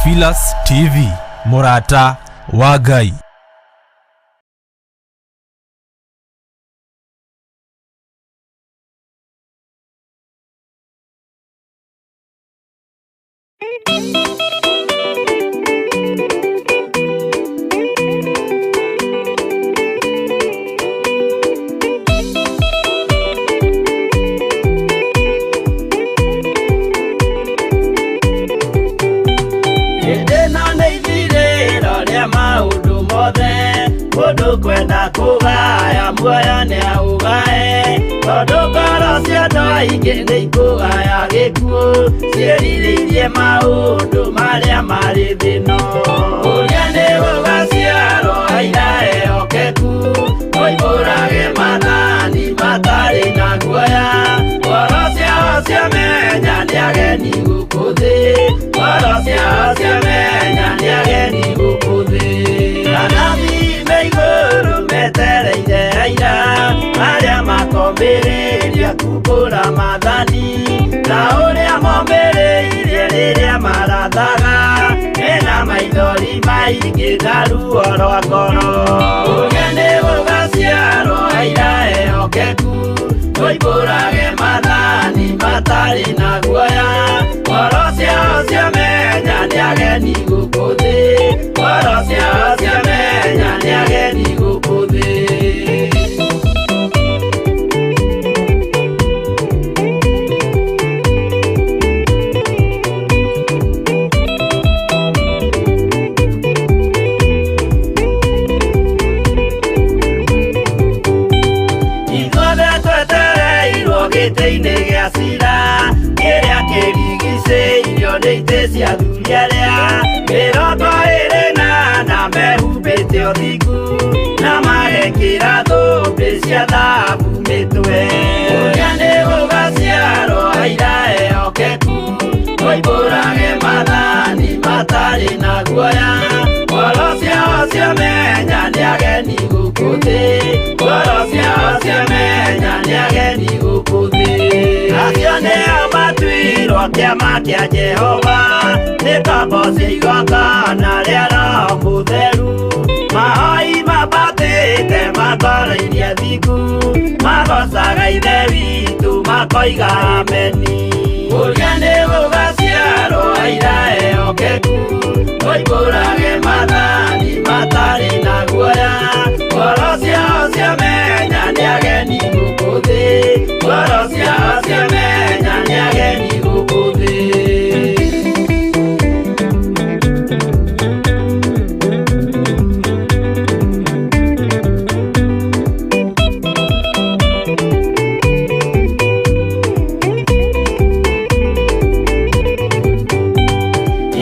Theophilus TV, mũrata wa Ngai. Hĩndĩ ĩno nĩ ithirĩro rĩa maũndũ mothe, mũndũ kwenda kũgaya muoyo nĩ aũgae, tondũ ngoro cia andũ aingĩ nĩ ikũgaya gĩkuũ, ciĩrirĩirie maũndũ marĩa marĩ thĩ-ĩno. Ũrĩa nĩ gũgaciarwo aira ehokeku, moimbũrage maathani matarĩ na guoya, ngoro ciao ciamenya nĩ ageni gũkũ thĩ, ngoro ciao ciamenya nĩ ageni gũkũ thĩ. Anabii me igũrũ metereire aira, arĩa makombĩrĩria kumbũra maathani, ta ũrĩa mombĩrĩirie rĩrĩa marathaga, mena maithori maingĩ na ruo rwa ngoro. Ũrĩa nĩ gũgaciarwo aira ehokeku, moimbũrage maathani matarĩ na guoya, ngoro ciao ciamenya nĩ ageni gũkũ thĩ, ngoro ciao ciamenya nĩ ageni gũkũ thĩ. Ithuothe twetereirwo gĩtĩ-inĩ gĩa cira, kĩrĩa kĩrigicĩirio nĩ itĩ cia athuri arĩa 24 mehumbĩte ũthingu, na magekĩra thũmbĩ cia thahabu mĩtwe. Ũrĩa nĩ gũgaciarwo aira ehokeku, moimbũrage maathani matarĩ na guoya, ngoro ciao ciamenya nĩ ageni gũkũ thĩ, ngoro ciao ciamenya nĩ ageni gũkũ thĩ. Acio nĩo matuirwo kĩama kĩa Jehova, nĩ ngombo cia igongona rĩa Roho Mũtheru, mahoi mambatĩte makoroirie athingu, magocaga Ithe witũ makoiga ameni. Ũrĩa nĩ gũgaciarwo aira ehokeku, moimbũrage maathani matarĩ na guoya, ngoro ciao ciamenya nĩ ageni gũkũ thĩ, ngoro ciao ciamenya nĩ ageni gũkũ thĩ.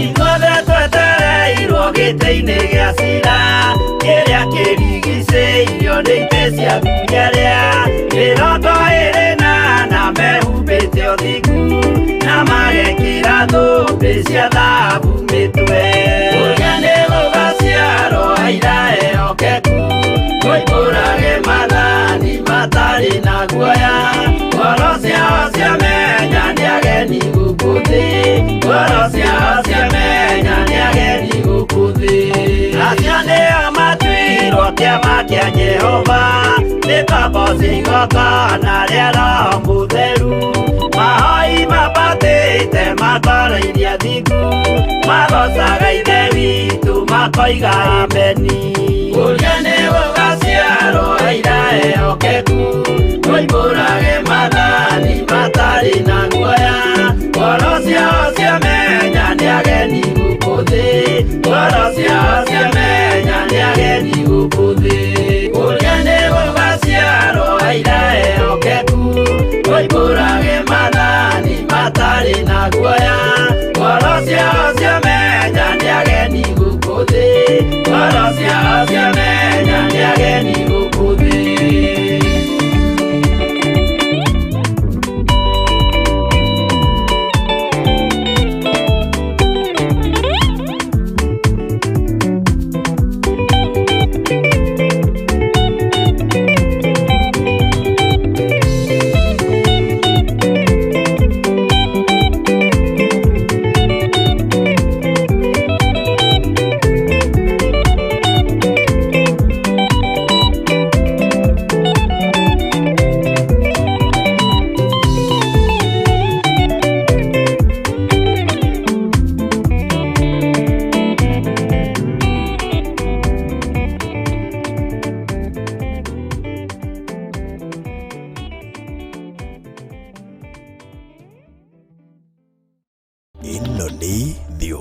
Ithuothe twetereirwo gĩtĩ-inĩ gĩa cira, kĩrĩa kĩrigicĩirio nĩ itĩ cia athuri arĩa 24 mehumbĩte ũthingu, na magekĩra thũmbĩ cia thahabu mĩtwe. Ũrĩa nĩ gũgaciarwo aira ehokeku, moimbũrage maathani matarĩ na guoya, ngoro ciao ciamenya nĩ ageni gũkũ thĩ, ngoro ciao ciamenya nĩ ageni gũkũ thĩ. Acio nĩo matuirwo kĩama kĩa Jehova, nĩ ngombo cia igongona rĩa Roho Mũtheru, mahoi mambatĩte makoroirie athingu, magocaga Ithe witũ makoiga ameni. Ũrĩa nĩ gũgaciarwo aira ehokeku, moimbũrage maathani matarĩ na guoya, ngoro ciao ciamenya nĩ ageni gũkũ thĩ, ngoro ciao ciamenya nĩ ageni gũkũ thĩ. Ũrĩa nĩ gũgaciarwo aira ehokeku, moimbũrage maathani matarĩ na guoya, ngoro ciao ciamenya nĩ ageni gũkũ thĩ, ngoro ciao ciamenya nĩ ageni gũkũ thĩ.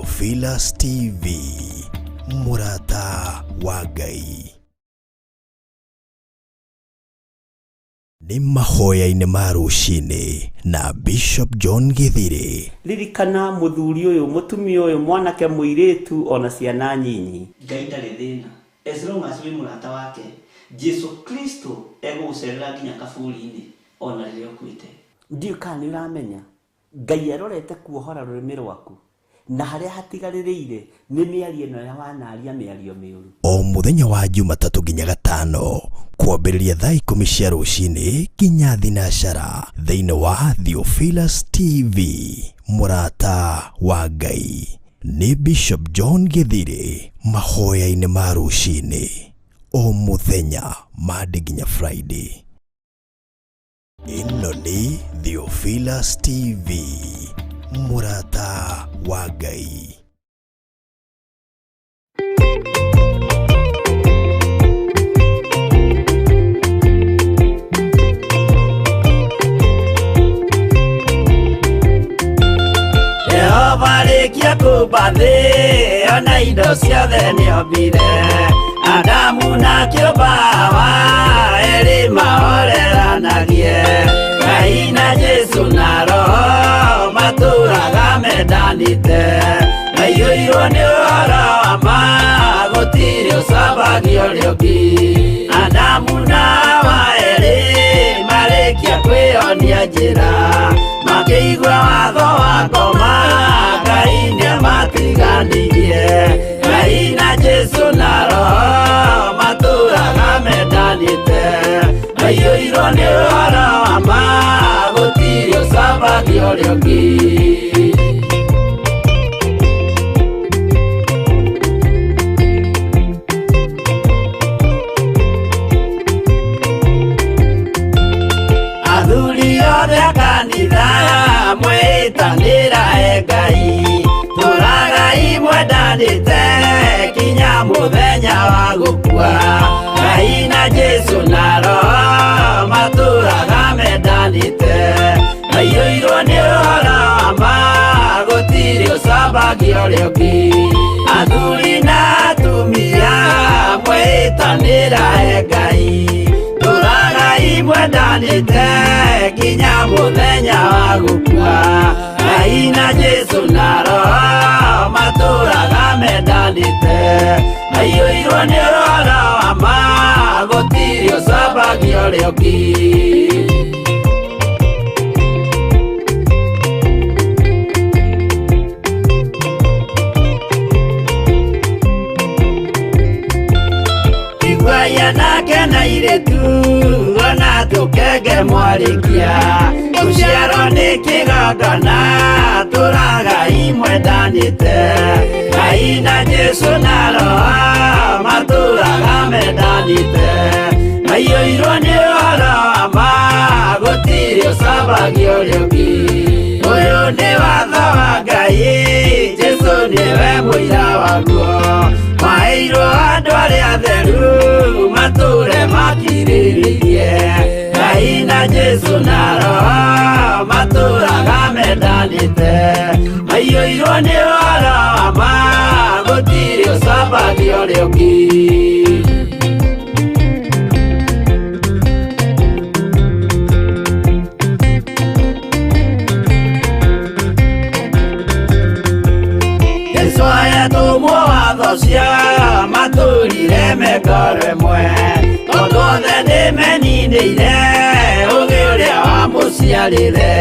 Theophilus TV, mũrata wa Ngai. Nĩ mahoya-inĩ ma rũcinĩ na Bishop John Githiri. Ririkana mũthuri ũyũ, mũtumia ũyũ, mwanake, mũirĩtu ona ciana nyinyi. Ngai ndarĩ thĩna as long as wĩ mũrata wake. Jesu Kristo egũgũcerera nginya kaburi-inĩ ona rĩrĩa ũkuĩte. Ndiũĩ kana nĩ ũramenya Ngai arorete kuohora rũrĩmĩ rwaku na harĩa hatigarĩrĩire nĩ mĩario ĩno ya wanaria mĩario mĩũru. O mũthenya wa Jumatatũ nginya Gatano kwambĩrĩria thaa 10 cia rũcinĩ nginya thinacara thĩinĩ wa Theophilus TV, mũrata wa Ngai. Nĩ Bishop John Githiri mahoya-inĩ ma rũcinĩ o mũthenya Monday nginya Friday. Ĩno nĩ Theophilus TV, mũrata wa Ngai. Jehova rĩkia kũmba thĩ ona indo ciothe nĩombire, Adamu na kĩũmba Hawa erĩ mahoreranagie. Ngai na Jesu na Roho matũraga mendanĩte, maiyũirwo nĩ ũhoro wa ma gũtirĩ ũcambagio ũrĩa ũngĩ. Adamu na Hawa erĩ marĩkia kwĩyonia njĩra, makĩigua watho wa ngoma Ngai nĩamatiganirie. Ngai na Jesu na Roho matũraga mendanĩte, maiyũirwo nĩ ũhoro wa ma gũtirĩ ũcambagio ũrĩa ũngĩ. Athuri othe a kanitha mwĩtanĩra e Ngai, tũragai mwendanĩte kinya mũthenya wa gũkua. Ngai na Jesu na Roho matũraga mendanĩte, maiyũirwo nĩ ũhoro wa ma gũtirĩ ũcambagio ũrĩa ũngĩ. Athuri na atumia mwĩtanĩra e Ngai, tũragai mwendanĩte kinya mũthenya wa gũkua. Ngai na Jesu na Roho matũraga mendanĩte, maiyũirwo nĩ ũhoro wa ma gũtirĩ ũcambagio ũrĩa ũngĩ. Iguai anake na airĩtu ona tũkenge mwarĩkia, gũciarwo nĩ kĩgongona tũragai mwendanĩte. Ngai na Jesu na Roho matũraga mendanĩte, maiyũirwo nĩ ũhoro wa ma gũtirĩ ũcambagio ũrĩa ũngĩ. Ũyũ nĩ watho wa Ngai, Jesu nĩwe mũira waguo, maheirwo andũ arĩa atheru matũre makirĩrĩirie. Ngai na Jesu na Roho matũraga mendanĩte, maiyũirwo nĩ ũhoro wa ma gũtirĩ ũcambagio ũrĩa ũngĩ. Jesu ayatũmwo watho cia matũrire mengoro ĩmwe, tondũ othe nĩmeninĩire ũgĩ ũrĩa wamũciarire.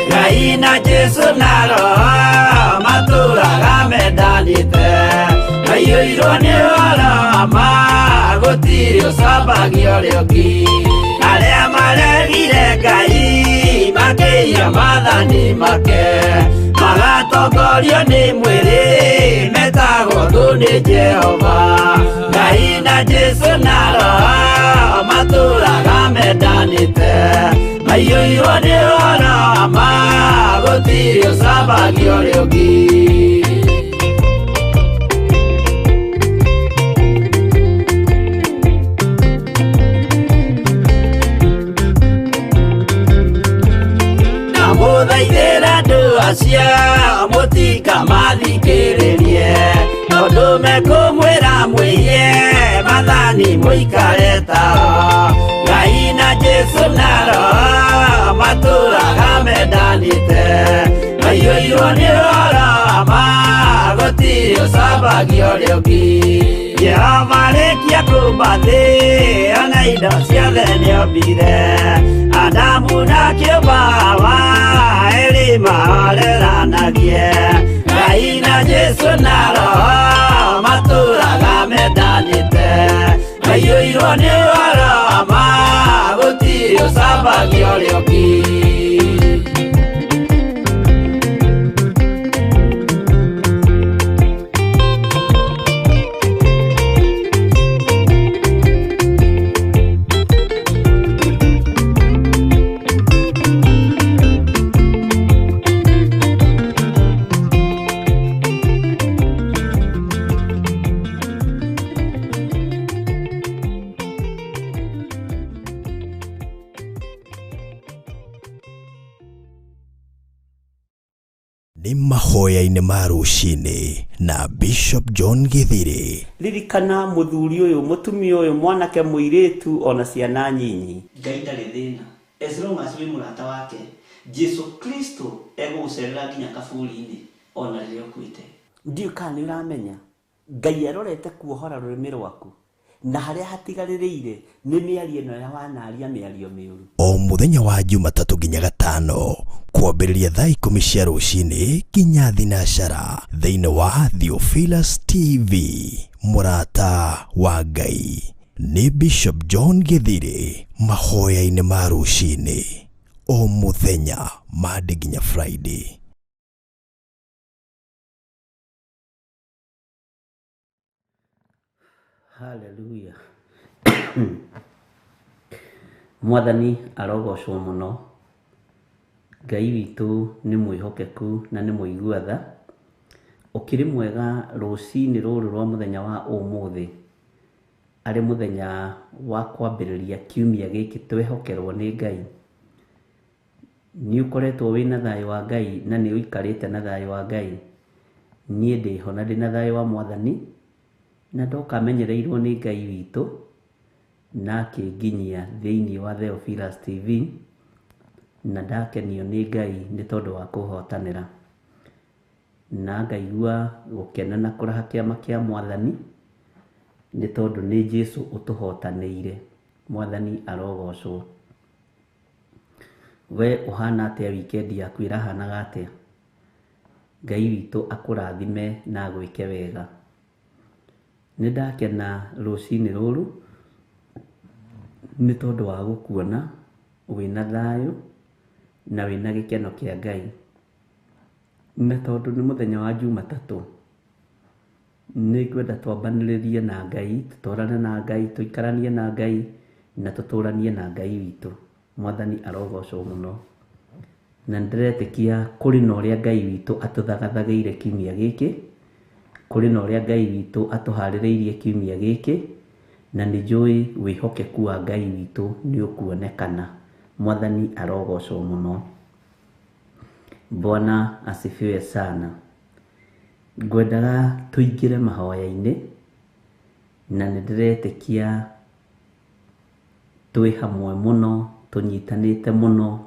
Ngai na Jesu na Roho matũraga mendanĩte, maiyũirwo nĩ ũhoro wa ma gũtirĩ ũcambagio ũrĩa ũngĩ. Arĩa maregire Ngai makĩiya maathani make, magatongorio nĩ mwĩrĩ metagwo thũ nĩ Jehova. Ngai na Jesu na Roho matũraga mendanĩte, maiyũirwo nĩ ũhoro wa ma gũtirĩ ũcambagio ũrĩa ũngĩ. Ndamũthaithĩra andũ acio mũtikamathikĩrĩrie. Mwathani mũikare tao. Ngai na Jesu na Roho matũraga mendanĩte. Maiyũirwo nĩ ũhoro wa ma, gũtirĩ ũcambagia ũrĩa ũngĩ. Jehova arĩkia kũũmba thĩ, ona indo ciothe nĩombire. Adamu na kĩũmba Hawa, erĩ mahoreranagie. Ngai na Jesu na Roho matũraga mendanĩte. Maiyũirwo nĩ ũhoro wa ma, gũtirĩ ũcambagia ũrĩa ũngĩ. Nĩ mahoya-inĩ ma rũcinĩ na Bishop John Githiri. Ririkana mũthuri ũyũ, mũtumia ũyũ, mwanake, mũirĩtu, ona ciana nyinyi. Ngai ndarĩ thĩna. As long as wĩ mũrata wake, Jesu Kristo egũgũcerera nginya kaburi-inĩ ona rĩrĩa ũkuĩte. Ndiũĩ kana nĩ ũramenya, Ngai arorete kuohora rũrĩmĩ rwaku, na harĩa hatigarĩrĩire nĩ mĩario ĩno ya wanaria mĩario mĩũru. O mũthenya wa Jumatatũ nginya Gatano kwambĩrĩria thaa 10 cia rũcinĩ nginya thinacara thĩinĩ wa Theophilus TV mũrata wa Ngai. Nĩ Bishop John Githiri mahoya-inĩ ma rũcinĩ o mũthenya Monday nginya Friday. Hallelujah. Mwathani arogocwo mũno. Ngai witũ nĩ mwĩhokeku na nĩ mũigua tha. Ũkĩrĩ mwega rũcinĩ rũrũ rwa mũthenya wa ũmũthĩ, arĩ mũthenya wa kwambĩrĩria kiumia gĩkĩ twehokerwo nĩ Ngai. Nĩ ũkoretwo wĩna thayũ wa Ngai na nĩ ũikarĩte na thayũ wa Ngai. Niĩ ndĩho na ndĩna thayũ wa Mwathani, na ndoka menyereirwo nĩ Ngai witũ na akĩnginyia thĩinĩ wa Theophilus TV, na ndakenio nĩ Ngai nĩ tondũ wa kũhotanĩra. Na ngaigua gũkena na kũraha kĩama kĩa Mwathani nĩ tondũ nĩ Jesu ũtũhotanĩire. Mwathani arogocwo. We ũhana atĩa? Wikendi yaku ĩrahanaga atĩa? Ngai witũ akũrathime na agwĩke wega. Nĩ ndakena rũcinĩ rũrũ nĩ tondũ wa gũkuona wĩna thayũ na wĩna gĩkeno kĩa Ngai. Na tondũ nĩ mũthenya wa Jumatatũ, nĩ ngwenda twambanĩrĩrie na Ngai, tũtwarane na Ngai, tũikaranie na Ngai, na tũtũranie na Ngai witũ. Mwathani arogocwo mũno. Na nĩndĩretĩkia kũrĩ na ũrĩa Ngai witũ atũthagathagĩire kiumia gĩkĩ, kũrĩ na ũrĩa Ngai witũ atũharĩrĩirie kiumia gĩkĩ, na nĩ njũĩ wĩhokeku wa Ngai witũ nĩ ũkuonekana. Mwathani arogocwo mũno. Bwana asifiwe sana. Ngwendaga tũingĩre mahoya-inĩ, na nĩndĩretĩkia twĩ hamwe mũno, tũnyitanĩte mũno,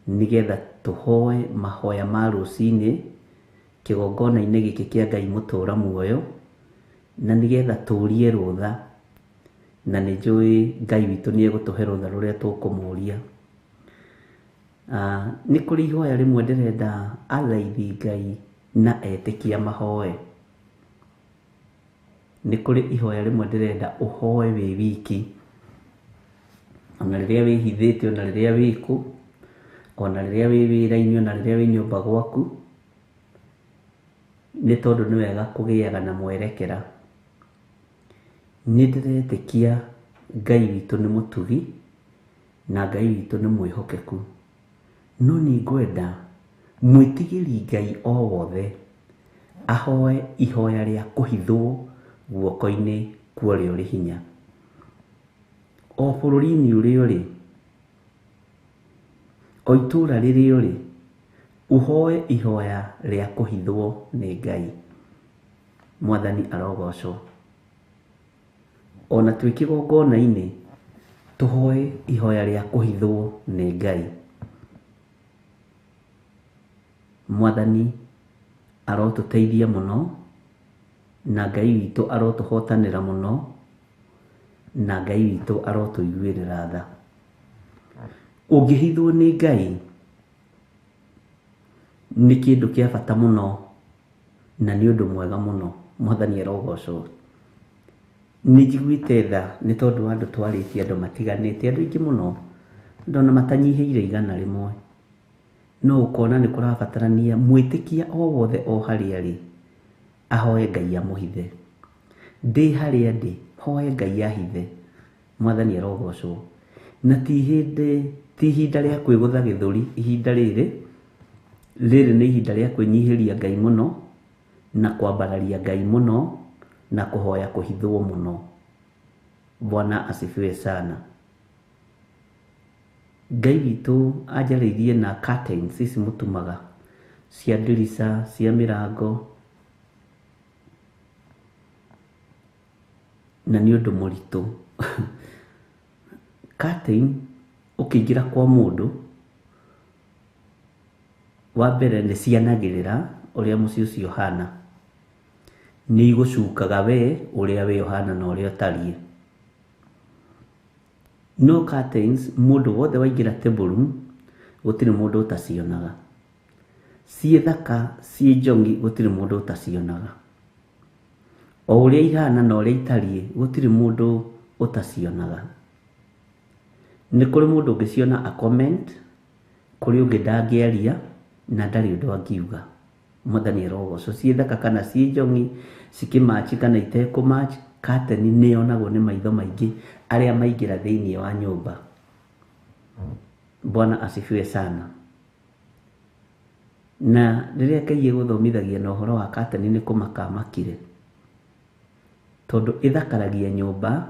nĩgetha tũhoe mahoya ma rũcinĩ kĩgongona-inĩ gĩkĩ kĩa Ngai mũtũra muoyo, na nĩgetha tũrie rũtha, na nĩ njũĩ Ngai witũ nĩ egũtũhe rũtha rũrĩa tũkũmũria. Nĩ kũrĩ ihoya rĩmwe ndĩrenda athaithi Ngai na etĩkia mahoe. Nĩ kũrĩ ihoya rĩmwe ndĩrenda ũhoe wĩ wiki, ona rĩrĩa wĩhithĩte, ona rĩrĩa wĩkũ, ona rĩrĩa wĩ wĩra-inĩ, ona rĩrĩa wĩ nyũmba gwaku, nĩ tondũ nĩ wega kũgĩaga na mwerekera. Nĩ ndĩretĩkia Ngai witũ nĩ mũtugi na Ngai witũ nĩ mwĩhokeku, no nĩ ngwenda mwĩtigĩri Ngai o wothe ahoe ihoya rĩa kũhithwo guoko-inĩ kwa ũrĩa ũrĩ hinya. O bũrũri-inĩ ũrĩa ũrĩ, o itũũra rĩrĩa ũrĩ, ũhoe ihoya rĩa kũhithwo nĩ Ngai. Mwathani arogocwo. Ona twĩ kĩgongona-inĩ tũhoe ihoya rĩa kũhithwo nĩ Ngai. Mwathani arotũteithia mũno, na Ngai witũ arotũhotanĩra mũno, na Ngai witũ arotũiguĩrĩra tha. Ũngĩhithwo nĩ Ngai nĩ kĩndũ kĩa bata mũno na nĩ ũndũ mwega mũno. Mwathani arogocwo. Nĩ njiguĩte tha nĩ tondũ wa andũ twarĩtie andũ matiganĩte, andũ aingĩ mũno, andũ ona matanyihĩire 100. No ũkona nĩ kũrabatarania mwĩtĩkia o wothe o harĩa arĩ ahoe Ngai amũhithe. Ndĩ harĩa ndĩ, hoe Ngai ahithe. Mwathani arogocwo. Na ti hĩndĩ, ti ihinda rĩa kwĩgũtha gĩthũri, ihinda rĩrĩ, rĩrĩ nĩ ihinda rĩa kwĩnyihĩria Ngai mũno, na kwambararia Ngai mũno, na kũhoya kũhithwo mũno. Bwana asifiwe sana. Ngai witũ anjarĩirie na curtains ici mũtumaga cia ndirica, cia mĩrango, na nĩ ũndũ mũritũ. Curtain ũkĩingĩra kwa mũndũ, wa mbere nĩ cianagĩrĩra ũrĩa mũciĩ ũcio ũhana. Nĩ igũcukaga we ũrĩa we ũhana na ũrĩa ũtariĩ. No curtains mũndũ wothe waingĩra table room gũtirĩ mũndũ ũtacionaga. Ciĩ thaka, ciĩ njongi, gũtirĩ mũndũ ũtacionaga. O ũrĩa ihana na ũrĩa itariĩ, gũtirĩ mũndũ ũtacionaga. Nĩ kũrĩ mũndũ ũngĩciona a comment, kũrĩ ũngĩ ndangĩaria na ndarĩ ũndũ angiuga. Mwathani arogocwo. Ciĩ thaka kana ciĩ njongi, cikĩmatch kana itekũmatch, curtain nĩ yonagwo nĩ maitho maingĩ arĩa maingĩra thĩinĩ wa nyũmba. Bwana asifiwe sana. Na rĩrĩa Ngai egũthomithagia na ũhoro wa curtain nĩ kũmaka amakire, tondũ ĩthakaragia nyũmba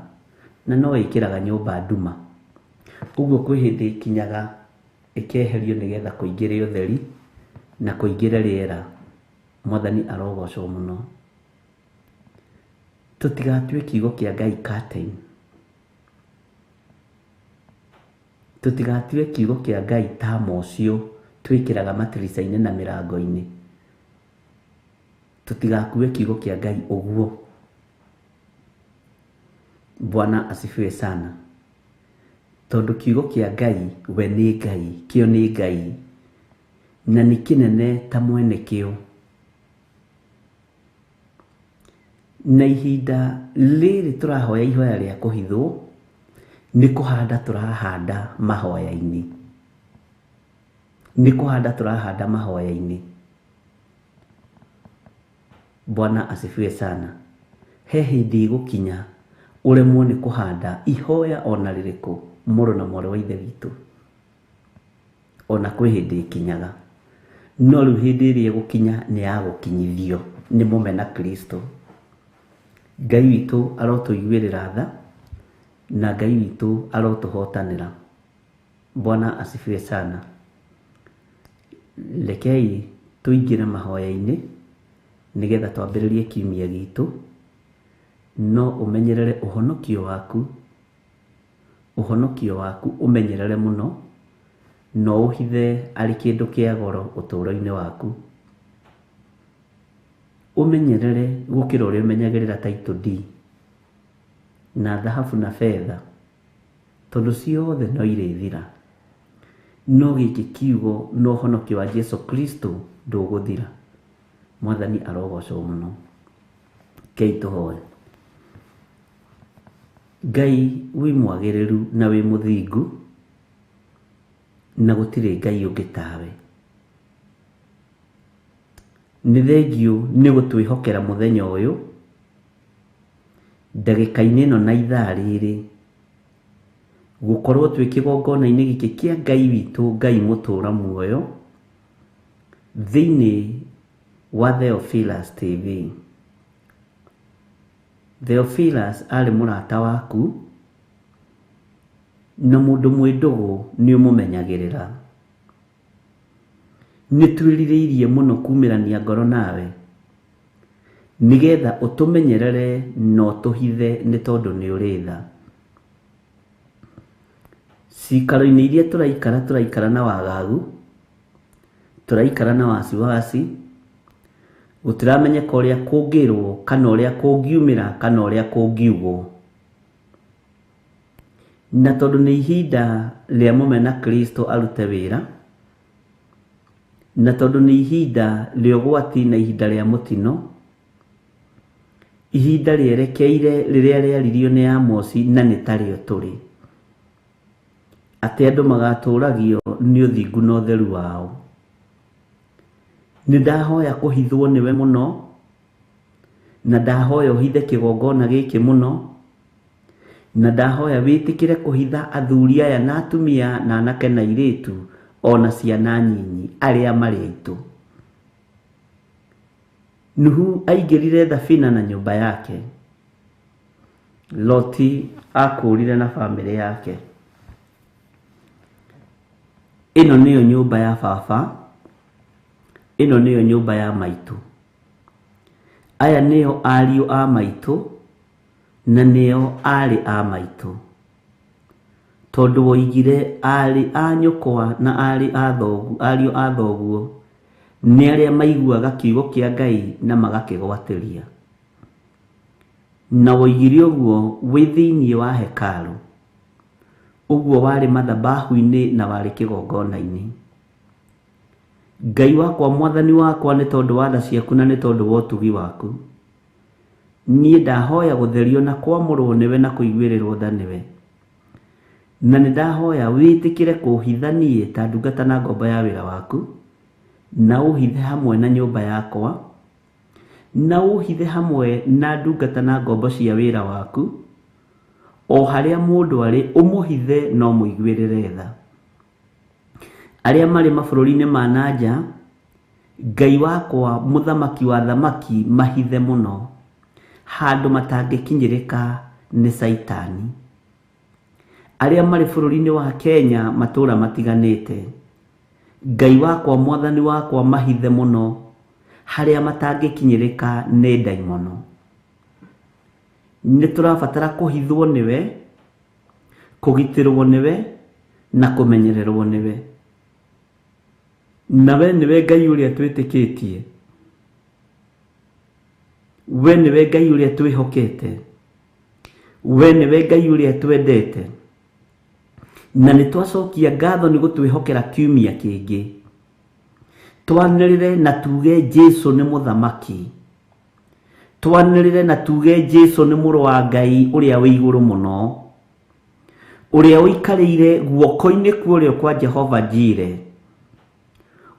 na no ĩkĩraga nyũmba nduma. Ũguo kwĩ hĩndĩ ĩkinyaga ĩkeherio nĩgetha kũingĩre ũtheri na kũingĩre rĩera. Mwathani arogocwo mũno. Tũtigatue kiugo kĩa Ngai curtain. Tũtigatue kiugo kĩa Ngai ta mocio twĩkĩraga matirica-inĩ na mĩrango-inĩ. Tũtigakue kiugo kĩa Ngai ũguo. Bwana asifiwe sana. Tondũ kiugo kĩa Ngai we nĩ Ngai, kĩo nĩ Ngai, na nĩ kĩnene ta mwene kĩo. Na ihinda rĩrĩ tũrahoya ihoya rĩa kũhithwo, nĩ kũhanda tũrahanda mahoya-inĩ. Nĩ kũhanda tũrahanda mahoya-inĩ. Bwana asifiwe sana. He hĩndĩ ĩgũkinya ũremwo nĩ kũhanda ihoya ona rĩrĩkũ mũrũ na mwarĩ wa Ithe witũ. Ona kwĩ hĩndĩ ĩkinyaga. No rĩu hĩndĩ ĩrĩa ĩgũkinya nĩ ya gũkinyithio nĩ mũmena Kristo. Ngai witũ arotũiguĩrĩra tha, na Ngai witũ arotũhotanĩra. Bwana asifiwe sana. Rekei tũingĩre mahoya-inĩ nĩgetha twambĩrĩrie kiumia gitũ. No ũmenyerere ũhonokio waku, ũhonokio waku ũmenyerere mũno, no ũhithe arĩ kĩndũ kĩa goro ũtũũro-inĩ waku. Ũmenyerere gũkĩra ũrĩa ũmenyagĩrĩra title deed na thahabu na betha, tondũ ciothe no irĩthira. No gĩkĩ kiugo na ũhonokio wa Jesu Kristo ndũgũthira. Mwathani arogocwo mũno. Rekei tũhoe. Ngai wĩ mwagĩrĩru na wĩ mũthingu, na gũtirĩ Ngai ũngĩ tawe. Nĩ thengiũ nĩ gũtwĩhokera mũthenya ũyũ, ndagĩka-inĩ ĩno na ithaa rĩrĩ, gũkorwo twĩ kĩgongona-inĩ gĩkĩ kĩa Ngai witũ, Ngai mũtũũra muoyo, thĩinĩ wa Theophilus TV. Theophilus arĩ mũrata waku, na mũndũ mwĩ ndũgũ nĩ ũmũmenyagĩrĩra. Nĩ twĩrirĩirie mũno kumĩrania ngoro nawe, Nĩgetha ũtũmenyerere na ũtũhithe nĩ tondũ nĩ ũrĩ tha. Cikaro-inĩ iria tũraikara, tũraikara na wagagu, tũraikara na wasiwasi, gũtiramenyeka ũrĩa kũngĩrwo kana ũrĩa kũngiumĩra kana ũrĩa kũngiugwo. Na tondũ nĩ ihinda rĩa mũmena Kristo arute wĩra, na tondũ nĩ ihinda rĩa ũgwati na ihinda rĩa mũtino, ihinda rĩerekeire rĩrĩa rĩaririo nĩ Amosi na nĩ tarĩo tũrĩ, atĩ andũ magatũragio nĩ ũthingu na ũtheru wao. Nĩ ndahoya kũhithwo nĩwe mũno, na ndahoya ũhithe kĩgongona gĩkĩ mũno, na ndahoya wĩtĩkĩre kũhitha athuri aya na atumia na anake na airĩtu ona ciana nyinyi arĩa marĩ aitũ. Nuhu aingĩrire thabina na nyũmba yake, Loti akũrire na bamĩrĩ yake. Ĩno nĩyo nyũmba ya baba, ĩno nĩyo nyũmba ya maitũ. Aya nĩo ariũ a maitũ na nĩo aarĩ a maitũ. Tondũ woigire aarĩ a nyũkwa na aarĩ a thoguo, ariũ a thoguo nĩ arĩa maiguaga kiugo kĩa Ngai na magakĩgwatĩria. Na woigire ũguo wĩ thĩinĩ wa hekarũ, ũguo warĩ mathabahu-inĩ na warĩ kĩgongona-inĩ. Ngai wakwa, mwathani wakwa, nĩ tondũ wa tha ciaku na nĩ tondũ wa ũtugi waku, niĩ ndahoya gũtherio na kwamũrwo nĩwe na kũiguĩrĩrwo tha nĩwe. Na nĩ ndahoya wĩtĩkĩre kũhitha niĩ ta ndungata na ngombo ya wĩra waku, na ũhithe hamwe na nyũmba yakwa, na ũhithe hamwe na ndungata na ngombo cia wĩra waku, o harĩa mũndũ arĩ ũmũhithe na ũmũiguĩrĩre tha. Arĩa marĩ mabũrũri-inĩ ma na nja, Ngai wakwa mũthamaki wa thamaki mahithe mũno, handũ matangĩkinyĩrĩka nĩ Caitani. Arĩa marĩ bũrũri-inĩ wa Kenya matũũra matiganĩte, Ngai wakwa mwathani wakwa mahithe mũno, harĩa matangĩkinyĩrĩka nĩ ndaimono. Nĩ tũrabatara kũhithwo nĩwe, kũgitĩrwo nĩwe na kũmenyererwo nĩwe. Na we nĩwe Ngai ũrĩa twĩtĩkĩtie, we nĩwe Ngai ũrĩa twĩhokete, we nĩwe Ngai ũrĩa twendete. Na nĩ twacokia ngatho nĩ gũtwĩhokera kiumia kĩngĩ. Twanĩrĩre na tuge Jesu nĩ mũthamaki. Twanĩrĩre na tuge Jesu nĩ mũrũ wa Ngai ũrĩa wĩ igũrũ mũno, ũrĩa ũikarĩire guoko-inĩ kwa ũrĩo kwa Jehova Jire,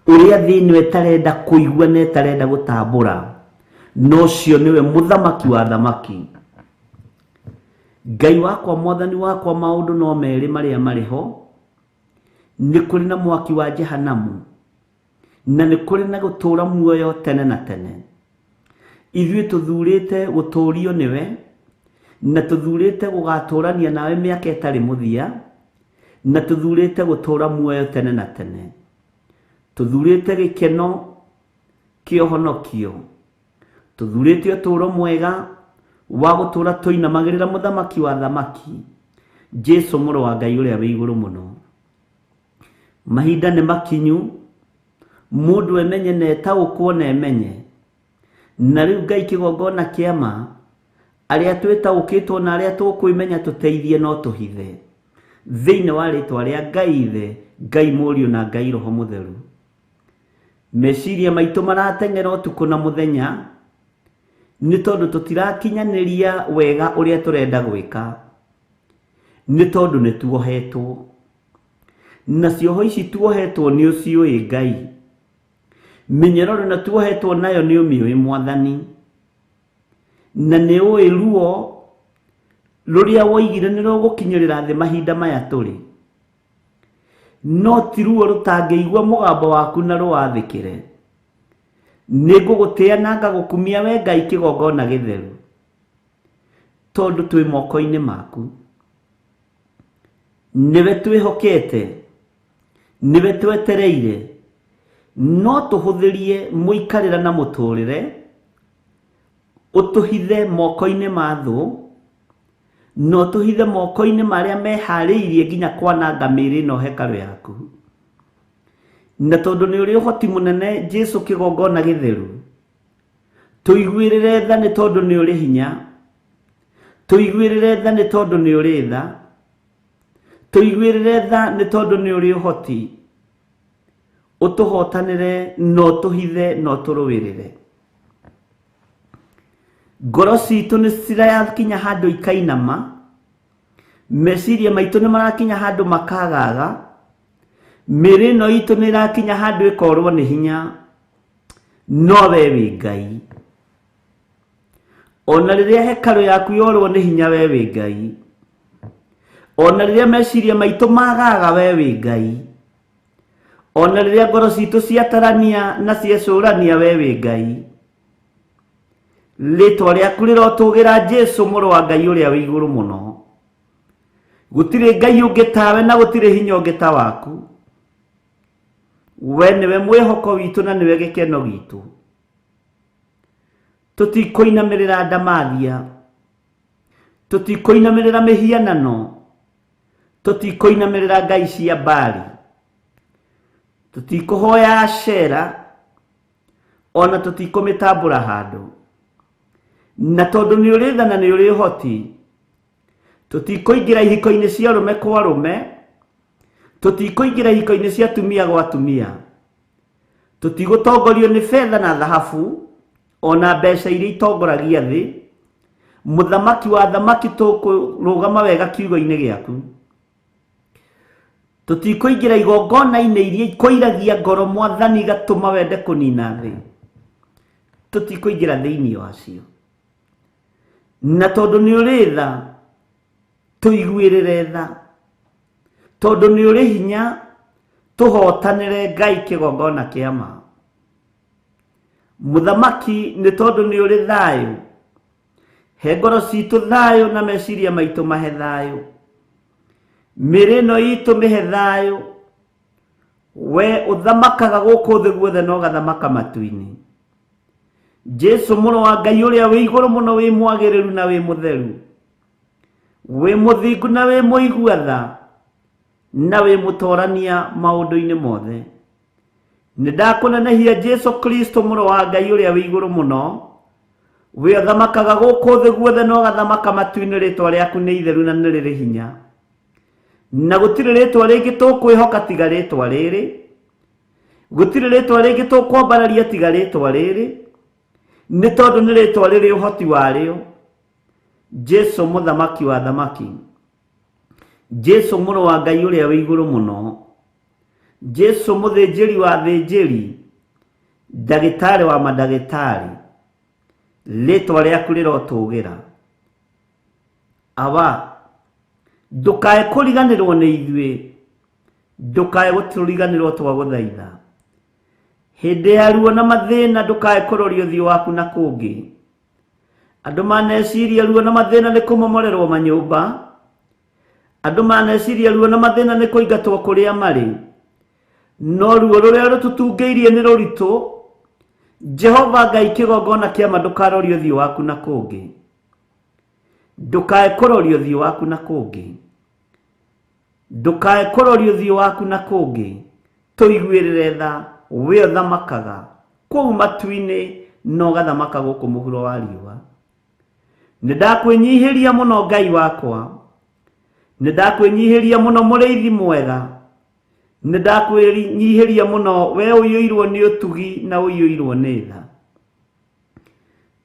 ũrĩa thĩ ĩno ĩtarenda kũigua na ĩtarenda gũtambũra, na ũcio nĩwe mũthamaki wa thamaki. Ngai wakwa mwathani wakwa, maũndũ no merĩ marĩa marĩ ho, nĩ kũrĩ na mwaki wa Jehanamu na nĩ kũrĩ na gũtũũra muoyo tene na tene. Ithuĩ tũthurĩte gũtũũrio nĩwe, na tũthurĩte gũgatũũrania nawe mĩaka ĩtarĩ mũthia, na tũthurĩte gũtũũra muoyo tene na tene. Tũthurĩte gĩkeno kĩa ũhonokio, tũthurĩte ũtũũro mwega wa gũtũũra tũinamagĩrĩra mũthamaki wa thamaki, Jesu mũrũ wa Ngai ũrĩa wĩ igũrũ mũno. Mahinda nĩ makinyu, mũndũ emenye na etaũkwo na emenye. Na rĩu Ngai kĩgongona kĩa ma, arĩa twĩtaũkĩtwo na arĩa tũkwĩmenya tũteithie no tũhithe. Thĩinĩ wa rĩtwa rĩa Ngai Ithe, Ngai Mũriũ na Ngai Roho Mũtheru. Meciria maitũ marateng'era ũtukũ na mũthenya, nĩ tondũ tũtirakinyanĩria wega ũrĩa tũrenda gwĩka, nĩ tondũ nĩ tuohetwo. Na cioho ici tuohetwo nĩ ũciũĩ Ngai. Mĩnyororo ĩno tuohetwo nayo nĩ ũmĩũĩ Mwathani. Na nĩ ũĩ ruo rũrĩa woigire nĩ rũgũkinyĩrĩra thĩ mahinda maya tũrĩ. No ti ruo rũtangĩigua mũgambo waku na rũwathĩkĩre. Nĩ ngũgũtĩa na ngagũkumia we Ngai kĩgongona gĩtheru, tondũ twĩ moko-inĩ maku. Nĩwe twĩhokete, nĩwe twetereire, no tũhũthĩrie mũikarĩra na mũtũrĩre Ũtũhithe moko-inĩ ma thũ, na ũtũhithe moko-inĩ marĩa meharĩirie nginya kwananga mĩĩrĩ ĩno hekarũ yaku. Na tondũ nĩ ũrĩ ũhoti mũnene Jesu kĩgongona gĩtheru, tũiguĩrĩre tha nĩ tondũ nĩ ũrĩ hinya, tũiguĩrĩre tha nĩ tondũ nĩ ũrĩ tha, tũiguĩrĩre tha nĩ tondũ nĩ ũrĩ ũhoti, ũtũhotanĩre na ũtũhithe na ũtũrũĩrĩre. Ngoro citũ nĩ cirakinya handũ ikainama, meciria maitũ nĩ marakinya handũ makagaga, mĩĩrĩ ĩno itũ nĩ ĩrakinya handũ ĩkorwo nĩ hinya, no we wĩ Ngai. Ona rĩrĩa hekarũ yaku yorwo nĩ hinya, we wĩ Ngai. Ona rĩrĩa meciria maitũ magaga, we wĩ Ngai. Ona rĩrĩa ngoro citũ ciatarania na ciecũrania, we wĩ Ngai. Rĩtwa rĩaku rĩrotũgĩra Jesu mũrũ wa Ngai ũrĩa wĩ igũrũ mũno. Gũtirĩ Ngai ũngĩ tawe na gũtirĩ hinya ũngĩ ta waku. We nĩwe mwĩhoko witũ na nĩwe gĩkeno gitũ. Tũtikũinamĩrĩra ndamathia, tũtikũinamĩrĩra mĩhianano, tũtikũinamĩrĩra ngai cia Baali, tũtikũhoya Ashera, ona tũtikũmĩtambũra handũ. Na tondũ nĩ ũrĩ tha na nĩ ũrĩ ũhoti, tũtikũingĩra ihiko-inĩ cia arũme kwa arũme, tũtikũingĩra ihiko-inĩ cia atumia gwa atumia, tũtigũtongorio nĩ betha na thahabu, ona mbeca iria itongoragia thĩ. Mũthamaki wa thamaki, tũkũrũgama wega kiugo-inĩ gĩaku. Tũtikũingĩra igongona-inĩ iria ikũiragia ngoro Mwathani igatũma wende kũnina thĩ, tũtikũingĩra thĩinĩ wacio. Na tondũ nĩ ũrĩ tha, tũiguĩrĩre tha. Tondũ nĩ ũrĩ hinya, tũhotanĩre Ngai kĩgongona kĩa ma. Mũthamaki, nĩ tondũ nĩ ũrĩ thayũ, he ngoro citũ thayũ na meciria maitũ mahe thayũ, mĩĩrĩ ĩno itũ mĩhe thayũ. We ũthamakaga gũkũ thĩ guothe na ũgathamaka matu-inĩ. Jesu mũrũ wa Ngai ũrĩa wĩ igũrũ mũno, wĩ mwagĩrĩru na wĩ mũtheru, wĩ mũthingu na wĩ mũigua tha, na wĩ mũtorania maũndũ-inĩ mothe. Nĩ ndakũnenehia Jesu Kristo mũrũ wa Ngai ũrĩa wĩ igũrũ mũno, wĩ ũthamakaga gũkũ thĩ guothe na ũgathamaka matu-inĩ. Rĩtwa rĩaku nĩ itheru na nĩ rĩrĩ hinya, na gũtirĩ rĩtwa rĩngĩ tũkwĩhoka tiga rĩtwa rĩrĩ, gũtirĩ rĩtwa rĩngĩ tũkwambararia tiga rĩtwa rĩrĩ, nĩ tondũ nĩ rĩtwa rĩrĩ ũhoti warĩo. Jesu mũthamaki wa thamaki, Jesu mũrũ wa Ngai ũrĩa wĩ igũrũ mũno, Jesu mũthĩnjĩri wa thĩnjĩri, ndagĩtarĩ wa mandagĩtarĩ, rĩtwa rĩaku rĩrotũgĩra. Awa, ndũkae kũriganĩrwo nĩ ithuĩ, ndũkae gũtũriganĩrwo twagũthaitha. Hĩndĩ ya ruo na mathĩna ndũkae kũroria ũthiũ waku na kũngĩ. Andũ maneciria ruo na mathĩna nĩ kũmomorerwo manyũmba, andũ maneciria ruo na mathĩna nĩ kũingatwo kũrĩa marĩ, no ruo rũrĩa rũtũtungĩirie nĩ rũritũ. Jehova Ngai kĩgongona kĩa ma, ndũkarorie ũthiũ waku na kũngĩ, ndũkae kũroria ũthiũ waku na kũngĩ, ndũkae kũroria ũthiũ waku na kũngĩ. Tũiguĩrĩre tha, we ũthamakaga kũu matu-inĩ na ũgathamaka gũkũ mũhuro wa riũa. Nĩ ndakwĩnyihĩria mũno Ngai wakwa, nĩ ndakwĩnyihĩria mũno mũrĩithi mwega, nĩ ndakwĩnyihĩria mũno we ũiyũirwo nĩ ũtugi na ũiyũirwo nĩ tha.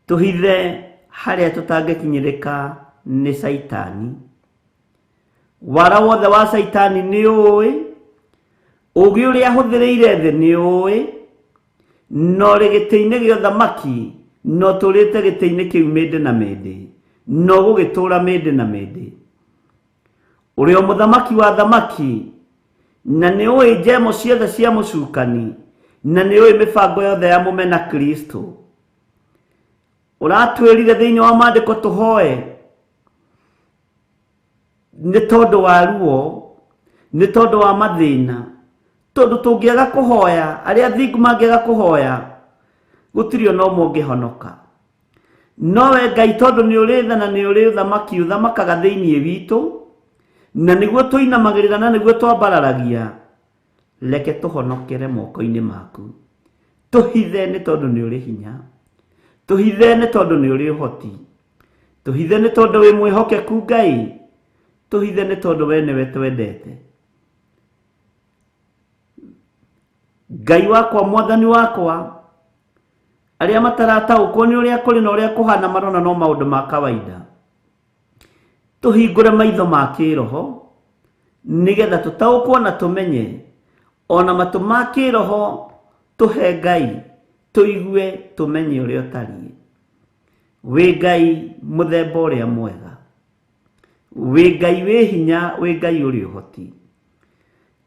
Tũhithe harĩa tũtangĩkinyĩrĩka nĩ Caitani. Wara wothe wa Caitani nĩ ũĩ, ũgĩ ũrĩa ahũthĩrĩire thĩ nĩ ũĩ, na ũrĩ gĩtĩ-inĩ gĩa ũthamaki na ũtũrĩte gĩtĩ-inĩ kĩu mĩndĩ na mĩndĩ, na ũgũgĩtũũra mĩndĩ na mĩndĩ. Ũrĩ o mũthamaki wa thamaki, na nĩ ũĩ njemo ciothe cia mũcukani, na nĩ ũĩ mĩbango yothe ya mũmena Kristo. Ũratwĩrire thĩinĩ wa maandĩko tũhoe nĩ tondũ wa ruo, nĩ tondũ wa mathĩna, tondũ tũngĩaga kũhoya, arĩa athingu mangĩaga kũhoya, gũtirĩ ona ũmwe ũngĩhonoka. Nowe Ngai tondũ nĩ ũrĩ tha na nĩ ũrĩ ũthamaki ũthamakaga thĩinĩ witũ, na nĩguo tũinamagĩrĩra na nĩguo twambararagia, reke tũhonokere moko-inĩ maku. Tũhithe nĩ tondũ nĩ ũrĩ hinya, tũhithe nĩ tondũ nĩ ũrĩ ũhoti, tũhithe nĩ tondũ wĩ mwĩhokeku Ngai, tũhithe nĩ tondũ we nĩwe twendete. Ngai wakwa, mwathani wakwa, arĩa matarataũkwo nĩ ũrĩa kũrĩ na ũrĩa kũhana marona no maũndũ ma kawaida, tũhingũre maitho ma kĩroho nĩgetha tũtaũkwo na tũmenye, ona matũ ma kĩroho tũhe Ngai tũigue tũmenye ũrĩa ũtariĩ. Wĩ Ngai mũthemba ũrĩa mwega, wĩ Ngai wĩ hinya, wĩ Ngai ũrĩ ũhoti.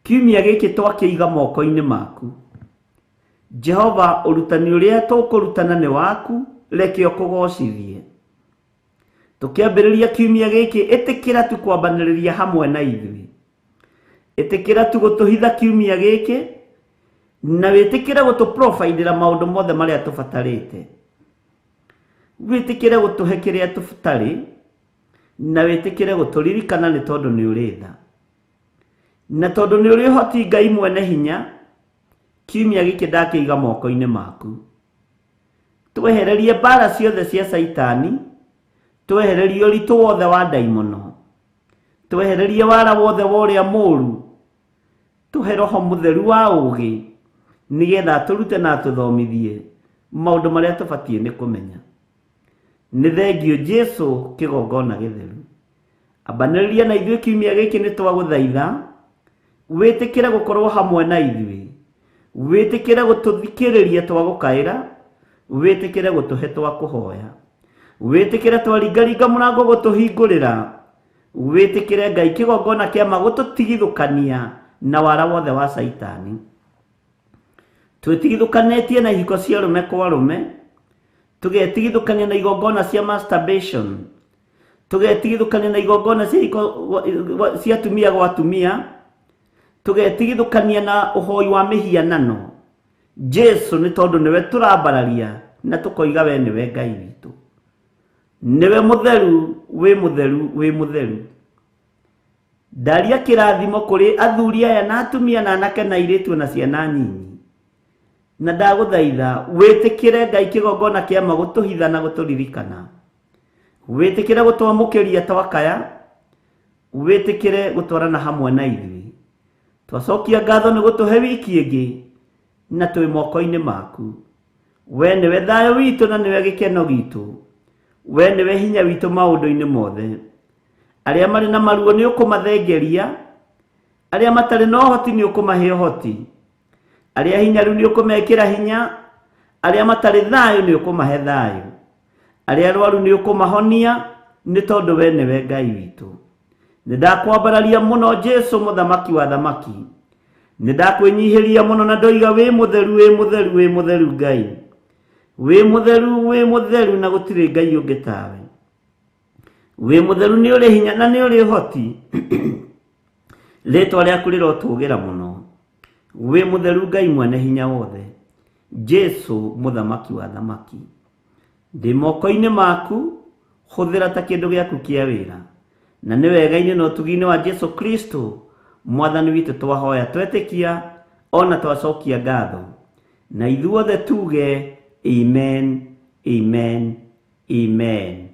Kiumia gĩkĩ twakĩiga moko-inĩ maku. Jehova, ũrutani ũrĩa tũkũrutana nĩ waku, reke ũkũgocithie. Tũkĩambĩrĩria kiumia gĩkĩ, ĩtĩkĩra tu kwambanĩrĩria hamwe na ithuĩ, ĩtĩkĩra tu gũtũhitha kiumia gĩkĩ, na wĩtĩkĩre gũtũprovidĩra maũndũ mothe marĩa tũbatarĩte, wĩtĩkĩre gũtũhe kĩrĩa tũtarĩ, na wĩtĩkĩre gũtũririkana nĩ tondũ nĩ ũrĩ tha, na tondũ nĩ ũrĩ ũhoti. Ngai mwene hinya, kiumia gĩkĩ ndakĩiga moko-inĩ maku. Twehererie mbara ciothe cia Caitani, twehererie ũritũ wothe wa ndaimono, twehererie wara wothe wa ũrĩa mũũru, tũhe roho mũtheru wa ũũgĩ nĩgetha atũrute na atũthomithie maũndũ marĩa tũbatiĩ nĩ kũmenya. Nĩ thengio Jesu kĩgongona gĩtheru. Ambanĩrĩria na ithuĩ kiumia gĩkĩ, nĩ twagũthaitha wĩtĩkĩre gũkorwo hamwe na ithuĩ, wĩtĩkĩre gũtũthikĩrĩria twagũkaĩra, wĩtĩkĩre gũtũhe twakũhoya, wĩtĩkĩre twaringaringa mũrango gũtũhingũrĩra, wĩtĩkĩre Ngai kĩgongona kĩama gũtũtigithũkania na wara wothe wa Caitani. Twĩtigithũkanĩtie na ihiko cia arũme kwa arũme, tũgetigithũkania na igongona cia masturbation, tũgetigithũkania na igongona cia ihiko cia atumia gwa atumia, tũgetigithũkania na ũhoi wa mĩhianano. Jesu, nĩ tondũ nĩwe tũrambararia na tũkoiga we nĩwe Ngai witũ, nĩwe mũtheru, wĩ mũtheru, wĩ mũtheru. Ndaria kĩrathimo kũrĩ athuri aya na atumia na anake na airĩtu na ciana nyinyi, na ndagũthaitha wĩtĩkĩre Ngai kĩgongona kĩama gũtũhitha na gũtũririkana, wĩtĩkĩre gũtwamũkĩria twakaya, wĩtĩkĩre gũtwarana hamwe na ithuĩ. Twacokia ngatho nĩ gũtũhe wiki ĩngĩ, na twĩ moko-inĩ maku. We nĩwe thayũ witũ na nĩwe gĩkeno gitũ, we nĩwe hinya witũ maũndũ-inĩ mothe. Arĩa marĩ na maruo nĩ ũkũmathengeria, arĩa matarĩ na ũhoti nĩ ũkũmahe ũhoti, arĩa hinyaru nĩ ũkũmekĩra hinya, arĩa matarĩ thayũ nĩ ũkũmahe thayũ, arĩa arwaru nĩ ũkũmahonia, nĩ tondũ we nĩwe Ngai witũ. Nĩ ndakwambararia mũno Jesu mũthamaki wa thamaki, nĩ ndakwĩnyihĩria mũno na ndoiga wĩ mũtheru, wĩ mũtheru, wĩ mũtheru Ngai, wĩ mũtheru, wĩ mũtheru, na gũtirĩ Ngai ũngĩ tawe. Wĩ mũtheru, nĩ ũrĩ hinya na nĩ ũrĩ ũhoti, rĩtwa rĩaku rĩrotũgĩra mũno. Wĩ mũtheru Ngai mwene hinya wothe, Jesu mũthamaki wa thamaki. Ndĩ moko-inĩ maku, hũthĩra ta kĩndũ gĩaku kĩa wĩra, na nĩ wega-inĩ na ũtugi-inĩ wa Jesu Kristo mwathani witũ twahoya, twetĩkia ona twacokia ngatho, na ithuothe tuge amen, amen, amen.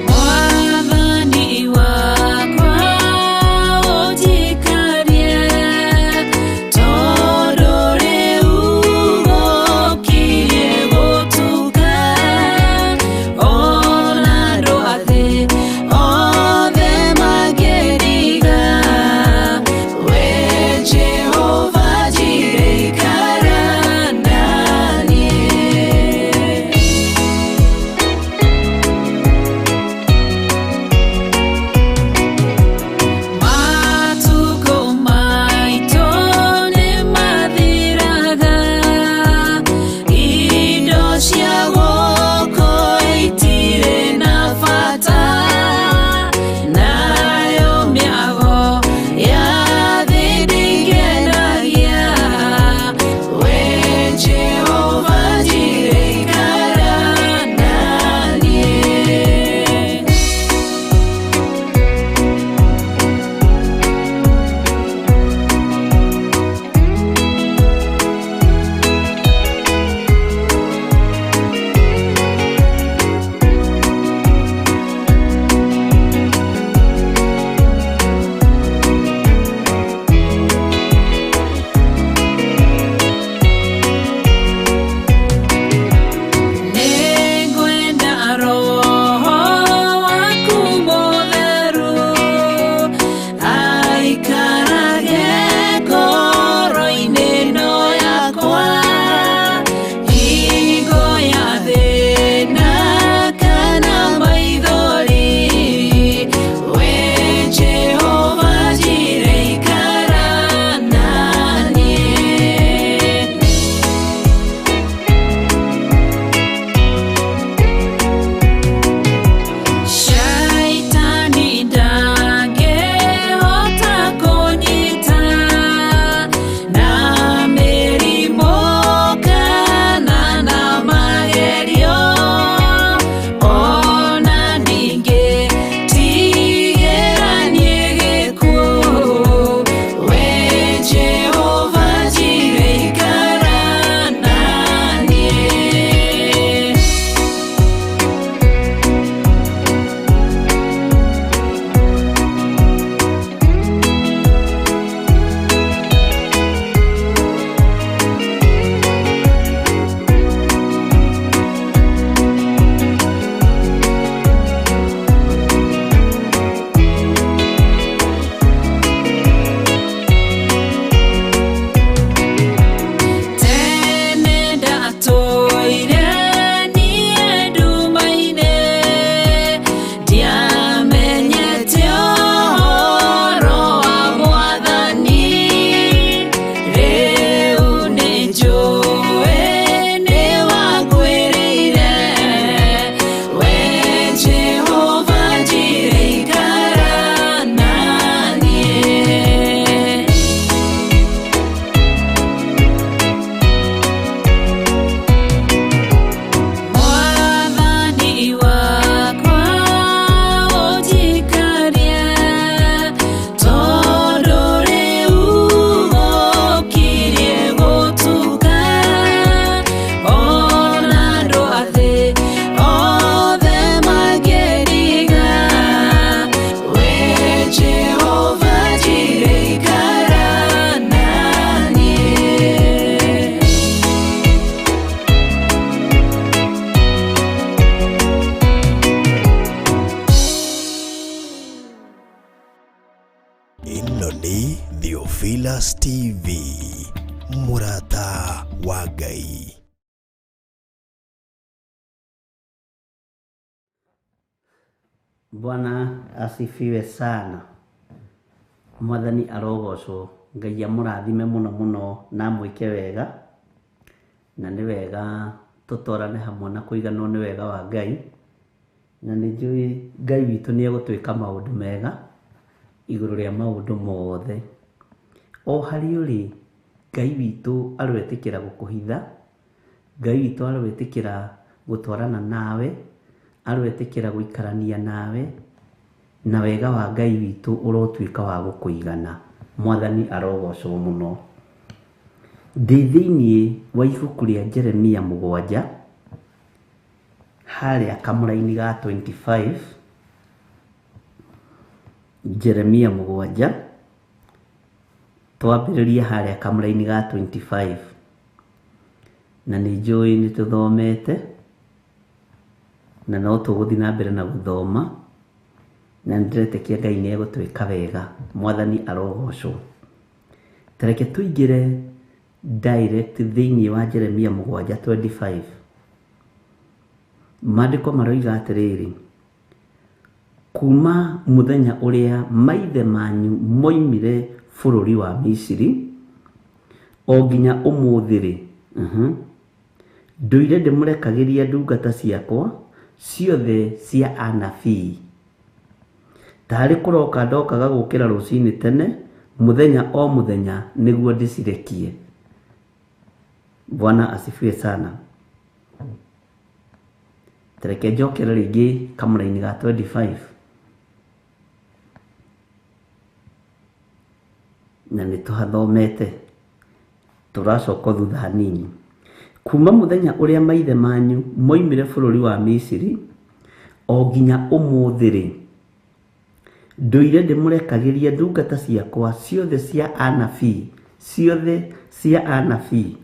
Mwathani. Ĩno nĩ Theophilus TV, mũrata wa Ngai. Bwana asifiwe sana. Mwathani arogocwo. Ngai amũrathime mũno mũno na amwĩke wega. Na nĩ wega tũtwarane hamwe na kũiganwo nĩ wega wa Ngai. Na nĩ njũĩ Ngai witũ nĩ egũtwĩka maũndũ mega igũrũ rĩa maũndũ mothe. O harĩa ũrĩ, Ngai witũ aroetĩkĩra gũkũhitha, Ngai witũ aroetĩkĩra gũtwarana nawe, aroetĩkĩra gũikarania nawe, na wega wa Ngai witũ ũrotuĩka wa gũkũigana. Mwathani arogocwo mũno. Ndĩ thĩiniĩ wa ibuku rĩa Jeremia 7, harĩa kamũraini ga 25, Jeremia 7, twambĩrĩrie harĩa kamũraini ga 25. Na nĩ njũĩ nĩ tũthomete, na no tũgũthiĩ na mbere na gũthoma, na nĩ ndĩretĩkia Ngai nĩ egũtwĩka wega. Mwathani arogocwo. Ta reke tũingĩre direct thĩiniĩ wa Jeremia 7:25. Maandĩko maroiga atĩrĩrĩ, kuma mũthenya ũrĩa maithe manyu moimire bũrũri wa Misiri o nginya ũmũthĩ rĩ, ndũire ndĩmũrekagĩria ndungata ciakwa ciothe cia anabii. Tarĩ kũroka ndokaga gũkĩra rũcinĩ tene mũthenya o mũthenya nĩguo ndĩcirekie. Bwana asifiwe sana. Tareke njokere rĩngĩ kamũraini ga 25. Na nĩ tũhathomete, tũracoka thutha hanini. Kuma mũthenya ũrĩa maithe manyu moimire bũrũri wa Misiri o nginya ũmũthĩ rĩ, ndũire ndĩmũrekagĩria ndungata ciakwa ciothe cia anabii, ciothe cia anabii.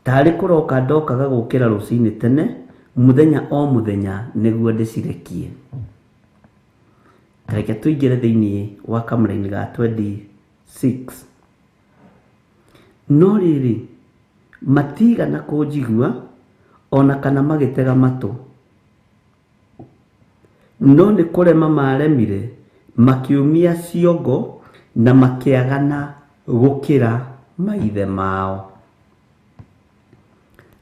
Tarĩ kũroka ndokaga gũkĩra rũcinĩ tene mũthenya o mũthenya nĩguo ndĩcirekie. Tareke tũingĩre thĩiniĩ wa kamũraini ga 26. No rĩrĩ, matigana kũnjigua ona kana magĩtega matũ. No nĩ kũrema maremire, makĩũmia ciongo na makĩagana gũkĩra maithe mao.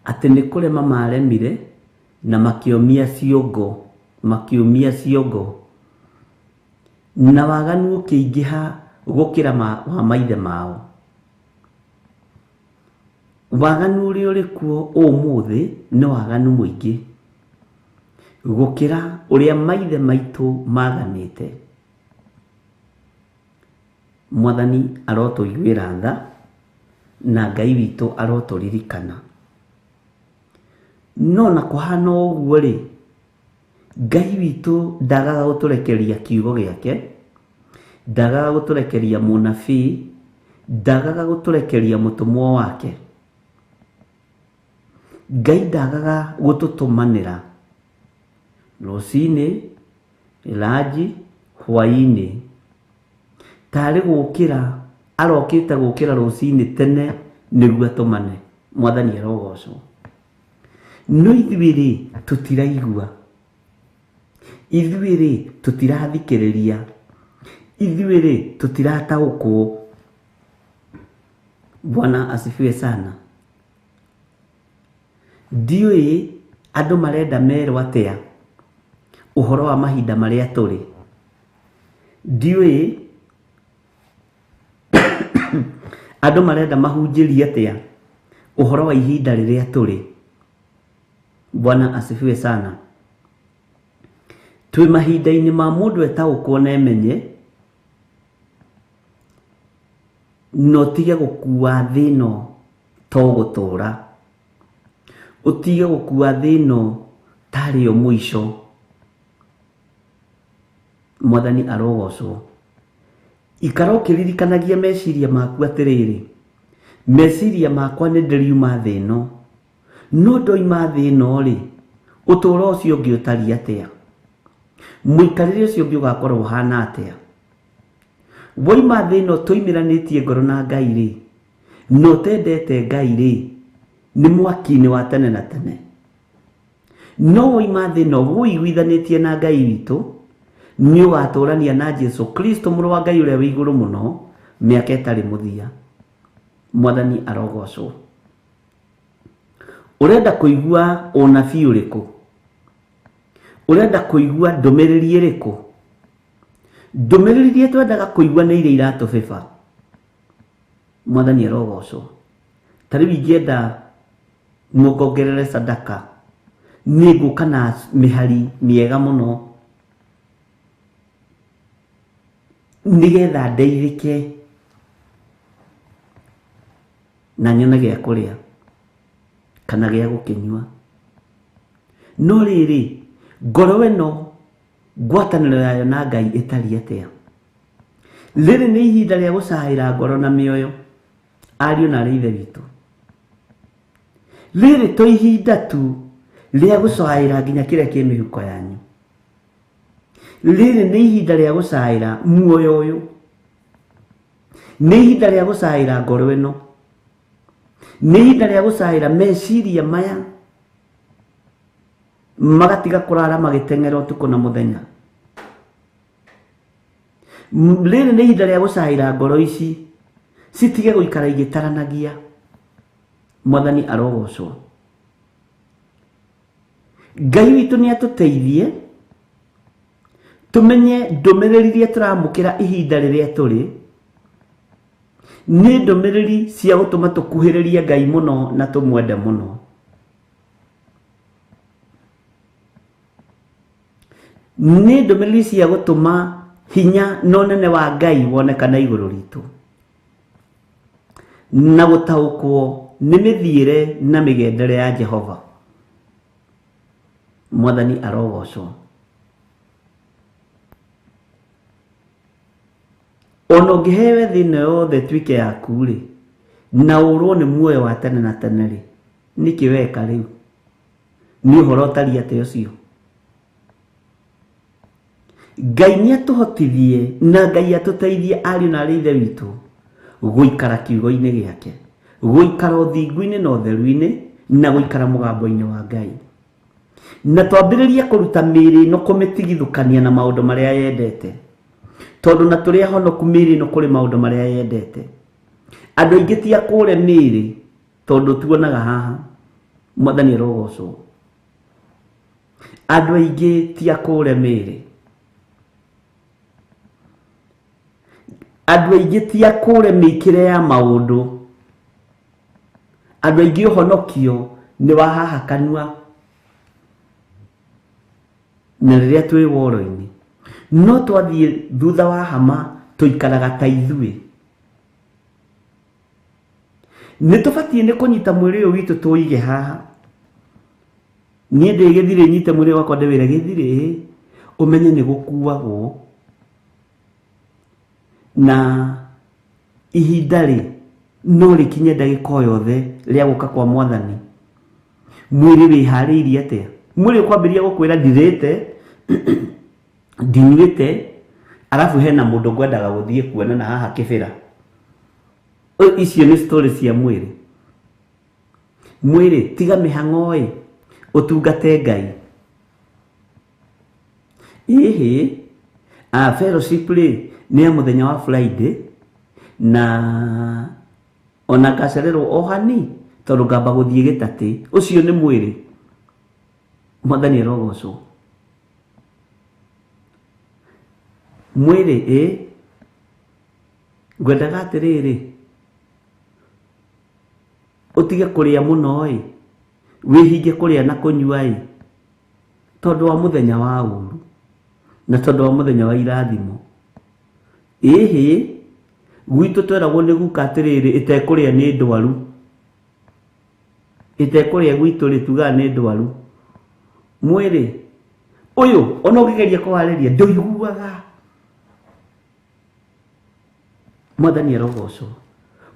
Atĩ nĩ kũrema maremire na makĩũmia ciongo, makĩũmia ciongo. Na waganu ũkĩingĩha gũkĩra wa maithe mao. Waganu ũrĩa ũrĩ kuo ũmũthĩ nĩ waganu mũingĩ gũkĩra ũrĩa maithe maitũ maganĩte. Mwathani arotũiguĩra tha na Ngai witũ arotũririkana. No na kũhana ũguo rĩ, Ngai witũ ndagaga gũtũrekeria kiugo gĩake, ndagaga gũtũrekeria mũnabii, ndagaga gũtũrekeria mũtũmwo wake. Ngai ndagaga gũtũtũmanĩra rũcinĩ, ranji, hwaĩ-inĩ. Tarĩ gũkĩra arokĩte gũkĩra rũcinĩ tene nĩguo atũmane. Mwathani arogocwo. No ithuĩ rĩ, tũtiraigua. Ithuĩ rĩ, tũtirathikĩrĩria. Ithuĩ rĩ, tũtirataũkwo. Bwana asifiwe sana. Ndiũĩ andũ marenda merwo atĩa ũhoro wa mahinda marĩa tũrĩ. Ndiũĩ andũ marenda mahunjĩrie atĩa ũhoro wa ihinda rĩrĩa tũrĩ. Bwana asifiwe sana. Twĩ mahinda-inĩ ma mũndũ etaũkwo na emenye, na ũtige gũkua thĩ ĩno to gũtũra. Ũtige gũkua thĩ ĩno tarĩ yo mũico. Mwathani arogocwo. Ikara ũkĩririkanagia meciria maku atĩrĩrĩ, meciria makwa nĩ ndĩriuma thĩ ĩno, no ndoima thĩ ĩno rĩ, ũtũũro ũcio ũngĩ ũtariĩ atĩa? Mũikarĩre ũcio ũngĩ ũgakorwo ũhana atĩa? Woima thĩ ĩno tũimĩranĩtie ngoro na Ngai rĩ, na ũtendete Ngai rĩ, nĩ mwaki-inĩ wa tene na tene. No woima thĩ ĩno wũiguithanĩtie na Ngai witũ, nĩ ũgatũrania na Jesu Kristo mũrũ wa Ngai ũrĩa wĩ igũrũ mũno mĩaka ĩtarĩ mũthia. Mwathani arogocwo. Ũrenda kũigua ũnabii ũrĩkũ? Ũrenda kũigua ndũmĩrĩri ĩrĩkũ? Ndũmĩrĩri iria twendaga kũigua nĩ iria iratũbĩba. Mwathani arogocwo. Ta rĩu ingĩenda mũngongerere sadaka, nĩ ngũka na mĩhari mĩega mũno nĩgetha ndeithĩke na nyone gĩa kũrĩa kana gĩa gũkĩnyua. No rĩrĩ, ngoro ĩno ngwatanĩro yayo na Ngai ĩtariĩ atĩa? Rĩrĩ nĩ ihinda rĩa gũcaĩra ngoro na mĩoyo, ariũ na arĩ ithe witũ. Rĩrĩ to ihinda tu rĩa gũcaĩra nginya kĩrĩa kĩ mĩhuko yanyu. Rĩrĩ nĩ ihinda rĩa gũcaĩra muoyo ũyũ. Nĩ ihinda rĩa gũcaĩra ngoro ĩno. Nĩ ihinda rĩa gũcaĩra meciria maya magatiga kũrara magĩteng'era ũtukũ na mũthenya. Rĩrĩ nĩ ihinda rĩa gũcaĩra ngoro ici citige gũikara igĩtaranagia. Mwathani arogocwo. Ngai witũ nĩ atũteithie tũmenye ndũmĩrĩri iria tũramũkĩra ihinda rĩrĩa tũrĩ nĩ ndũmĩrĩri cia gũtũma tũkuhĩrĩrie Ngai mũno na tũmwende mũno. Nĩ ndũmĩrĩri cia gũtũma hinya na ũnene wa Ngai wonekane igũrũ ritũ na gũtaũkwo nĩ mĩthiĩre na mĩgendere ya Jehova. Mwathani arogocwo. Ona ũngĩheo thĩ ĩno yothe ĩtuĩke yaku rĩ, na ũrwo nĩ muoyo wa tene na tene rĩ, nĩkĩ weka rĩu? Nĩ ũhoro ũtariĩ atĩa ũcio? Ngai nĩ atũhotithie na Ngai atũteithie ariũ na arĩ ithe witũ gũikara kiugo-inĩ gĩake, gũikara ũthingu-inĩ na ũtheru-inĩ, na gũikara mũgambo-inĩ wa Ngai. Na twambĩrĩrie kũruta mĩĩrĩ ĩno kũmĩtigithũkania na maũndũ marĩa yendete. Tondũ na tũrĩ ahonoku mĩĩrĩ ĩno kũrĩ maũndũ marĩa yendete. Andũ aingĩ ti akũre mĩĩrĩ tondũ tuonaga haha. Mwathani arogocwo. Andũ aingĩ ti akũre mĩĩrĩ. Andũ aingĩ ti akũre mĩkĩre ya maũndũ. Andũ aingĩ ũhonokio nĩ wa haha kanua na rĩrĩa twĩ woro-inĩ. No twathiĩ thutha wa hama tũikaraga ta ithuĩ. Nĩ tũbatiĩ nĩ kũnyita mwĩrĩ ũyũ witũ tũige haha. Niĩ ndĩ gĩthirĩ nyite mwĩrĩ wakwa ndĩwĩre gĩthirĩ, ũmenye nĩ gũkuagwo. Na ihinda rĩ no rĩkinye ndagĩka o yothe rĩa gũka kwa Mwathani. Mwĩrĩ wĩharĩirie atĩa? Mwĩrĩ ũkwambĩrĩria gũkwĩra ndirĩte, ndinyuĩte, arabu hena mũndũ ngwendaga gũthiĩ kuona na haha kĩbĩra. Icio nĩ story cia mwĩrĩ. Mwĩrĩ tiga mĩhang'o ĩ, ũtungate Ngai. Ĩhĩ, fellowship rĩ nĩ ya mũthenya wa Friday na ona ngacererwo o hani tondũ ngamba gũthiĩ gĩtatĩ. Ũcio nĩ mwĩrĩ. Mwathani arogocwo. Mwĩrĩ ĩ, ngwendaga atĩrĩrĩ, ũtige kũrĩa mũno ĩ, wĩhinge kũrĩa na kũnyua ĩ, tondũ wa mũthenya wa ũru na tondũ wa mũthenya wa irathimo. Ĩhĩ, gwitũ tweragwo nĩ guka atĩrĩrĩ, ĩtekũrĩa nĩ ndwaru. Ĩtekũrĩa gwitũ rĩ, tugaga nĩ ndwaru. Mwĩrĩ ũyũ ona ũngĩgeria kũwarĩria ndũiguaga. Mwathani arogocwo.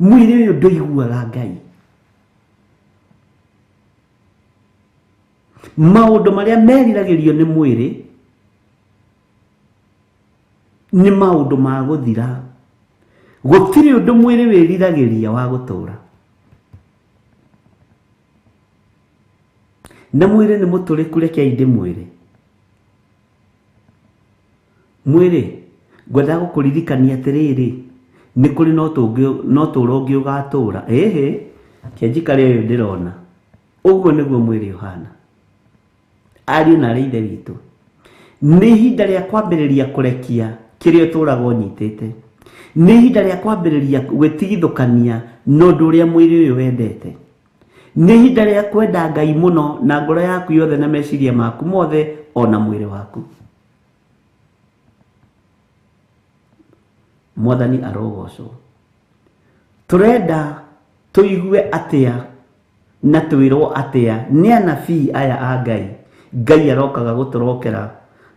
Mwĩrĩ ũyũ ndũiguaga Ngai. Maũndũ marĩa meriragĩrio nĩ mwĩrĩ nĩ maũndũ ma gũthira. Gũtirĩ ũndũ mwĩrĩ wĩriragĩria wa gũtũra. Na mwĩrĩ nĩ mũtũrĩku, rekei ndĩmwĩre. Mwĩrĩ ngwendaga gũkũririkania atĩrĩrĩ, nĩ kũrĩ no tũũro ũngĩ ũgatũra. Ĩhĩ, kĩanjikare ũyũ ndĩrona. Ũguo nĩguo mwĩrĩ ũhana. Ariũ na arĩ ithe witũ, nĩ ihinda rĩa kwambĩrĩria kũrekia kĩrĩa ũtũraga ũnyitĩte. Nĩ ihinda rĩa kwambĩrĩria gwĩtigithũkania na ũndũ ũrĩa mwĩrĩ ũyũ wendete. Nĩ ihinda rĩa kwenda Ngai mũno na ngoro yaku yothe na meciria maku mothe ona mwĩrĩ waku. Mwathani arogocwo. Tũrenda tũigue atĩa na twĩrwo atĩa nĩ anabii aya a Ngai. Ngai arokaga gũtũrokera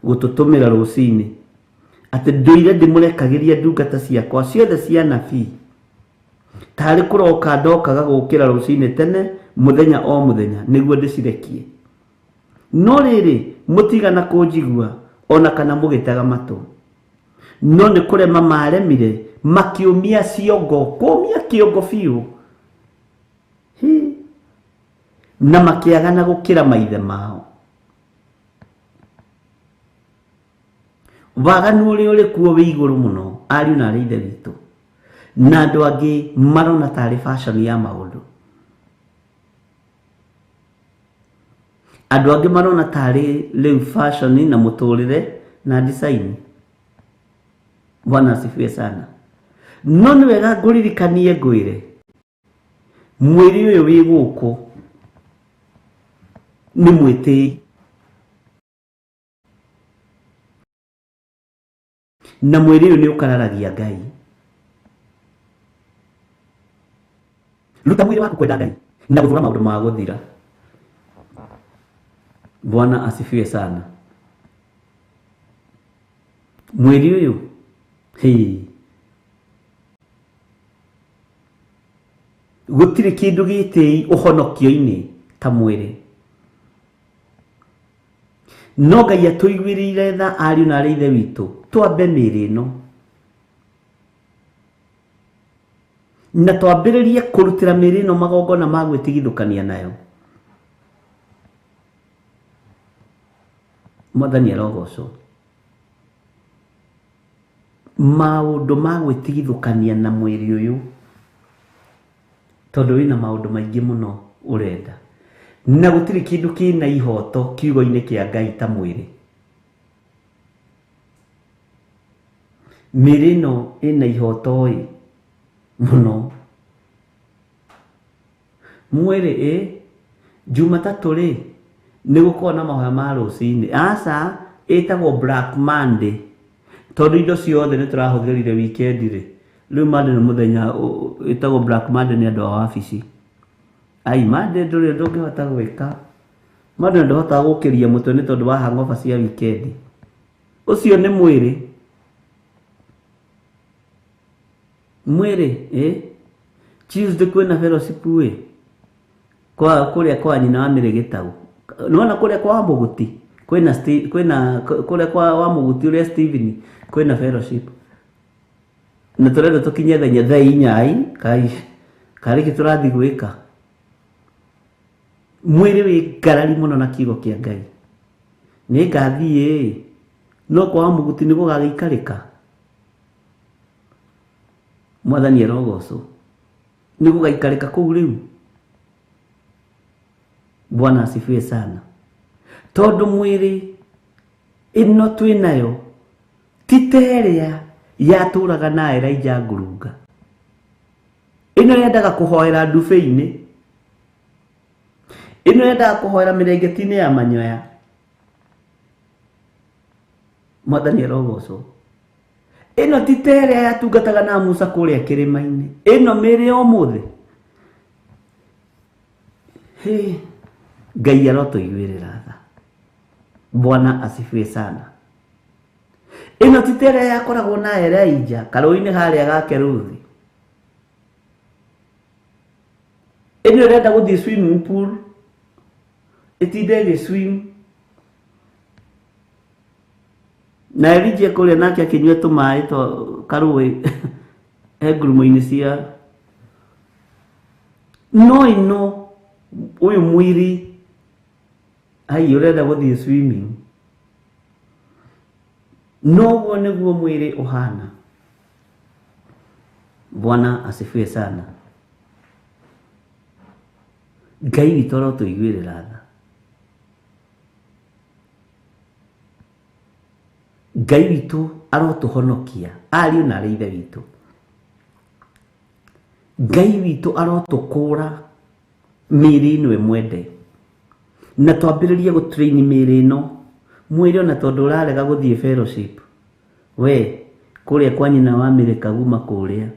gũtũtũmĩra rũcinĩ atĩ ndũire ndĩmũrekagĩria ndungata ciakwa ciothe cia anabii. Tarĩ kũroka ndokaga gũkĩra rũcinĩ tene mũthenya o mũthenya nĩguo ndĩcirekie. No rĩrĩ mũtigana kũnjigua ona kana mũgĩtega matũ. No nĩ kũrema maremire makĩũmia ciongo, kũũmia kĩongo biũ. Na makĩagana gũkĩra maithe mao. Waganu ũrĩa ũrĩ kuo wĩ igũrũ mũno, ariũ na arĩ ithe witũ. Na andũ angĩ marona tarĩ fashion ya maũndũ. Andũ angĩ marona tarĩ rĩu fashion na mũtũrĩre na design. Bwana asifiwe sana. No nĩ wega ngũririkanie ngwĩre, mwĩrĩ ũyũ wĩ gũkũ nĩ mwĩtĩi. Na mwĩrĩ ũyũ nĩ ũkararagia Ngai. Ruta mwĩrĩ waku kwenda Ngai na gũthũra maũndũ ma gũthira. Bwana asifiwe sana. Mwĩrĩ ũyũ, hĩ, gũtirĩ kĩndũ gĩtĩi ũhonokio-inĩ ta mwĩrĩ. No Ngai atũiguĩrĩire tha ariũ na arĩ ithe witũ, twambe mĩĩrĩ ĩno. Na twambĩrĩrie kũrutĩra mĩĩrĩ ĩno magongona ma gwĩtigithũkania nayo. Mwathani arogocwo. Maũndũ ma gwĩtigithũkania na mwĩrĩ ũyũ, tondũ wĩna maũndũ maingĩ mũno ũrenda. Na gũtirĩ kĩndũ kĩna ihoto kiugo-inĩ kĩa Ngai ta mwĩrĩ. Mĩĩrĩ ĩno ĩna ihoto ĩ mũno. Mwĩrĩ ĩ Jumatatũ rĩ nĩ gũkoragwo na mahoya ma rũcinĩ. Aca, ĩtagwo Black Monday. Tondũ indo ciothe nĩ tũrahũthĩrire weekend rĩ. Rĩu Monday nĩ mũthenya ĩtagwo Black Monday nĩ andũ a wabici. Ai, Monday ndũrĩ ũndũ ũngĩhota gwĩka. Monday ndũhotaga gũkĩria mũtwe nĩ tondũ wa hangover cia weekend. Ũcio nĩ mwĩrĩ. Mwĩrĩ, ĩ? Tuesday kwĩna fellowship ĩ. Kwa kũrĩa kwa nyina wa Mĩrĩ Gĩtau. Nĩwona kũrĩa kwa Wamũgũti? Kwĩna kwĩna kũrĩa kwa Wamũgũti ũrĩa Steven kwĩna fellowship. Na tũrenda tũkinye thaa inya ai, kai karĩ kĩ tũrathiĩ gwĩka. Mwĩrĩ wĩ ngarari mũno na kiugo kĩa Ngai. Nĩ ngathiĩ no kwa Wamũgũti nĩ gũgagĩikarĩka. Mwathani arogocwo. Nĩ gũgaikarĩka kũu rĩu. Bwana asifiwe sana. Tondũ mwĩrĩ ĩno twĩnayo ti ta ĩrĩa yatũraga na Elijah ngurunga. Ĩno yendaga kũhoera ndubĩ-inĩ. Ĩno yendaga kũhoera mĩrengeti-inĩ ya manyoya. Mwathani arogocwo. Ĩno ti ta ĩrĩa yatungataga na Musa kũrĩa kĩrĩma-inĩ. Ĩno mĩĩrĩ ya ũmũthĩ. Hĩ, Ngai arotũiguĩrĩra tha. Bwana asifiwe sana. Ĩno ti ta ĩrĩa yakoragwo na Elijah karũĩ-inĩ harĩa ga Keruthi. Ĩno ĩrenda gũthiĩ swimming pool, ĩtinde ĩgĩ swim. Na Elijah kũrĩa nake akĩnyua tũmaĩ twa karũĩ. E ngurumo-inĩ cia no ĩno ũyũ mwĩrĩ ai ũrenda gũthiĩ swimming noguo nĩguo mwĩrĩ ũhana. Bwana asifiwe sana. Ngai witũ arotũiguĩrĩra tha. Ngai witũ arotũhonokia ariũ na arĩ ithe witũ. Ngai witũ arotũkũra mĩĩrĩ ĩno ĩmwende na twambĩrĩrie gũtrain mĩĩrĩ ĩno. Mwĩrĩ ona tondũ ũrarega gũthiĩ fellowship we kũrĩa kwa nyina wa Mary Kaguma kũrĩa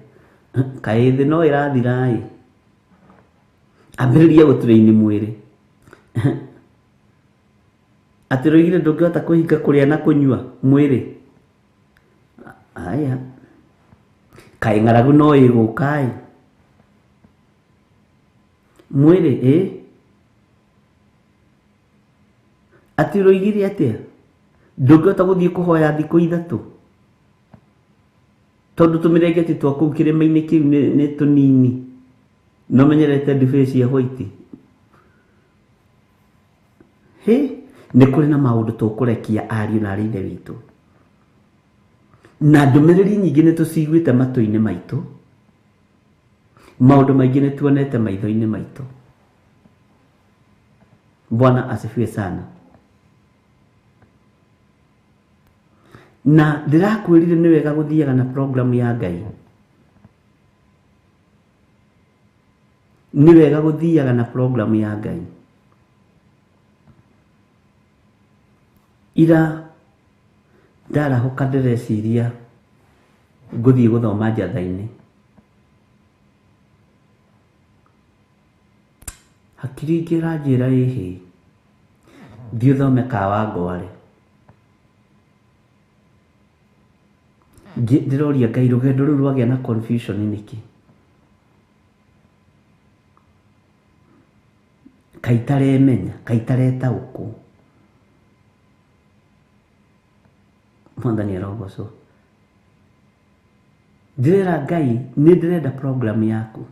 kaĩ thĩ no ĩrathira ĩ, ambĩrĩria gũtrain mwĩrĩ. Atĩ rũigire ndũngĩhota kwĩhinga kũrĩa na kũnyua mwĩrĩ. Aya kaĩ ng'aragu no ĩgũka ĩ mwĩrĩ ĩ. Atĩ ũroigire atĩa ndũngĩhota gũthiĩ kũhoya thikũ ithatũ tondũ tũmĩrengeti twa kũu kĩrĩma-inĩ kĩu nĩ tũnini no menyerete ndibei cia white. Hĩ, nĩ kũrĩ na maũndũ tũkũrekia ariũ na arĩ ithe witũ na ndũmĩrĩri nyingĩ nĩ tũciguĩte matũ-inĩ maitũ, maũndũ maingĩ nĩ tuonete maitho-inĩ maitũ. Bwana asifiwe sana. Na ndĩrakwĩrire nĩ wega gũthiaga na program ya Ngai, nĩ wega gũthiaga na program ya Ngai. Ira ndarahũka ndĩreciria ngũthiĩ gũthoma njatha-inĩ, hakiri ingĩ ĩranjĩra ĩhĩ thiĩ ũthome Kawangware. Ndĩroria Ngai rũgendo rũu rwagĩa na confusion nĩkĩ? Kaĩ itaremenya, kaĩ itaretaũkwo. Mwathani arogocwo. Ndĩrera Ngai nĩ ndĩrenda program yaku.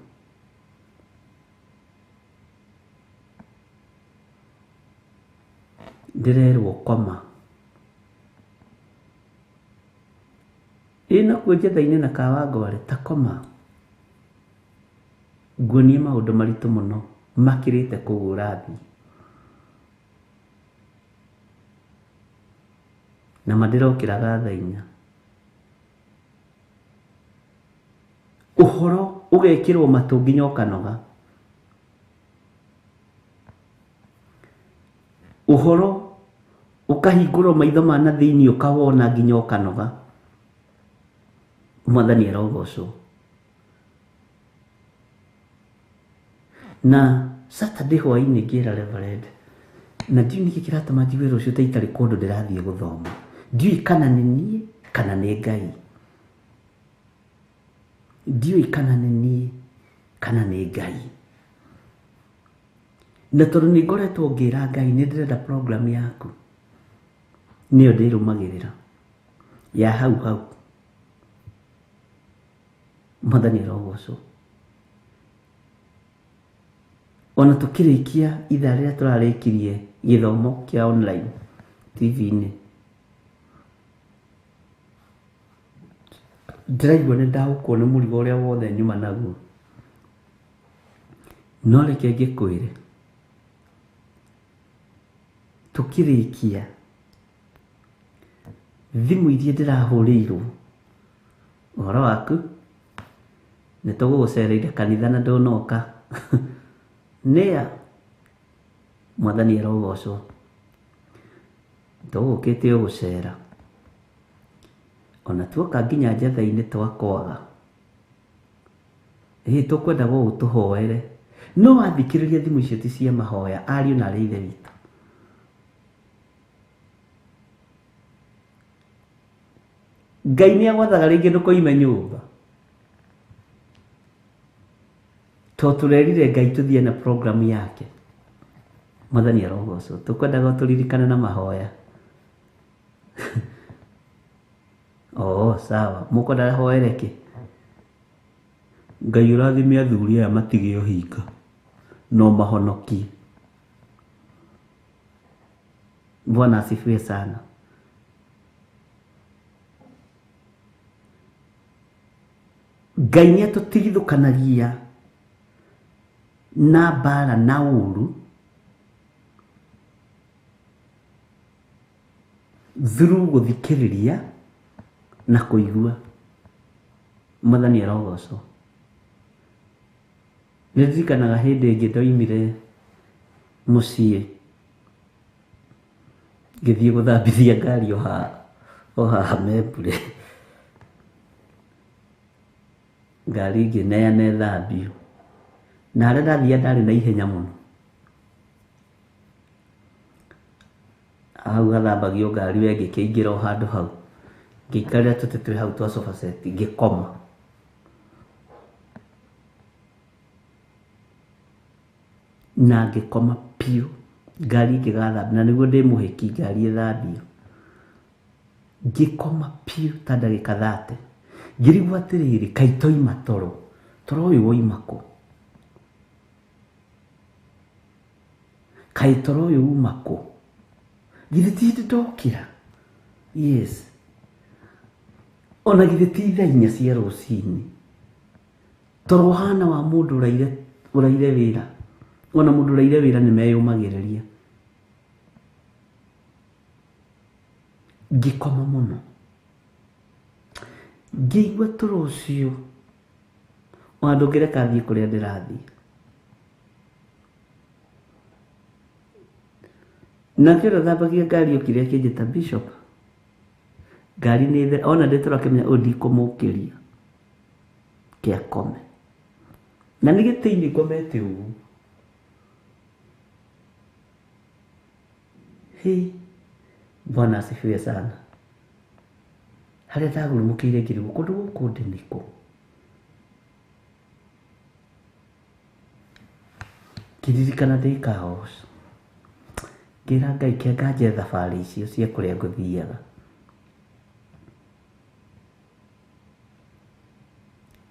Ndĩrerwo koma. Ĩ nakuo njatha-inĩ na Kawangware ta koma. Nguonie maũndũ maritũ mũno makĩrĩte kũu ũrathiĩ. Na ma ndĩrokĩraga thaa inya. Ũhoro ũgekĩrwo matũ nginya ũkanoga. Ũhoro ũkahingũrwo maitho ma na thĩinĩ ũkawona nginya ũkanoga. Mwathani arogocwo. Na Saturday hwaĩ-inĩ ngĩra Reverend, na ndiũĩ nĩkĩ kĩratũma njigue rũciũ ta itarĩ kũndũ ndĩrathiĩ gũthoma. Ndiũĩ kana nĩ niĩ kana nĩ Ngai. Ndiũĩ kana nĩ niĩ kana nĩ Ngai. Na tondũ nĩ ngoretwo ngĩra Ngai nĩ ndĩrenda program yaku, nĩyo ndĩrũmagĩrĩra ya hau hau. Mwathani arogocwo. Ona tũkĩrĩkia ithaa rĩrĩa tũrarĩkirie gĩthomo kĩa online TV-inĩ, ndĩraigua nĩ ndaũkwo nĩ mũrigo ũrĩa wothe nyuma naguo. No reke ngĩkwĩre, tũkĩrĩkia thimũ iria ndĩrahũrĩirwo ũhoro waku nĩ tũgũgũcereire kanitha na ndũnoka. Nĩa Mwathani arogocwo. Tũgũkĩte o gũcera. Ona tuoka nginya njatha-inĩ twakwaga. Ĩ tũkwenda gũgũtũhoere. No wathikĩrĩria thimũ icio ti cia mahoya ariũ na arĩ ithe witũ. Ngai nĩ agwathaga rĩngĩ ndũkoime nyũmba. To tũrerire Ngai tũthiĩ na program yake. Mwathani arogocwo. Tũkwendaga tũririkane na mahoya. Oh, sawa. Mũkwenda hoere kĩ? Ngai ũrathime athuri aya matige ũhinga no mahonokie. Bwana asifiwe sana. Ngai nĩ atũtigithũkanagia na mbara na ũru through gũthikĩrĩria na kũigua. Mwathani arogocwo. Nĩ ndirikanaga hĩndĩ ĩngĩ ndoimire mũciĩ ngĩthiĩ gũthambithia ngari o haha Membure. Ngari ngĩneana ĩthambio. Na harĩa ndathiaga ndarĩ na ihenya mũno. Hau hathambagio ngari we ngĩkĩingĩra o handũ hau. Ngĩikarĩra tũtĩ twĩ hau twa sofa set ngĩkoma. Na ngĩkoma piũ. Ngari ĩngĩgathambio na nĩguo ndĩ mũhĩki ngari ĩthambio. Ngĩkoma piũ ta ndagĩka 30. Ngĩrigwo atĩrĩrĩ, kaĩ toima toro? Toro ũyũ woima kũ? Kaĩ toro ũyũ uma kũ? Githĩ ti hĩndĩ ndokĩra? Yes. Ona githĩ ti thaa 4 cia rũcinĩ? Toro ũhana wa mũndũ ũraire wĩra. Ona mũndũ ũraire wĩra nĩ meyũmagĩrĩria. Ngĩkoma mũno. Ngĩigua toro ũcio ona ndũngĩreka thiĩ kũrĩa ndĩrathiĩ. Nake ũrĩa ũthambagia ngari okire akĩnjĩta Bishop. Ngari nĩ there, ona ndĩ toro akĩmenya ũyũ ndikũmũkĩria. Kĩakome. Na nĩ gĩtĩ-inĩ ngomete ũguo. Hĩ, Bwana asifiwe sana. Harĩa ndagurumũkĩire ngĩrigwo kũndũ gũkũ ndĩ nĩkũ? Ngĩririkana ndĩ Kaos. Ngĩra Ngai kĩanga nje thabarĩ icio cia kũrĩa ngũthiaga.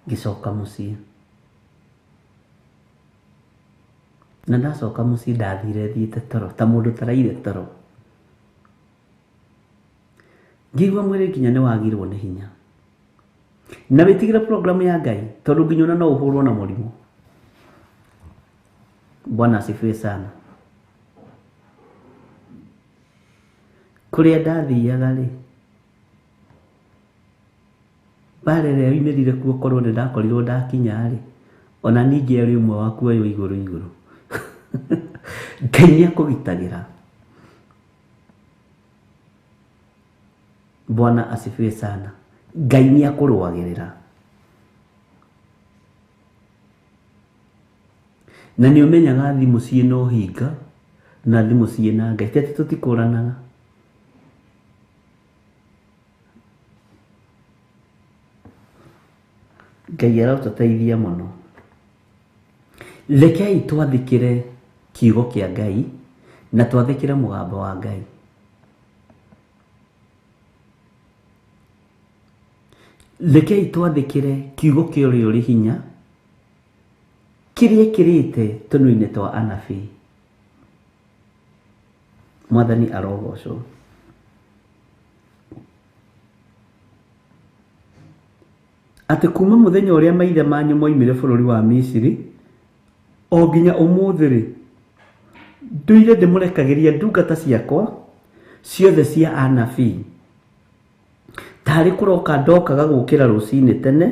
Ngĩcoka mũciĩ. Na ndacoka mũciĩ ndathire thiĩte toro ta mũndũ ũtaraire toro. Ngĩigua mwĩrĩ nginya nĩ wagirwo nĩ hinya. Na wĩtigĩre programu ya Ngai tondũ nginya ona no ũhũrwo na mũrimũ. Bwana asifiwe sana. Kũrĩa ndathiaga rĩ, mbara ĩrĩa yoimĩrire kuo korwo nĩ ndakorirwo ndakinya rĩ, ona ningĩ arĩ ũmwe wa kuoywo igũrũ igũrũ. Ngai nĩ akũgitagĩra. Bwana asifiwe sana. Ngai nĩ akũrũagĩrĩra. Na nĩ ũmenyaga thimũ ciĩna ũhinga na thimũ ciĩna Ngai. Ti atĩ tũtikũranaga. Ngai arotũteithia mũno. Rekei twathĩkĩre kiugo kĩa Ngai na twathĩkĩre mũgambo wa Ngai. Rekei twathĩkĩre kiugo kĩa ũrĩa ũrĩ hinya kĩrĩa kĩrĩte tũnua-inĩ twa anabii. Mwathani arogocwo. Atĩ kuma mũthenya ũrĩa maithe manyu moimire bũrũri wa Misiri o nginya ũmũthĩ rĩ, ndũire ndĩmũrekagĩria ndungata ciakwa ciothe cia anabii. Tarĩ kũroka ndokaga gũkĩra rũcinĩ tene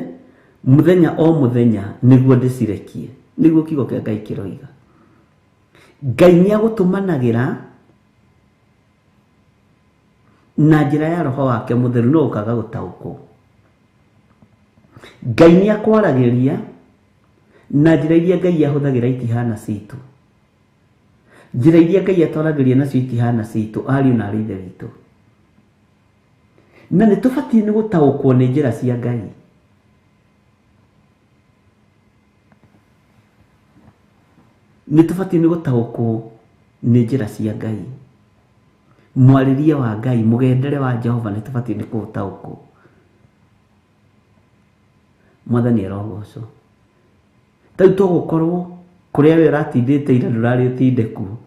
mũthenya o mũthenya nĩguo ndĩcirekie. Nĩguo kiugo kĩa Ngai kĩroiga. Ngai nĩ agũtũmanagĩra na njĩra ya roho wake mũtheru no ũkaga gũtaũkwo. Ngai nĩ akwaragĩria na njĩra iria Ngai ahũthagĩra itihana citũ. Njĩra iria Ngai atwaragĩria nacio itihana citũ ariũ na arĩ ithe witũ. Na nĩ tũbatiĩ nĩ gũtaũkwo nĩ njĩra cia Ngai. Nĩ tũbatiĩ nĩ gũtaũkwo nĩ njĩra cia Ngai. Mwarĩrie wa Ngai, mũgendere wa Jehova nĩ tũbatiĩ nĩ kũũtaũkwo. Mwathani arogocwo. Rĩu to gũkorwo kũrĩa we ũratindĩte ira ndũrarĩ ũtinde kuo.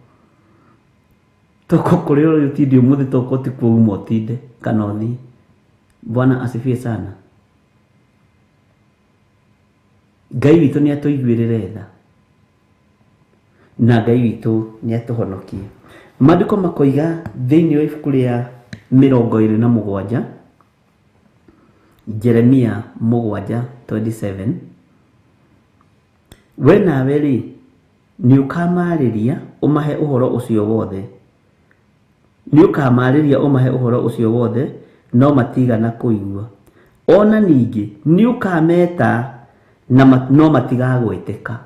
Toko kũrĩa ũrĩ ũtinde ũmũthĩ toko ti kuo uma ũtinde kana ũthiĩ. Bwana asifiwe sana. Ngai witũ nĩ atũiguĩrĩre tha na Ngai witũ nĩ atũhonokie. Maandĩko makoiga thĩinĩ wa ibuku rĩa 27, Jeremia 7:27, we nawe rĩ nĩ ũkamarĩria ũmahe ũhoro ũcio wothe, nĩ ũkamarĩria ũmahe ũhoro ũcio wothe, no matigana kũigua. Ona ningĩ nĩ ũkameta na no matigagwĩtĩka.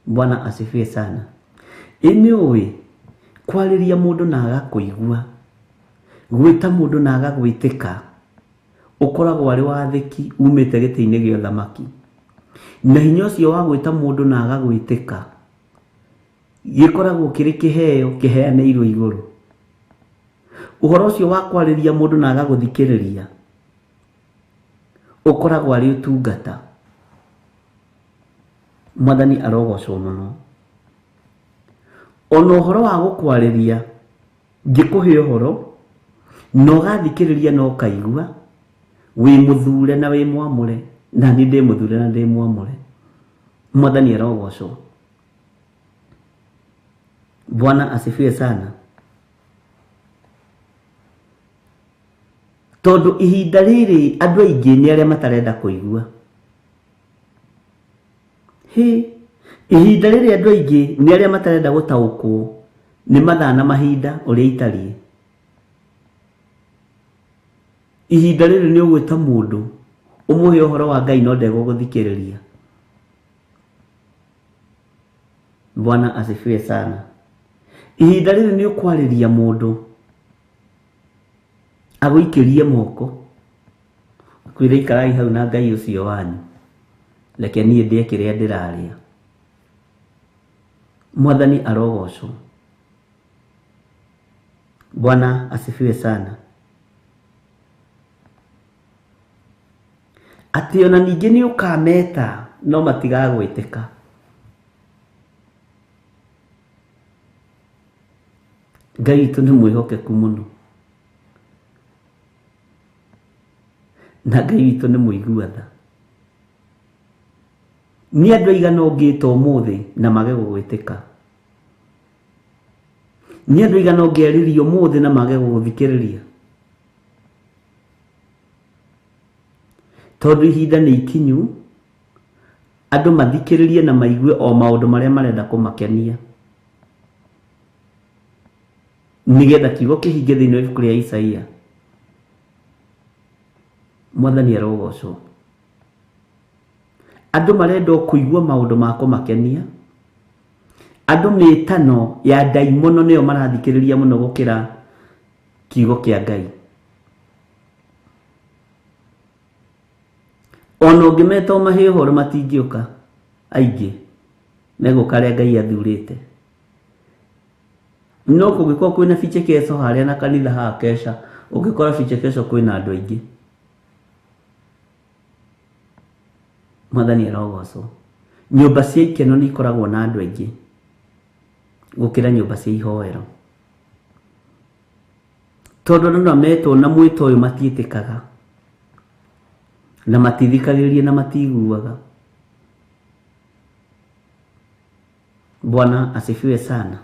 Bwana asifiwe sana. Ĩ nĩ ũĩ kwarĩria mũndũ na agakũigua, gwĩta mũndũ na agagwĩtĩka, ũkoragwo arĩ wathĩki umĩte gĩtĩ-inĩ gĩa ũthamaki. Na hinya ũcio wa gwĩta mũndũ na agagwĩtĩka gĩkoragwo kĩrĩ kĩheo kĩheanĩirwo igũrũ. Ũhoro ũcio wa kwarĩria mũndũ na agagũthikĩrĩria ũkoragwo arĩ ũtungata. Mwathani arogocwo mũno. Ona ũhoro wa gũkwarĩria ngĩkũhe ũhoro na ũgathikĩrĩria na ũkaigua, wĩ mũthure na wĩ mwamũre, na niĩ ndĩ mũthure na ndĩ mwamũre. Mwathani arogocwo. Bwana asifiwe sana. Tondũ ihinda rĩrĩ andũ aingĩ nĩ arĩa matarenda kũigua. Hĩ, ihinda rĩrĩ andũ aingĩ nĩ arĩa matarenda gũtaũkwo nĩ mathaa na mahinda ũrĩa itariĩ. Ihinda rĩrĩ nĩ ũgwĩta mũndũ ũmũhe ũhoro wa Ngai no ndegũgũthikĩrĩria. Bwana asifiwe sana. Ihinda rĩrĩ nĩ ũkwarĩria mũndũ agũikĩrie moko akwĩre ikarai hau na Ngai ũcio wanyu, reke niĩ ndĩe kĩrĩa ndĩrarĩa. Mwathani arogocwo. Bwana asifiwe sana. Atĩ ona ningĩ nĩ ũkameta no matigagwĩtĩka. Ngai witũ nĩ mwĩhokeku mũno na Ngai witũ nĩ mũigua tha. Nĩ andũ aigana ũngĩta ũmũthĩ na mage gũgwĩtĩka? Nĩ andũ aigana ũngĩarĩria ũmũthĩ na mage gũgũthikĩrĩria? Tondũ ihinda nĩ ikinyu andũ mathikĩrĩrie na maigue o maũndũ marĩa marenda kũmakenia, nĩgetha kiugo kĩhinge thĩinĩ wa ibuku rĩa Isaia. Mwathani arogocwo. Andũ marenda o kũigua maũndũ ma kũmakenia. Andũ mĩtano ya ndaimono nĩyo marathikĩrĩria mũno gũkĩra kiugo kĩa Ngai. Ona ũngĩmeta ũmahe ũhoro matingĩũka, aingĩ megũka arĩa Ngai athurĩte. No kũngĩkorwo kwĩna vichekesho harĩa na kanitha haha kesha, ũngĩkora vichekesho kwĩna andũ aingĩ. Mwathani arogocwo. Nyũmba cia ikeno nĩ ikoragwo na andũ aingĩ gũkĩra nyũmba cia ihoero. Tondũ andũ no metwo na mwĩto ũyũ matiĩtĩkaga na matithikagĩrĩria na matiguaga. Bwana asifiwe sana.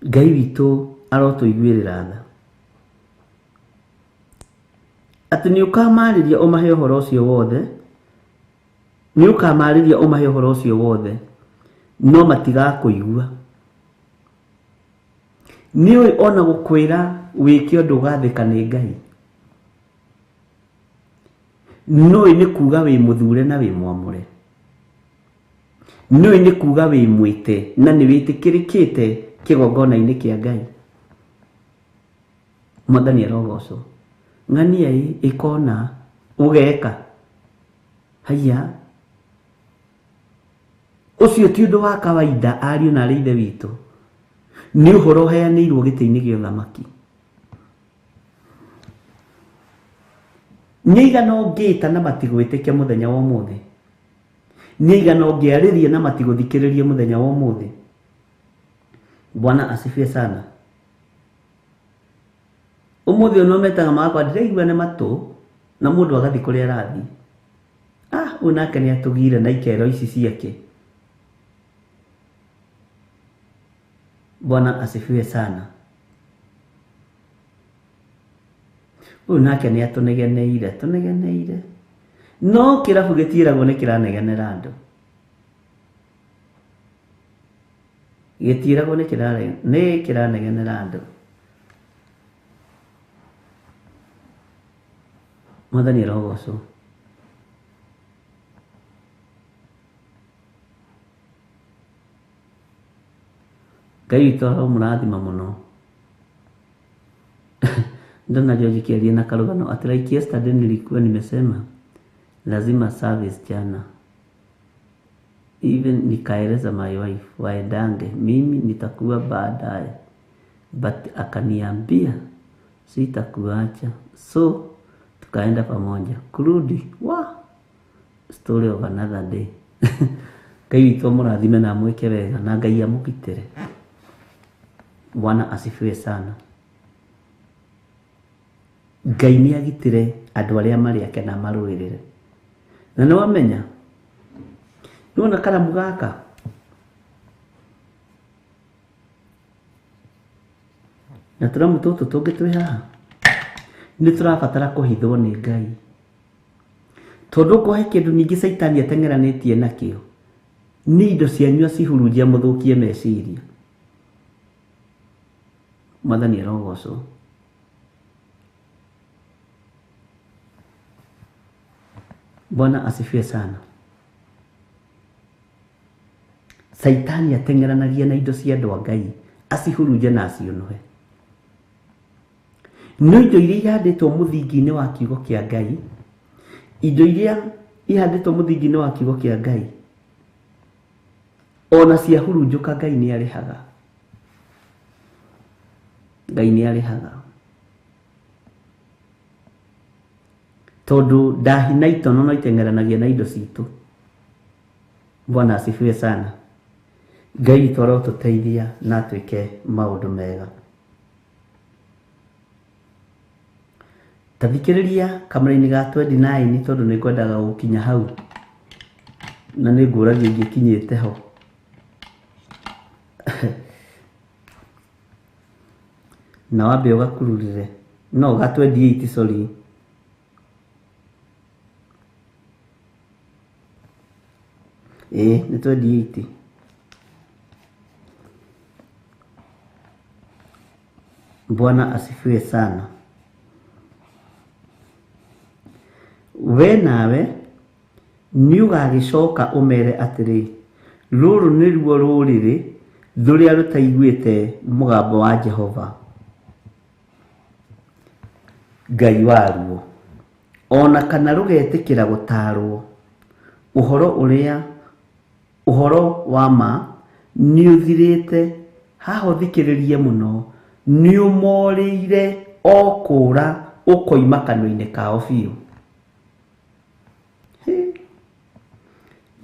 Ngai witũ arotũiguĩrĩra tha. Atĩ nĩ ũkamarĩria ũmahe ũhoro ũcio wothe, nĩ ũkamarĩria ũmahe ũhoro ũcio wothe, no matigakũigua. Nĩ ũĩ ona gũkwĩra wĩke ũndũ ũgathĩka nĩ Ngai. Nũĩ nĩ kuga wĩ mũthure na wĩ mwamũre. Nũĩ nĩ kuga wĩ mwĩte na nĩ wĩtĩkĩrĩkĩte kĩgongona-inĩ kĩa Ngai. Mwathani arogocwo. Ng'ania ĩ ĩkona ũgeka. Haiya, ũcio ti ũndũ wa kawaida ariũ na arĩ ithe witũ. Nĩ ũhoro ũheanĩirwo gĩtĩ-inĩ gĩa ũthamaki. Nĩ aigana ũngĩta na matigwĩtĩkia mũthenya wa ũmũthĩ? Nĩ aigana ũngĩarĩria na matigũthikĩrĩria mũthenya wa ũmũthĩ? Bwana asifiwe sana. Ũmũthĩ ũyũ metaga magakwa ndĩraigua nĩ matũ na mũndũ agathiĩ kũrĩa arathiĩ. Ũyũ nake nĩ atũgire na ikero ici ciake. Bwana asifiwe sana. Ũyũ nake nĩ atũnegeneire, tũnegeneire. No kĩrabu gĩtiĩragwo nĩ kĩranegenera andũ. Gĩtiĩragwo nĩ kĩranegenera andũ. Mwathani arogocwo. Ngai witũ aromũrathima mũno. Ndona George kĩaria na karũgano atĩ like yesterday nilikuwa nimesema lazima service jana. Even nikaeleza my wife waendange mimi nitakuwa baadaye, but akaniambia sitakuacha, so tukaenda pamoja. Kurudi wa story of another day. Ngai witũ amũrathime na amwĩke wega na Ngai amũgitĩre. Bwana asifiwe sana. Ngai nĩ agitĩre andũ arĩa marĩ ake na marũĩrĩre. Na nĩ wamenya nĩwona karamu gaka na tũramu tũtũ tũngĩ twĩ haha nĩ tũrabatara kũhithwo nĩ Ngai, tondũ kũhe kĩndũ ningĩ Caitani ateng'eranĩtie nakĩo nĩ indo cianyu acihurunjia mũthũkie meciria. Mwathani arogocwo. Bwana asifiwe sana. Caitani ateng'eranagia na indo cia andũ a Ngai acihurunje na aciũnũhe. No indo iria ihandĩtwo mũthingi-inĩ wa kiugo kĩa Ngai, indo iria ihandĩtwo mũthingi-inĩ wa kiugo kĩa Ngai, ona ciahurunjũka Ngai nĩ arĩhaga. Ngai nĩ arĩhaga. Tondũ ndahi na itono no iteng'eranagia na indo citũ. Bwana asifiwe sana. Ngai witũ arotũteithia na atwĩke maũndũ mega. Ta thikĩrĩria kamũra-inĩ ga 29 tondũ nĩ ngwendaga gũkinya hau na nĩ ngũragia ingĩkinyĩte ho. Na wambe ũgakururĩre no ga 28, sorry. Nĩ 28. Bwana asifiwe sana. We nawe nĩ ũgagĩcoka ũmere atĩrĩ, rũrũ nĩruo rũrĩrĩ rũrĩa rũtaiguĩte mũgambo wa Jehova Ngai waruo, ona kana rũgetĩkĩra gũtaarwo. Ũhoro wa ma nĩ ũthirĩte. Haha ũthikĩrĩrie mũno, nĩ ũmorĩire o kũũra ũkoima kanua-inĩ kao biũ.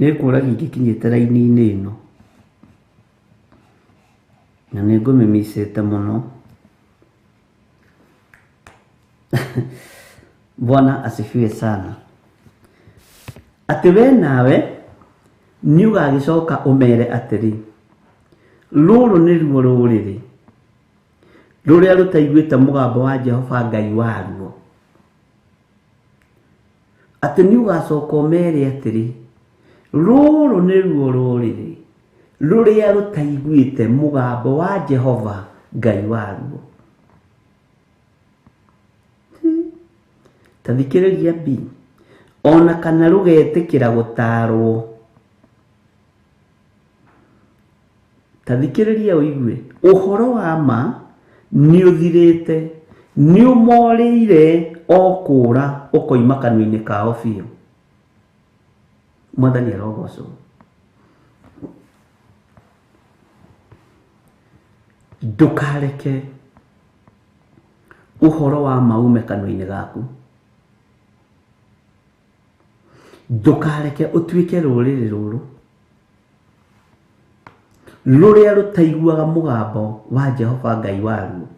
Nĩ ngũragia ingĩkinyĩte raini-inĩ ĩno na nĩ ngũmĩmicĩte mũno. Bwana asifiwe sana. Atĩ we nawe nĩ ũgagĩcoka ũmere atĩrĩ, rũrũ nĩruo rũrĩrĩ rũrĩa rũtaiguĩte mũgambo wa Jehova Ngai waruo. Atĩ nĩ ũgacoka ũmere atĩrĩ, rũrũ nĩruo rũrĩrĩ rũrĩa rũtaiguĩte mũgambo wa Jehova Ngai waruo. Ta thikĩrĩria B, ona kana rũgetĩkĩra gũtaarwo. Ta thikĩrĩria ũigue, ũhoro wa ma nĩ ũthirĩte, nĩ ũmorĩire o kũũra ũkoima kanua-inĩ kao biũ. Mwathani arogocwo. Ndũkareke ũhoro wa ma ume kanua-inĩ gaku. Ndũkareke ũtuĩke rũrĩrĩ rũrũ rũrĩa rũtaiguaga mũgambo wa Jehova Ngai waruo.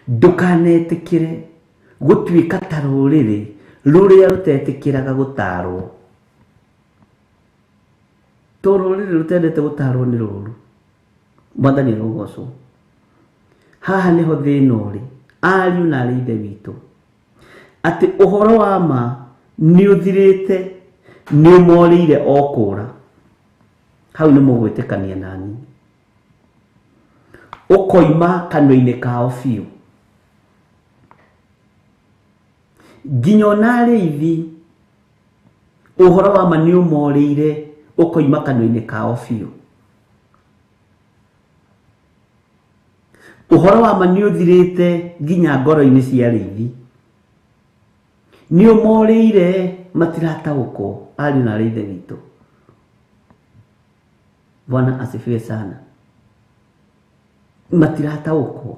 Ndũkanetĩkĩre gũtuĩka ta rũrĩrĩ rũrĩa rũtetĩkĩraga gũtarwo. To rũrĩrĩ rũtendete gũtarwo nĩ rũru. Mwathani arogocwo. Haha nĩho thĩna ũrĩ, ariũ na arĩ ithe witũ, atĩ ũhoro wa ma nĩ ũthirĩte, nĩ ũmorĩire o kũra. Hau nĩ mũgwĩtĩkania nani. Ũkoima kanua-inĩ kao biũ. Nginya ona arĩithi ũhoro wa ma nĩ ũmorĩire, ũkoima kanua-inĩ kao biũ. Ũhoro wa ma nĩ ũthirĩte nginya ngoro-inĩ cia arĩithi. Nĩ ũmorĩire, matirataũkwo, ariũ na arĩ ithe witũ. Bwana asifiwe sana. Matirataũkwo.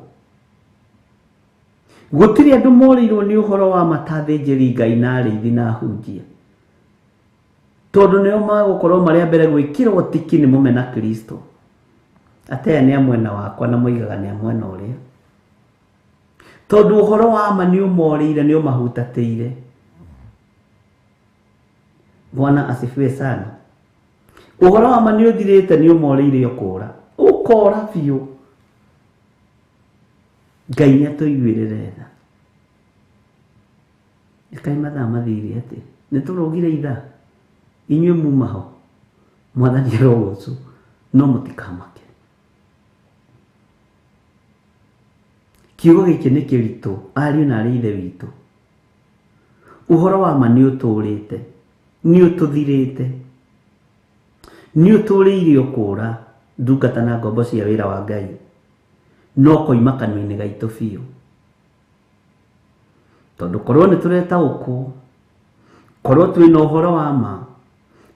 Gũtirĩ andũ morĩirwo nĩ ũhoro wa ma ta athĩnjĩri Ngai na arĩithi na ahunjia. Tondũ nĩo magũkorwo marĩ a mbere gwĩkĩrwo tiki nĩ mũmena Kristo. Ate aya nĩ a mwena wakwa na moigaga nĩ a mwena ũrĩa. Tondũ ũhoro wa ma nĩ ũmorĩire, nĩ ũmahutatĩire. Bwana asifiwe sana. Ũhoro wa ma nĩ ũthirĩte, nĩ ũmorĩire ũkũra. Ũkora biũ. Ngai nĩ atũiguĩrĩre tha. Kaĩ mathaa mathire atĩ? Nĩ tũrũgire ithaa. Inyuĩ muma ho. Mwathani arogocwo. No mũtikamake. Kiugo gĩkĩ nĩ kĩritũ, ariũ na arĩ ithe witũ. Ũhoro wa ma nĩ ũtũrĩte, nĩ ũtũthirĩte, nĩ ũtũrĩire ũkũra ndungata na ngombo cia wĩra wa Ngai, no koima kanua-inĩ gaitũ biũ. Tondũ korwo nĩ tũretaũkwo, korwo twĩna ũhoro wa ma,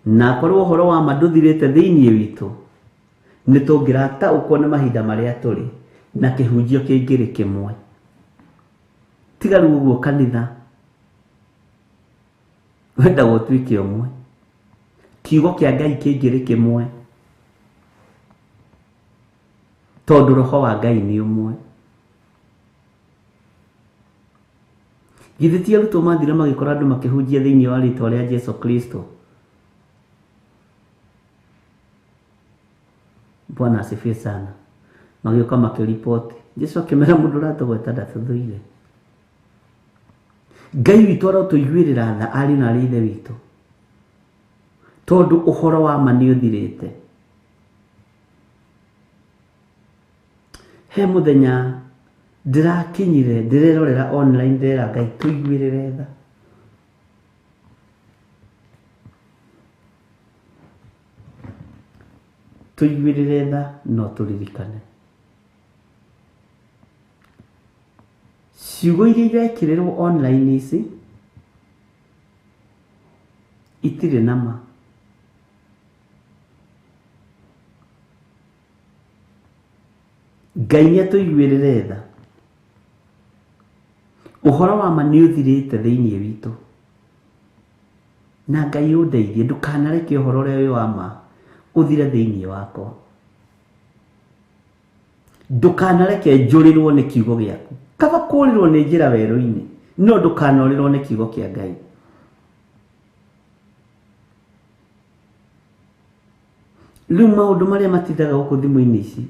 na korwo ũhoro wa ma ndũthirĩte thĩinĩ witũ, nĩ tũngĩrataũkwo nĩ mahinda marĩa tũrĩ na kĩhunjio kĩngĩrĩ kĩmwe. Tiga rĩu ũguo kanitha wendagwo ũtuĩke ũmwe, kiugo kĩa Ngai kĩngĩrĩ kĩmwe, tondũ roho wa Ngai nĩ ũmwe. Githĩ ti arutwo mathire magĩkora andũ makĩhunjia thĩinĩ wa rĩtwa rĩa Jesu Kristo? Bwana asifiwe sana. Magĩũka makĩripoti. Jesu akĩmera mũndũ ũratũgweta ndatũthũire. Ngai witũ arotũiguĩrĩra tha, ariũ na arĩ ithe witũ, tondũ ũhoro wa ma nĩ ũthirĩte. He mũthenya ndĩrakinyire, ndĩrerorera online, ndĩrera Ngai tũiguĩrĩre tha. Tũiguĩrĩre tha no tũririkane. Ciugo iria irekĩrĩrwo online ici itirĩ na ma. Ngai nĩ atũiguĩrĩre tha. Ũhoro wa ma nĩ ũthirĩte thĩinĩ witũ. Na Ngai ũndeithie ndũkanareke ũhoro ũrĩa wĩ wa ma ũthire thĩinĩ wakwa. Ndũkanareke njũrĩrwo nĩ kiugo gĩaku. Kaba kũrĩrwo nĩ njĩra werũ-inĩ, no ndũkanorĩrwo nĩ kiugo kĩa Ngai. Rĩu maũndũ marĩa matindaga gũkũ thimũ-inĩ ici,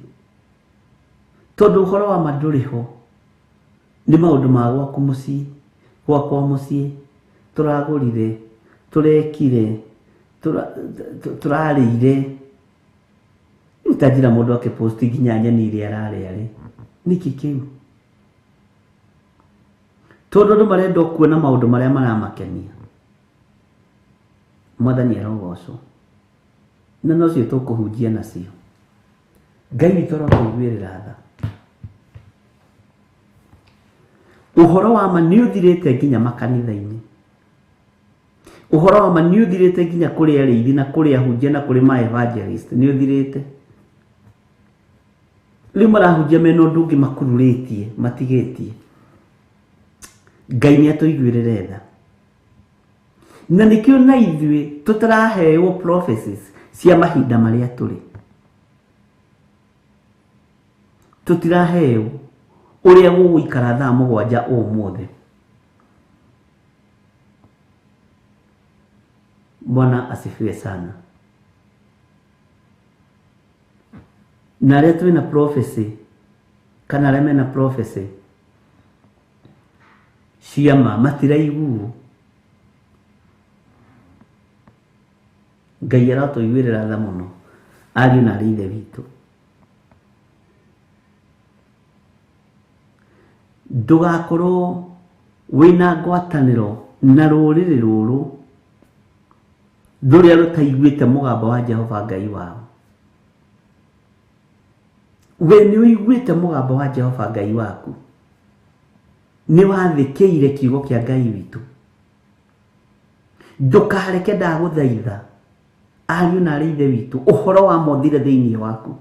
tondũ ũhoro wa ma ndũrĩ ho, nĩ maũndũ ma gwaku mũciĩ, gwakwa mũciĩ, tũragũrire, tũrekire, tũrarĩire. Rĩu ta njĩra mũndũ akĩposti nginya nyeni iria ararĩa rĩ, nĩkĩ kĩu? Tondũ andũ marenda o kuona maũndũ marĩa maramakenia. Mwathani arogocwo. Na nocio tũkũhunjia nacio. Ngai witũ arotũiguĩrĩra tha. Ũhoro wa ma nĩ ũthirĩte nginya makanitha-inĩ. Ũhoro wa ma nĩ ũthirĩte nginya kũrĩ arĩithi na kũrĩ ahunjia na kũrĩ ma evangelist, nĩ ũthirĩte. Rĩu marahunjia mena ũndũ ũngĩ makururĩtie, matigĩtie. Ngai nĩ atũiguĩrĩre tha. Na nĩkĩo na ithuĩ tũtaraheo prophecies cia mahinda marĩa tũrĩ. Tũtiraheo ũrĩa gũgũikara thaa 7 ũmũthĩ. Bwana asifiwe sana. Na arĩa twĩna prophecy kana arĩa mena prophecy cia ma matiraiguo. Ngai aratũiguĩrĩra tha mũno ariũ na arĩ ithe witũ. Ndũgakorwo wĩna ngwatanĩro na rũrĩrĩ rũrũ rũrĩa rũtaiguĩte mũgambo wa Jehova Ngai wao. We nĩ ũiguĩte mũgambo wa Jehova Ngai waku, nĩ wathĩkĩire kiugo kĩa Ngai witũ. Ndũkareke ndagũthaitha ariũ na arĩ ithe witũ ũhoro wa mothire thĩinĩ waku.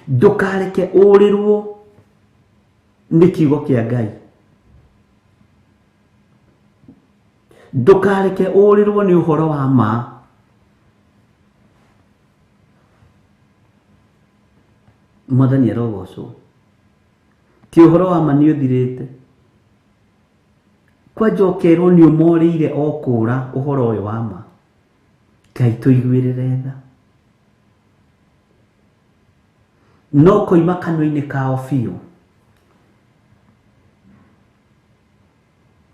Ndũkareke ũrĩrwo nĩ kiugo kĩa Ngai. Ndũkareke ũrĩrwo nĩ ũhoro wa ma. Mwathani arogocwo. Ti ũhoro wa ma nĩ ũthirĩte. Kwanja ũkerwo nĩ ũmorĩire o kũra ũhoro ũyũ wa ma. Ngai tũiguĩrĩre tha. No koima kanua-inĩ kao biũ.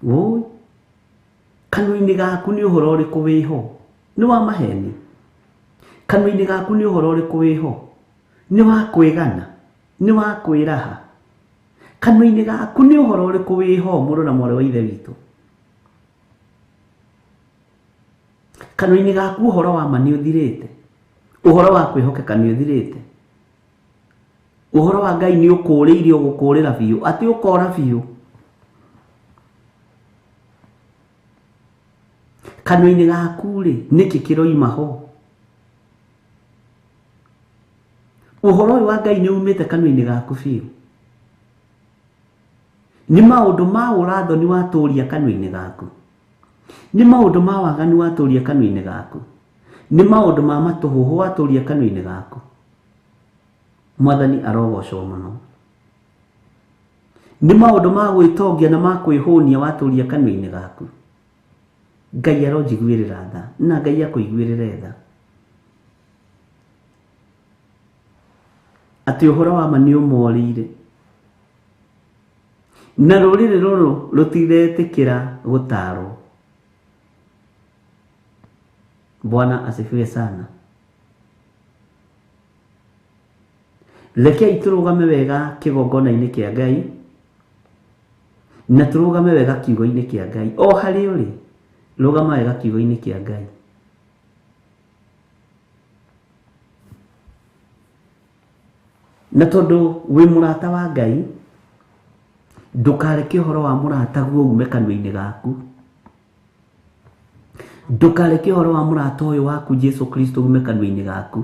Woi, kanua-inĩ gaku nĩ ũhoro ũrĩkũ wĩho? Nĩ wa maheni. Kanua-inĩ gaku nĩ ũhoro ũrĩkũ wĩho? Nĩ wa kwĩgana, nĩ wa kwĩraha. Kanua-inĩ gaku nĩ ũhoro ũrĩkũ wĩho mũrũ na mwarĩ wa ithe witũ? Kanua-inĩ gaku ũhoro wa ma nĩ ũthirĩte. Ũhoro wa kwĩhokeka nĩ ũthirĩte. Ũhoro wa Ngai nĩ ũkũrĩire ũgũkũrĩra biũ, atĩ ũkora biũ. Kanua-inĩ gaku rĩ, nĩkĩ kĩroima ho? Ũhoro ũyũ wa Ngai nĩ umĩte kanua-inĩ gaku biũ. Nĩ maũndũ ma ũrathoni watũria kanua-inĩ gaku. Nĩ maũndũ ma waganu watũria kanua-inĩ gaku. Nĩ maũndũ ma matũhũhũ watũria kanua-inĩ gaku. Mwathani arogocwo mũno. Nĩ maũndũ ma gwĩtongia na ma kwĩhũnia watũria kanua-inĩ gaku. Ngai aronjiguĩrĩra tha na Ngai akũiguĩrĩre tha. Atĩ ũhoro wa ma nĩ ũmorĩire. Na rũrĩrĩ rũrũ rũtiretĩkĩra gũtarwo. Bwana asifiwe sana. Rekei tũrũgame wega kĩgongona-inĩ kĩa Ngai na tũrũgame wega kiugo-inĩ kĩa Ngai. O harĩa ũrĩ, rũgama wega kiugo-inĩ kĩa Ngai. Na tondũ wĩ mũrata wa Ngai, ndũkareke ũhoro wa mũrataguo ume kanua-inĩ gaku. Ndũkareke ũhoro wa mũrata ũyũ waku Jesu Kristo ume kanua-inĩ gaku.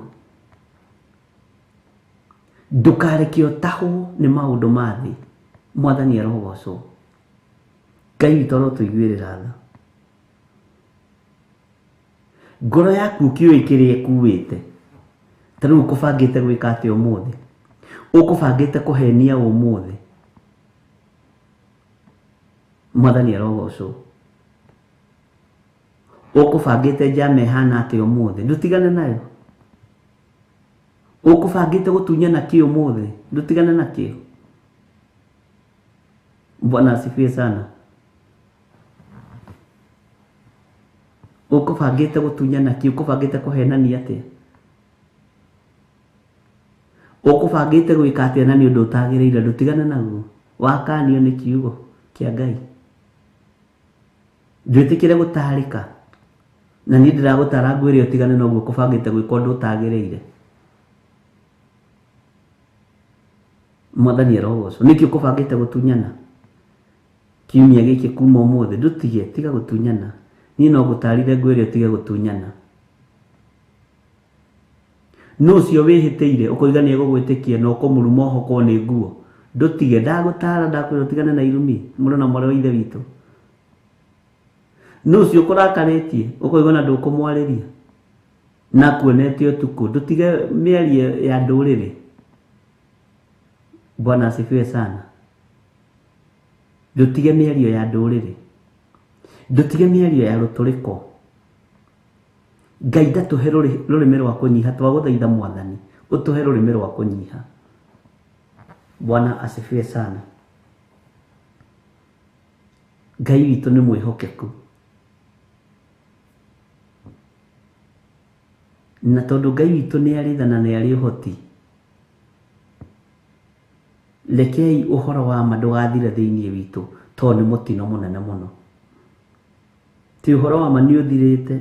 Ndũkareke ũtahwo nĩ maũndũ ma thĩ. Mwathani arogocwo. Ngai witũ arotũiguĩrĩra tha. Ngoro yaku ũkĩũĩ kĩrĩa ĩkuĩte. Ta rĩu ũkũbangĩte gwĩka atĩa ũmũthĩ? Ũkũbangĩte kũhenia ũmũthĩ? Mwathani arogocwo. Ũkũbangĩte njama ĩhana atĩa ũmũthĩ? Ndũtigane nayo. Ũkũbangĩte gũtunyana kĩ ũmũthĩ? Ndũtigane nakĩo. Bwana asifiwe sana. Ũkũbangĩte gũtunyana kĩ? Ũkũbangĩte kũhenania atĩa? Ũkũbangĩte gwĩka atĩa na nĩ ũndũ ũtagĩrĩire? Ndũtigane naguo. Wakanio nĩ kiugo kĩa Ngai. Ndwĩtĩkĩre gũtarĩka. Na niĩ ndĩragũtara ngwĩre ũtigane na ũguo ũkũbangĩte gwĩka ũndũ ũtagĩrĩire. Mwathani arogocwo. Nĩkĩ ũkũbangĩte gũtunyana? Kiumia gĩkĩ kuma ũmũthĩ ndũtige, tiga gũtunyana. Niĩ no ngũtarire ngwĩre ũtige gũtunyana. Nũ ũcio wĩhĩtĩire ũkoiga nĩ egũgwĩtĩkia na ũkũmũruma ũhokwo nĩ nguo? Ndũtige, ndagũtara ndakwĩra ũtigane na irumi, mũrũ na mwarĩ wa ithe witũ. Nũ ũcio ũkũrakarĩtie ũkoiga ona ndũkũmwarĩria na kuonete ũtukũ? Ndũtige mĩario ya ndũrĩrĩ. Bwana asifiwe sana. Ndũtige mĩario ya ndũrĩrĩ, ndũtige mĩario ya rũtũrĩko. Ngai ndatũhe rũrĩmĩ rwa kũnyiha, twagũthaitha Mwathani ũtũhe rũrĩmĩ rwa kũnyiha. Bwana asifiwe sana. Ngai witũ nĩ mwĩhokeku, na tondũ Ngai witũ nĩ arĩ tha na nĩ arĩ ũhoti, rekei ũhoro wa ma ndũgathire thĩinĩ witũ, tondũ nĩ mũtino mũnene mũno. Ti ũhoro wa ma nĩ ũthirĩte,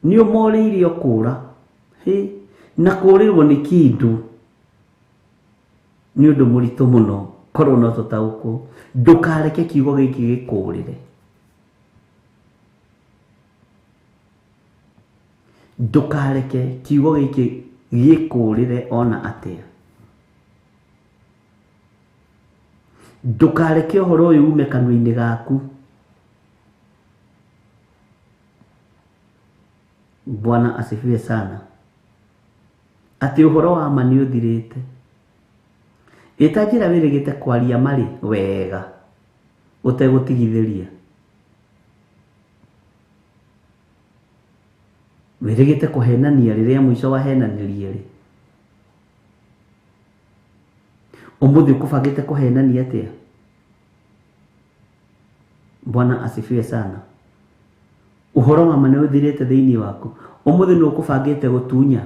nĩ ũmorĩire ũkũra, hĩ, na kũrĩrwo nĩ kĩndũ nĩ ũndũ mũritũ mũno. Korwo no tũtaũkwo, ndũkareke kiugo gĩkĩ gĩkũrĩre, ndũkareke kiugo gĩkĩ gĩkũrĩre ona atĩa. Ndũkareke ũhoro ũyũ ume kanua-inĩ gaku. Bwana asifiwe sana. Atĩ ũhoro wa ma nĩ ũthirĩte. Ĩta njĩra wĩrĩgĩte kwaria marĩ wega ũtegũtigithĩria, wĩrĩgĩte kũhenania rĩrĩa mũico wahenanirie rĩ, ũmũthĩ ũkũbangĩte kũhenania atĩa? Bwana asifiwe sana. Ũhoro wa ma nĩ ũthirĩte thĩinĩ waku. Ũmũthĩ nĩ ũkũbangĩte gũtunya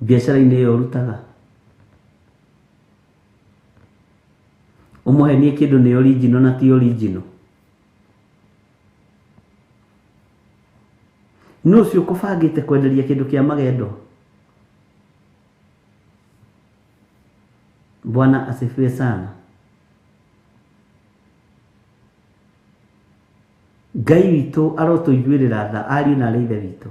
biacara-inĩ ĩyo ũrutaga, ũmũhenie kĩndũ nĩ original na ti original. Nũ ũcio ũkũbangĩte kwenderia kĩndũ kĩa magendo? Bwana asifiwe sana. Ngai witũ arotũiguĩrĩra tha, ariũ na arĩ ithe witũ.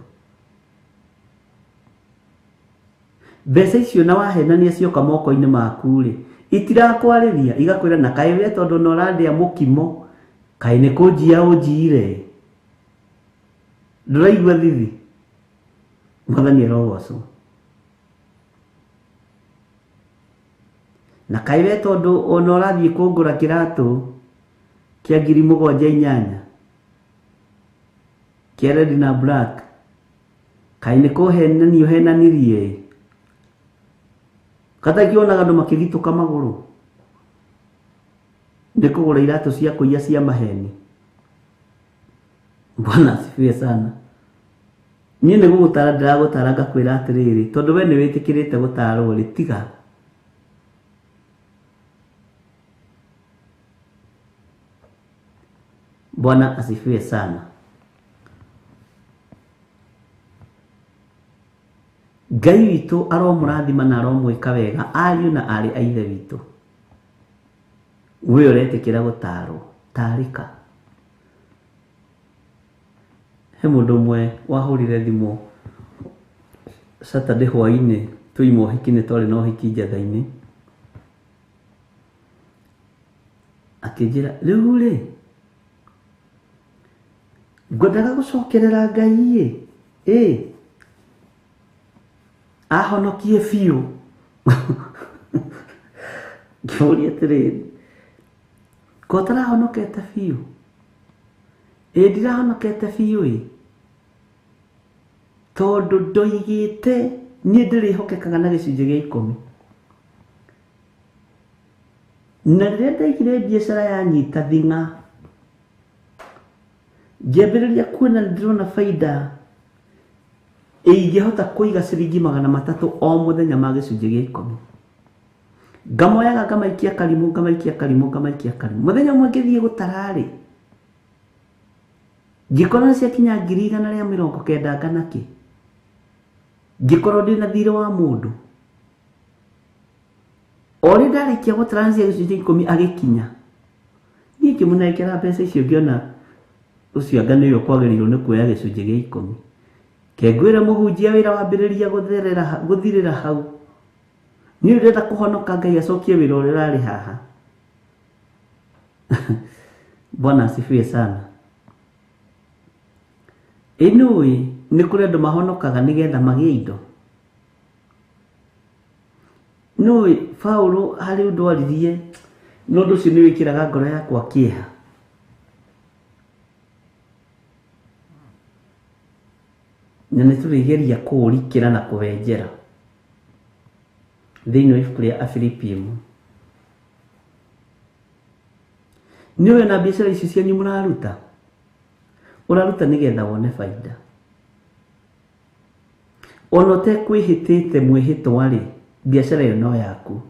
Mbeca icio na wahenania cioka moko-inĩ maku rĩ, itirakwarĩria, igakwĩra na kaĩ we tondũ na ũrandĩa mũkimo, kaĩ nĩ kũnjia ũnjiire, ndũraigua thithi. Mwathani arogocwo. Na kaĩ we tondũ ona ũrathiĩ kũngũra kĩratũ kĩa 7,800 kĩa red na black, kaĩ nĩ kũhenania ũhenanirie, katakĩonaga andũ makĩgitũka magũrũ nĩ kũgũra iratũ cia kũiya cia maheni. Bwana asifiwe sana. Niĩ nĩ gũgũtara ndĩragũtara ngakwĩra atĩrĩrĩ, tondũ we nĩ wĩtĩkĩrĩte gũtarwo rĩ, tiga. Bwana asifiwe sana. Ngai witũ aromũrathima na aromwĩka wega, ariũ na arĩ a ithe witũ. We ũretĩkĩra gũtarwo, tarĩka. He mũndũ ũmwe wahũrire thimũ Saturday hwaĩ-inĩ, tũima ũhiki, nĩ twarĩ na ũhiki Njetha-inĩ, akĩnjĩra rĩu rĩ, ngwendaga gũcokerera Ngai ĩ, ahonokie biũ. Ngĩmũria atĩrĩrĩ, ko ũtarahonokete biũ? Ĩ ndirahonokete biũ ĩ, tondũ ndoigĩte niĩ ndĩrĩhokekaga na gĩcunjĩ gĩa 10. Na rĩrĩa ndaigire biacara yanyita thing'a, ngĩambĩrĩria kuona ndĩrona baida ingĩhota kũiga ciringi 300 o mũthenya ma gĩcunjĩ gĩa 10. Ngamoyaga ngamaikia karimũ, ngamaikia karimũ, ngamaikia karimũ. Mũthenya ũmwe ngĩthiĩ gũtara rĩ, ngĩkora nĩ ciakinya 190,000 ngana kĩ. Ngĩkorwo ndĩna thirĩ wa mũndũ. O rĩ ndarĩkia gũtara cia gĩcunjĩ 10 agĩkinya. Niĩ ngĩmũnengera mbeca icio, ngĩona ũcio anga nĩwe ũkwagĩrĩirwo nĩ kuoya gĩcunjĩ gĩa 10. Kengwĩre mũhunjia wĩra wambĩrĩria gũthirĩra hau. Niĩ ndĩrenda kũhonoka Ngai acokie wĩra ũrĩa ũrarĩ haha. Bwana asifiwe sana. Ĩ nĩũĩ nĩ kũrĩ andũ mahonokaga nĩgetha magĩe indo? Nĩũĩ Paũlũ harĩ ũndũ aririe na ũndũ ũcio nĩ wĩkĩraga ngoro yakwa kĩeha. Na nĩ tũrĩgeria kũũrikĩra na kũwenjera thĩinĩ wa ibuku rĩa Afilipi ĩmwe. Nĩũĩ ona biacara ici cianyu mũraruta, ũraruta nĩgetha wone baida. Ona ũtekwĩhĩtĩte mwĩhĩtwa rĩ, biacara ĩyo no yaku.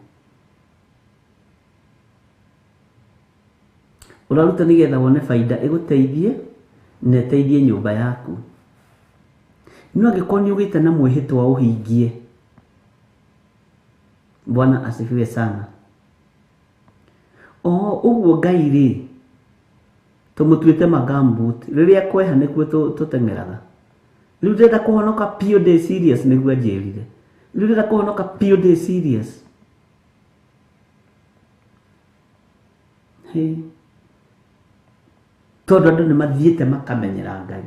Ũraruta nĩgetha wone baida ĩgũteithie na ĩteithie nyũmba yaku. No angĩkorwo nĩ ũgĩte na mwĩhĩtwa ũhingie, Bwana asifiwe sana. O ũguo Ngai rĩ, tũmũtuĩte magambut, rĩrĩa kweha nĩkuo tũteng'eraga. Rĩu ndĩrenda kũhonoka biũ ndĩ serious nĩguo anjĩrire. Rĩu ndĩrenda kũhonoka biũ ndĩ serious. Hey. Tondũ andũ nĩ mathiĩte makamenyera Ngai.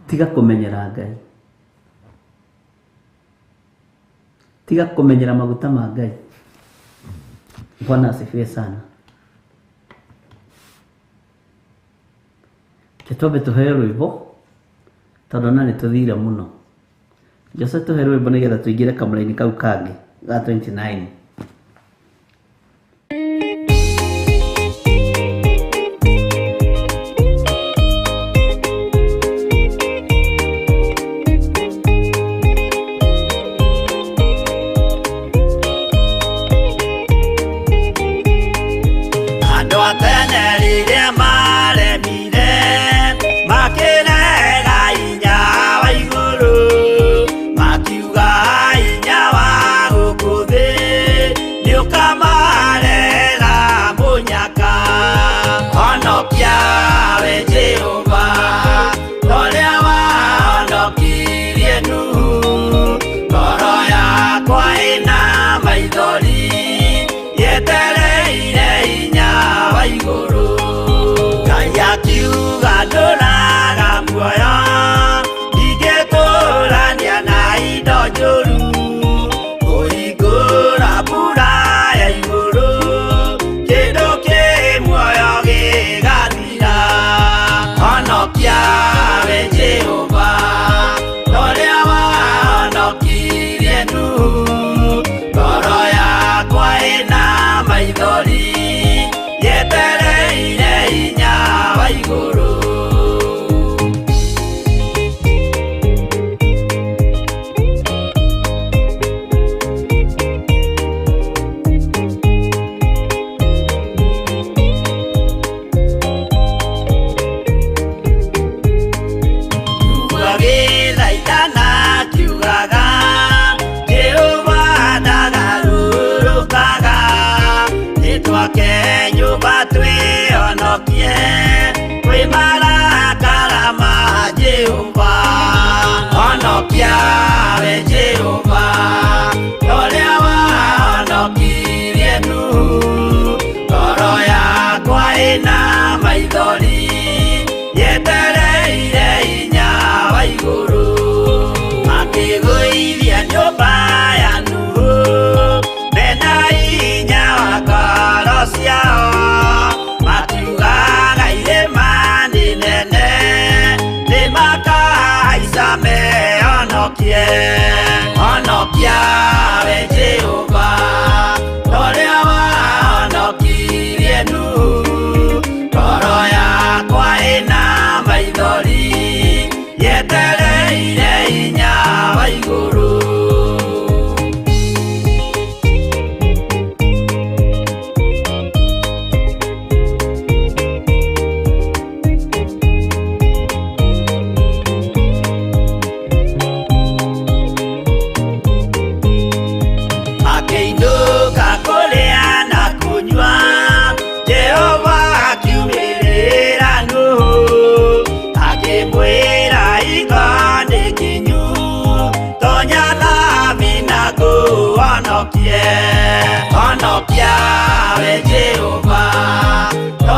Tiga kũmenyera Ngai. Tiga kũmenyera maguta ma Ngai. Bwana asifiwe sana. Ke twambe tũheo rwĩmbo tondũ ona nĩ tũthire mũno. Jose tũhe rwĩmbo nĩgetha tũingĩre kamũra-inĩ kau kangĩ ga 29. Andũ a tene rĩrĩa maremire makĩrega hinya wa igũrũ, makiuga hinya wa gũkũ thĩ nĩũkamarehera mũnyaka. Honokia we Jehova, ta ũrĩa wahonokirie Nuhu. Ngoro yakwa ĩna maithori yetereire hinya wa igũrũ. Ngai akiuga ndũraga muoyo, ndingĩtũrania na indo njũru. Kũhingũra mbura ya igũrũ, kĩndũ kĩ muoyo gĩgathira. Honokia we Jehova, ta ũrĩa wahonokirie Nuhu. Ngoro yakwa ĩna maithori yetereire hinya wa igũrũ. Agĩthaithana akiugaga, Jehova ndagarũrũkaga. Nĩtwake nyũmba twĩhonokie kwĩ marakara ma Jehova. Honokia we Jehova, ta ũrĩa wahonokirie Nuhu. Ngoro yakwa ĩna maithori yetereire hinya wa igũrũ. Makĩgũithia nyũmba ya Nuhu mena hinya wa ngoro ciao, makiugaga irĩma nĩ nene nĩmakahaica mehonokie. Honokia we Jehova, ta ũrĩa wahonokirie Nuhu. Ngoro yakwa ĩna maithori yetereire hinya wa igũrũ. Makĩinũka kũrĩa na kũnyua, Jehova akiumĩrĩra Nuhu, akĩmwĩra hingo nĩ kinyu, tonya thabina ngũhonokie. Honokia we Jehova, ta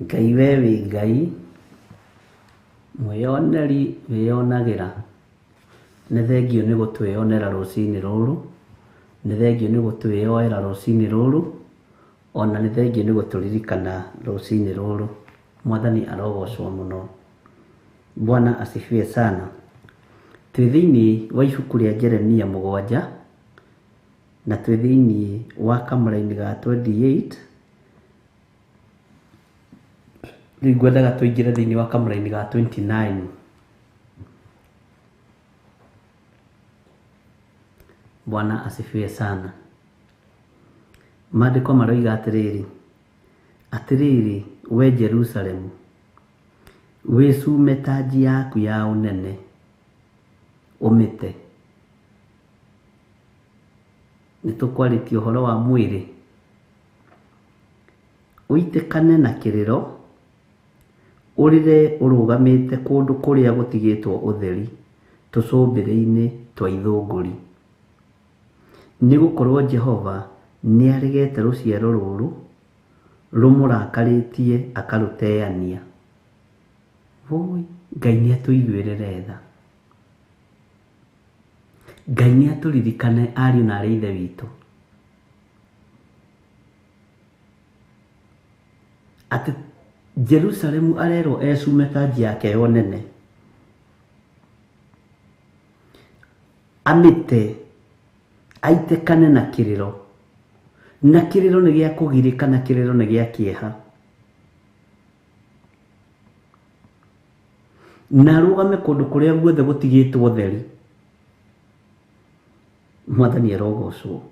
Ngai we wĩ Ngai, mwĩyoneri wĩyonagĩra. Nĩ thengiũ nĩ gũtwĩyonera rũcinĩ rũrũ, nĩ thengiũ nĩ gũtwĩyoera rũcinĩ rũrũ, ona nĩ thengiũ nĩ gũtũririkana rũcinĩ rũrũ. Mwathani arogocwo mũno. Bwana asifiwe sana. Twĩ thĩinĩ wa ibuku rĩa Jeremia 7 na twĩ thĩinĩ wa kamũraini ga 28. Rĩu ngwendaga tũingĩre thĩinĩ wa kamũraini ga 29. Bwana asifiwe sana. Maandĩko maroiga atĩrĩrĩ, atĩrĩrĩ we Jerusalemu, wĩcume tanji yaku ya ũnene ũmĩte. Nĩ tũkwarĩtie ũhoro wa mwĩrĩ. Ũitĩkane na kĩrĩro, ũrĩre ũrũgamĩte kũndũ kũrĩa gũtigĩtwo ũtheri, tũcũmbĩrĩ-inĩ twa ithũngũri. Nĩ gũkorwo Jehova nĩaregete rũciaro rũrũ rũmũrakarĩtie akarũteania. Wũi, Ngai nĩ atũiguĩrĩre tha. Ngai nĩ atũririkane ariũ na arĩ ithe witũ. Atĩ Jerusalemu arerwo ecume tanji yake ya ũnene, amĩte, aitĩkane na kĩrĩro. Na kĩrĩro nĩ gĩa kũgirĩka, na kĩrĩro nĩ gĩa kĩeha. Na arũgame kũndũ kũrĩa guothe gũtigĩtwo ũtheri. Mwathani arogocwo.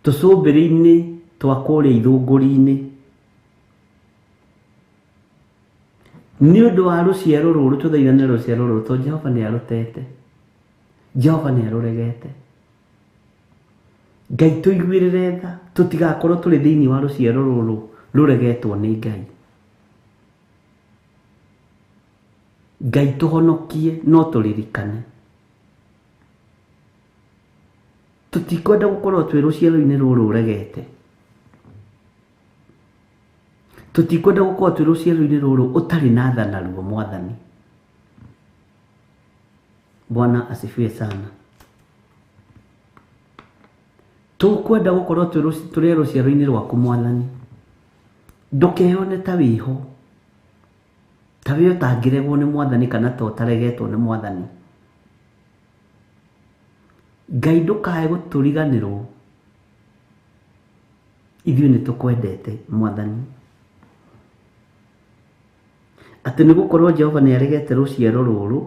Tũcũmbĩrĩ-inĩ twa kũrĩa ithũngũri-inĩ. Nĩ ũndũ wa rũciaro rũrũ, tũthaithane rũciaro rũrũ, tondũ Jehova nĩ arũtete. Jehova nĩ arũregete. Ngai tũiguĩrĩre tha, tũtigakorwo tũrĩ thĩinĩ wa rũciaro rũrũ rũregetwo nĩ Ngai. Ngai tũhonokie, no tũririkane. Tũtikwenda gũkorwo twĩ rũciaro-inĩ rũrũ ũregete. Tũtikwenda gũkorwo twĩ rũciaro-inĩ rũrũ ũtarĩ na tha naruo, Mwathani. Bwana asifiwe sana. Tũkwenda gũkorwo tũrĩ rũciaro-inĩ rwaku, Mwathani. Ndũkeyone ta wĩho, ta wĩ ũtangĩregwo nĩ Mwathani kana ta ũtaregetwo nĩ Mwathani. Ngai ndũkae gũtũriganĩrwo. Ithuĩ nĩ tũkwendete, Mwathani. Atĩ nĩ gũkorwo Jehova nĩ aregete rũciaro rũrũ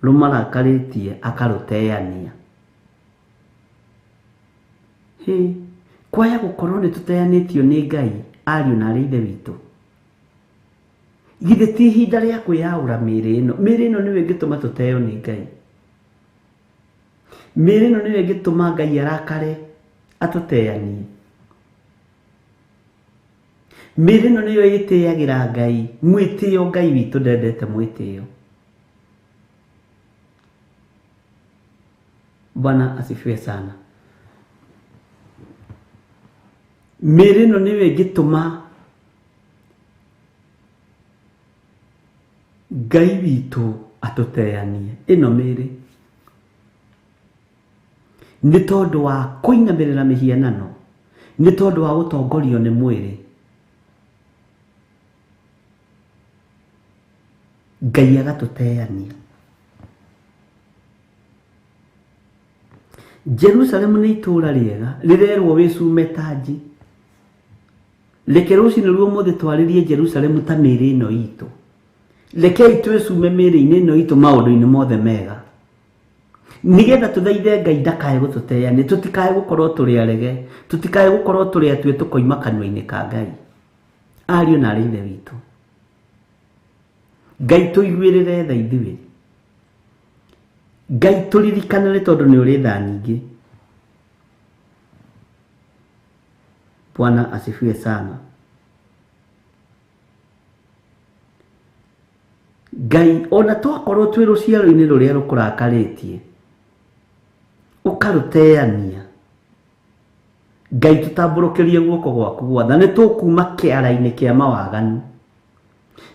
rũmarakarĩtie akarũteania. Hĩ, kwaya gũkorwo nĩ tũteanĩtio nĩ Ngai, ariũ na arĩ ithe witũ. Githĩ ti ihinda rĩa kwĩyaũra mĩĩrĩ ĩno? Mĩĩrĩ ĩno nĩyo ĩngĩtũma tũteo nĩ Ngai. Mĩĩrĩ ĩno nĩyo ĩngĩtũma Ngai arakare atũteanie. Mĩĩrĩ ĩno nĩyo ĩtĩagĩra Ngai. Mwĩtĩo Ngai witũ ndendete mwĩtĩo. Bwana asifiwe sana. Mĩĩrĩ ĩno nĩyo ĩngĩtũma Ngai witũ atũteanie. Ĩno mĩĩrĩ nĩ tondũ wa kũinamĩrĩra mĩhianano, nĩ tondũ wa gũtongorio nĩ mwĩrĩ. Ngai agatũteania. Jerusalemu nĩ itũũra rĩega rĩrerwo wĩcume tanji. Reke rũcinĩ rwa ũmũthĩ twarĩrie Jerusalemu ta mĩĩrĩ ĩno itũ. Rekei twĩcume mĩĩrĩ-inĩ ĩno itũ maũndũ-inĩ mothe mega, nĩgetha tũthaithe Ngai ndakae gũtũteania, tũtikae gũkorwo tũrĩ arege, tũtikae gũkorwo tũrĩ atue tũkoima kanua-inĩ ka Ngai. Ariũ na arĩ ithe witũ, Ngai tũiguĩrĩre tha ithuĩ. Ngai tũririkane nĩ tondũ nĩ ũrĩ tha nyingĩ. Bwana asifiwe sana. Ngai ona twakorwo twĩ rũciaro-inĩ rũrĩa rũkũrakarĩtie, ũkarũteania, Ngai tũtambũrũkĩrie guoko gwaku gwatha. Nĩ tũkuma kĩara-inĩ kĩa mawaganu,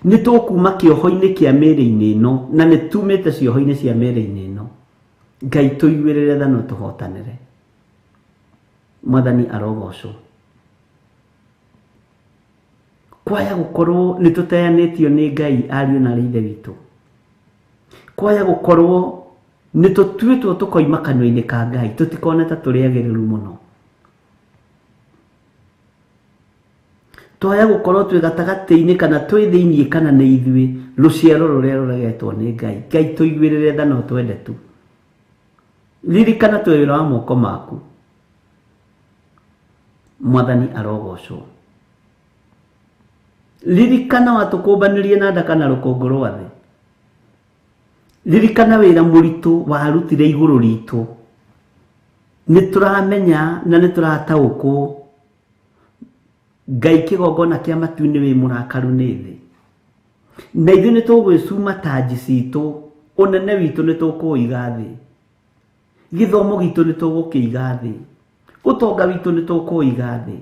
nĩ tũkuma kĩoho-inĩ kĩa mĩĩrĩ-inĩ ĩno, na nĩ tumĩte cioho-inĩ cia mĩĩrĩ-inĩ ĩno. Ngai tũiguĩrĩre tha na ũtũhotanĩre. Mwathani arogocwo. Kwaya gũkorwo nĩ tũteanĩtio nĩ Ngai ariũ na ithe witũ, kwaya gũkorwo nĩ tũtuĩtwo tũkoima kanua-inĩ ka Ngai, tũtikone ta tũrĩ agĩrĩru mũno. Twaya gũkorwo twĩ gatagatĩ-inĩ kana twĩ thĩiniĩ kana nĩ ithuĩ rũciaro rũrĩa rũregetwo nĩ Ngai. Ngai tũiguĩrĩre tha na ũtwende tu. Ririkana twĩ wĩra wa moko maku. Mwathani arogocwo. Ririkana watũkũmbanĩrie na ndaka na rũkũngũ rwa thĩ. Ririkana wĩra mũritũ warutire igũrũ ritũ. Nĩ tũramenya na nĩ tũrataũkwo Ngai kĩgongona kĩa matu-inĩ wĩ mũrakaru nĩ thĩ. Na ithuĩ nĩ tũgwĩcuma tanji citũ, ũnene witũ nĩ tũkũũiga thĩ, gĩthomo gitũ nĩ tũgũkĩiga thĩ, ũtonga witũ nĩ tũkũũiga thĩ,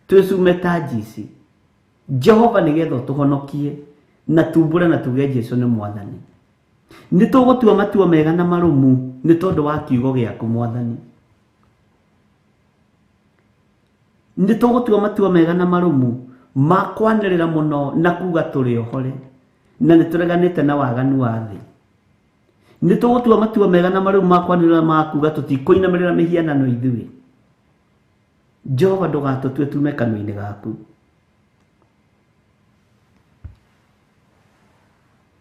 twĩcume tanji ici. Jehova nĩgetha ũtũhonokie na tumbũre na tuge Jesu nĩ Mwathani. Nĩ tũgũtua matua mega na marũmu nĩ tondũ wa kiugo gĩaku Mwathani. Nĩ tũgũtua matua mega na marũmu ma kwanĩrĩra mũno na kuga tũrĩ ohore na nĩ tũreganĩte na waganu wa thĩ. Nĩ tũgũtua matua mega na marũmu ma kwanĩrĩra ma kuga tũtikũinamĩrĩra mĩhianano ithuĩ. Jehova ndũgatũtue tume kanua-inĩ gaku.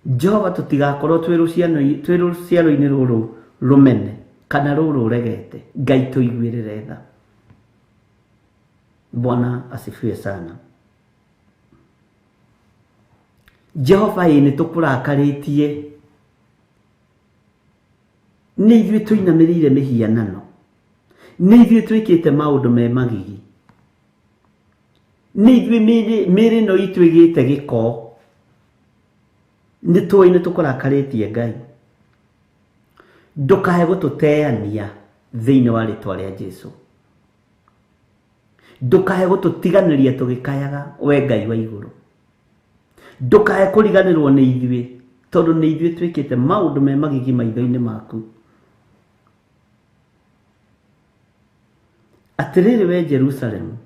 Jehova tũtigakorwo twĩ rũciaro-inĩ rũrũ rũmene kana rũrũ rũregete. Ngai tũiguĩrĩre tha. Bwana asifiwe sana. Jehova ĩ nĩ tũkũrakarĩtie, nĩ ithuĩ tũinamĩrĩire mĩhianano, nĩ ithuĩ twĩkĩte maũndũ me magigi, nĩ ithuĩ mĩĩrĩ ĩno itũ ĩgĩte gĩko. Nĩ tũĩ nĩ tũkũrakarĩtie Ngai. Ndũkae gũtũteania thĩinĩ wa rĩtwa rĩa Jesu. Ndũkae gũtũtiganĩria tũgĩkayaga we Ngai wa igũrũ. Ndũkae kũriganĩrwo nĩ ithuĩ, tondũ nĩ ithuĩ twĩkĩte maũndũ me magigi maitho-inĩ maku. Atĩrĩrĩ we Jerusalemu,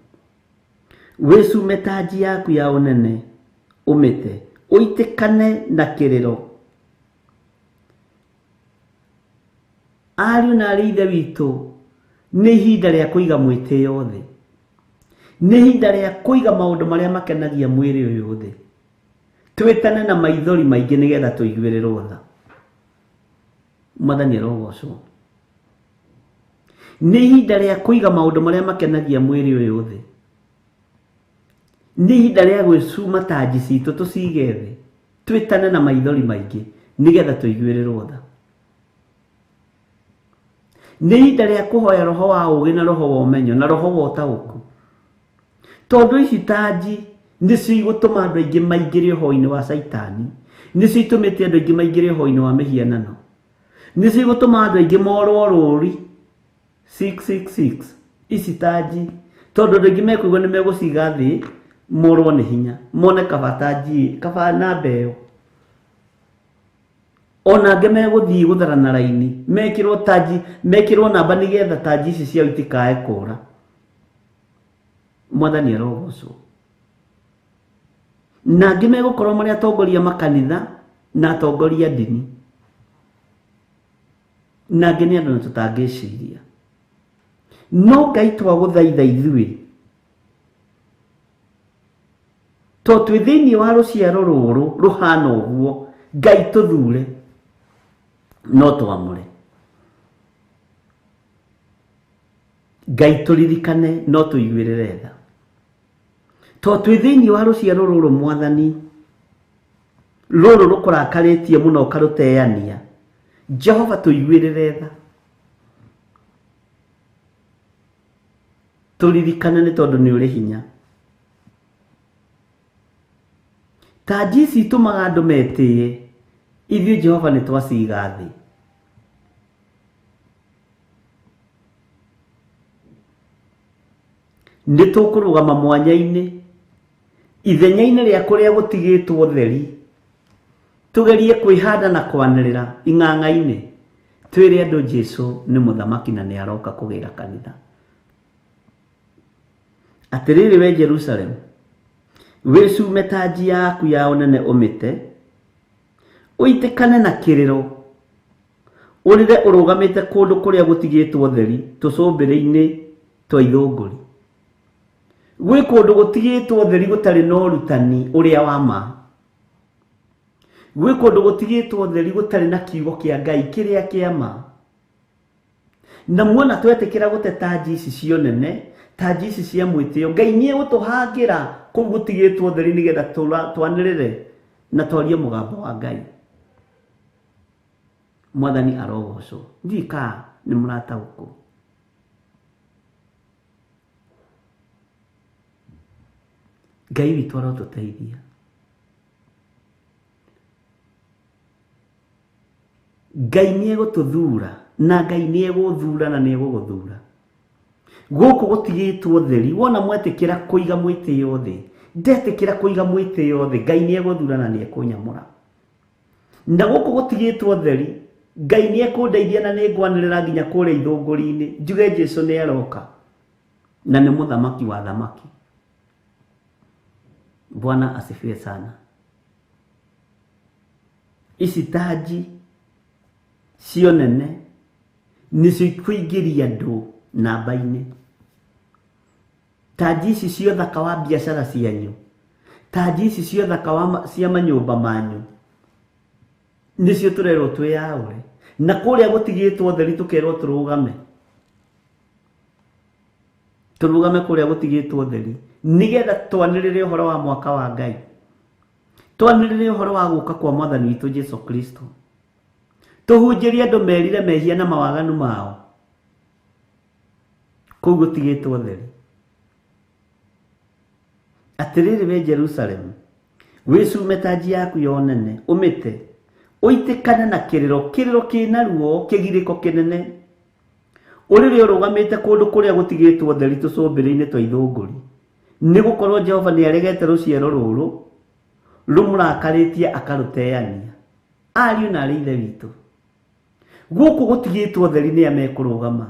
wĩcume tanji yaku ya ũnene ũmĩte, ũitĩkane na kĩrĩro. Ariũ na arĩ ithe witũ, nĩ ihinda rĩa kũiga mwĩtĩo thĩ. Nĩ ihinda rĩa kũiga maũndũ marĩa makenagia mwĩrĩ ũyũ thĩ. Twĩtane na maithori maingĩ nĩgetha tũiguĩrĩrwo tha. Mwathani arogocwo. Nĩ ihinda rĩa kũiga maũndũ marĩa makenagia mwĩrĩ ũyũ thĩ. Nĩ ihinda rĩa gwĩcuma tanji citũ tũcige thĩ, twĩtane na maithori maingĩ nĩgetha tũiguĩrĩrwo tha. Nĩ ihinda rĩa kũhoya roho wa ũũgĩ na roho wa ũmenyo na roho wa ũtaũku. Tondũ ici tanji nĩcio igũtũma andũ aingĩ maingĩre ũhoro-inĩ wa Caitani, nĩcio itũmĩte andũ aingĩ maingĩre ũhoro-inĩ wa mĩhianano, nĩcio igũtũma andũ aingĩ morwo rũri 666 ici tanji, tondũ andũ aingĩ mekũigua nĩ megũciga thĩ morwo nĩ hinya, mone kaba tanji kaba namba ĩyo. Ona angĩ megũthiĩ gũtharana raini mekĩrwo tanji, mekĩrwo namba nĩgetha tanji ici ciao itikae kũra. Mwathani arogocwo. Na angĩ megũkorwo marĩ atongoria makanitha na atongoria ndini, na angĩ nĩ andũ na tũtangĩciria. No Ngai twagũthaitha ithuĩ, to twĩ thĩinĩ wa rũciaro rũrũ rũhana ũguo, Ngai tũthure no twamũre. Ngai tũririkane no tũiguĩrĩre tha. To twĩ thĩinĩ wa rũciaro rũrũ Mwathani, rũrũ rũkũrakarĩtie mũno ũkarũteania, Jehova tũiguĩrĩre tha. Tũririkane nĩ tondũ nĩ ũrĩ hinya. Tanji ici itũmaga andũ metĩĩe, ithuĩ Jehova nĩ twaciga thĩ. Nĩ tũkũrũgama mwanya-inĩ ithenya-inĩ rĩa kũrĩa gũtigĩtwo theri, tugerie kwĩhanda na kwanĩrĩra ing'ang'a-inĩ, twĩre andũ Jesu nĩ mũthamaki na nĩ aroka kũgĩra kanitha. Atĩrĩrĩ we Jerusalem, wĩcume tanji yaku ya ũnene ũmĩte, ũitĩkane na kĩrĩro, ũrĩre ũrũgamĩte kũndũ kũrĩa gũtigĩtwo theri tũcũmbĩrĩ-inĩ twa ithũngũri. Gwĩ kũndũ gũtigĩtwo theri gũtarĩ na ũrutani ũrĩa wa ma. Gwĩ kũndũ gũtigĩtwo theri gũtarĩ na kiugo kĩa Ngai kĩrĩa kĩa ma. Na muona twetĩkĩra gũte tanji ici cia ũnene, tanji ici cia mwĩtĩo, Ngai nĩ egũtũhangĩra kũu gũtigĩtwo theri nĩgetha twanĩrĩre na twarie mũgambo wa Ngai. Mwathani arogocwo. Ndiũĩ kana nĩ mũrataũkwo. Ngai witũ arotũteithia. Ngai nĩ egũtũthura na Ngai nĩ egũthura na nĩ egũgũthura. Gũkũ gũtigĩtwo theri, wona mwetĩkĩra kũiga mwĩtĩo thĩ, ndetĩkĩra kũiga mwĩtĩo thĩ, Ngai nĩ egũthura na nĩ ekũnyamũra. Na gũkũ gũtigĩtwo theri, Ngai nĩ ekũndeithia na nĩ ngwanĩrĩra nginya kũrĩa ithũngũri-inĩ, njuge Jesu nĩ aroka na nĩ mũthamaki wa thamaki. Bwana asifiwe sana. Ici tanji cio nene nĩcio ikũingĩria andũ namba-inĩ. Tanji ici cia ũthaka wa biacara cianyu, tanji ici cia ũthaka wa cia manyũmba manyu, nĩcio tũrerwo twĩyaũre. Na kũrĩa gũtigĩtwo theri tũkerwo tũrũgame. Tũrũgame kũrĩa gũtigĩtwo theri nĩgetha twanĩrĩre ũhoro wa mwaka wa Ngai, twanĩrĩre ũhoro wa gũka kwa Mwathani witũ Jesu Kristo, tũhunjĩrie andũ merire mehia na mawaganu mao kũu gũtigĩtwo theri. Atĩrĩrĩ we Jerusalemu, wĩcume tanji yaku ya ũnene ũmĩte, ũitĩkane na kĩrĩro, kĩrĩro kĩna ruo, kĩgirĩko kĩnene, ũrĩre ũrũgamĩte kũndũ kũrĩa gũtigĩtwo theri tũcũmbĩrĩ-inĩ twa ithũngũri, nĩ gũkorwo Jehova nĩ aregete rũciaro rũrũ rũmũrakarĩtie akarũteania. Ariũ na arĩ ithe witũ, gũkũ gũtigĩtwo theri nĩ a mekũrũgama.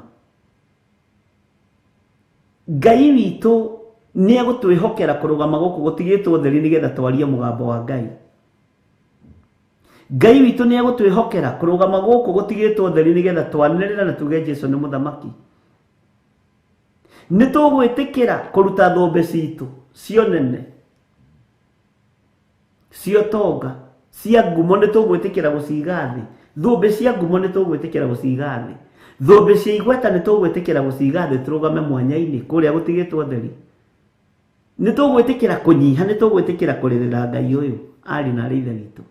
Ngai witũ nĩ egũtwĩhokera kũrũgama gũkũ gũtigĩtwo theri nĩgetha twarie mũgambo wa Ngai. Ngai witũ nĩ egũtwĩhokera kũrũgama gũkũ gũtigĩtwo theri nĩgetha twanĩrĩre na tuge Jesu nĩ mũthamaki. Nĩ tũgwĩtĩkĩra kũruta thũmbĩ citũ cia ũnene, cia ũtonga, cia ngumo, nĩ tũgwĩtĩkĩra gũciga thĩ. Thũmbĩ cia ngumo nĩ tũgwĩtĩkĩra gũciga thĩ. Thũmbĩ cia igweta nĩ tũgwĩtĩkĩra gũciga thĩ, tũrũgame mwanya-inĩ kũrĩa gũtigĩtwo theri. Nĩ tũgwĩtĩkĩra kũnyiha, nĩ tũgwĩtĩkĩra kũrĩrĩra Ngai ũyũ, ariũ na arĩ ithe witũ.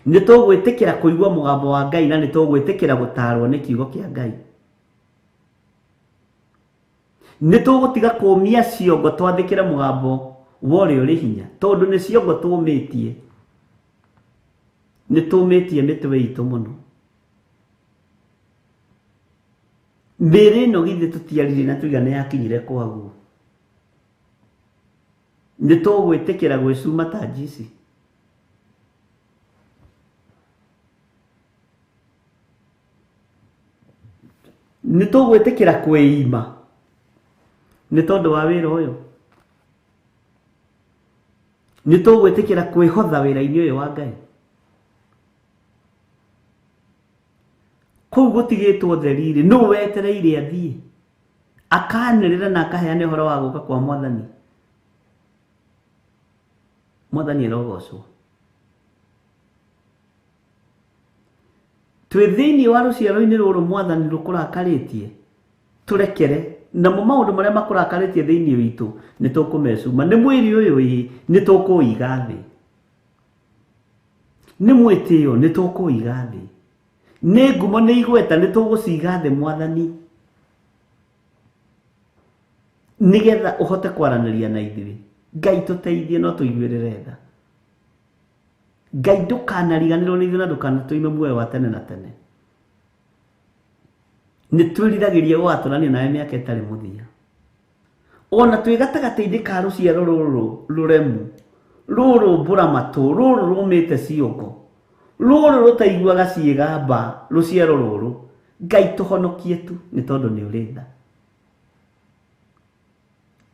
Nĩ tũgwĩtĩkĩra kũigua mũgambo wa Ngai na nĩ tũgwĩtĩkĩra gũtaarwo nĩ kiugo kĩa Ngai. Nĩ tũgũtiga kũũmia ciongo twathĩkĩre mũgambo wa ũrĩa ũrĩ hinya, tondũ nĩ ciongo tũũmĩtie. Nĩ tũũmĩtie mĩtwe itũ mũno. Mĩĩrĩ ĩno githĩ tũtiaririe na tuiga nĩ yakinyire kwaguo. Nĩ tũgwĩtĩkĩra gwĩcuma tanji ici. Nĩ tũgwĩtĩkĩra kwĩima nĩ tondũ wa wĩra ũyũ. Nĩ tũgwĩtĩkĩra kwĩhotha wĩra-inĩ ũyũ wa Ngai. Kũu gũtigĩtwo theri-rĩ, nũ wetereire athiĩ akanĩrĩra na akaheana ũhoro wa gũka kwa Mwathani? Mwathani arogocwo. Twĩ thĩinĩ wa rũciaro-inĩ rũrũ Mwathani rũkũrakarĩtie, tũrekere namo maũndũ marĩa makũrakarĩtie thĩinĩ witũ nĩ tũkũmecuma. Nĩ mwĩrĩ ũyũ ĩ, nĩ tũkũũiga thĩ. Nĩ mwĩtĩo nĩ tũkũũiga thĩ. Nĩ ngumo nĩ igweta nĩ tũgũciga thĩ Mwathani, nĩgetha ũhote kwaranĩria na ithuĩ. Ngai tũteithie no tũiguĩrĩre tha. Ngai ndũkanariganĩrwo nĩ ithuĩ na ndũkanatũime muoyo wa tene na tene. Nĩ twĩriragĩria gũgatũrania nawe mĩaka ĩtarĩ mũthia. Ona twĩ gatagatĩ-inĩ ka rũciaro rũrũ rũremu, rũrũ mbũramatũ, rũrũ rũmĩte ciongo, rũrũ rũtaiguaga ciĩgamba, rũciaro rũrũ, Ngai tũhonokie tu nĩ tondũ nĩ ũrĩ tha.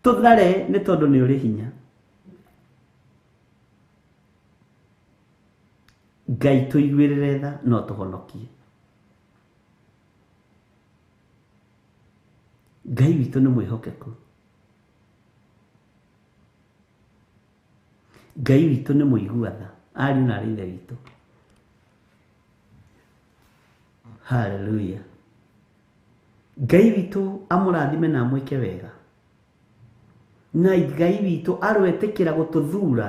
Tũthare nĩ tondũ nĩ ũrĩ hinya. Ngai tũiguĩrĩre tha no tũhonokie. Ngai witũ nĩ mwĩhokeku. Ngai witũ nĩ mũigua tha, ariũ na aarĩ a Ithe witũ. Haleluya. Ngai witũ amũrathime na amwĩke wega. Na Ngai witũ aroetĩkĩra gũtũthura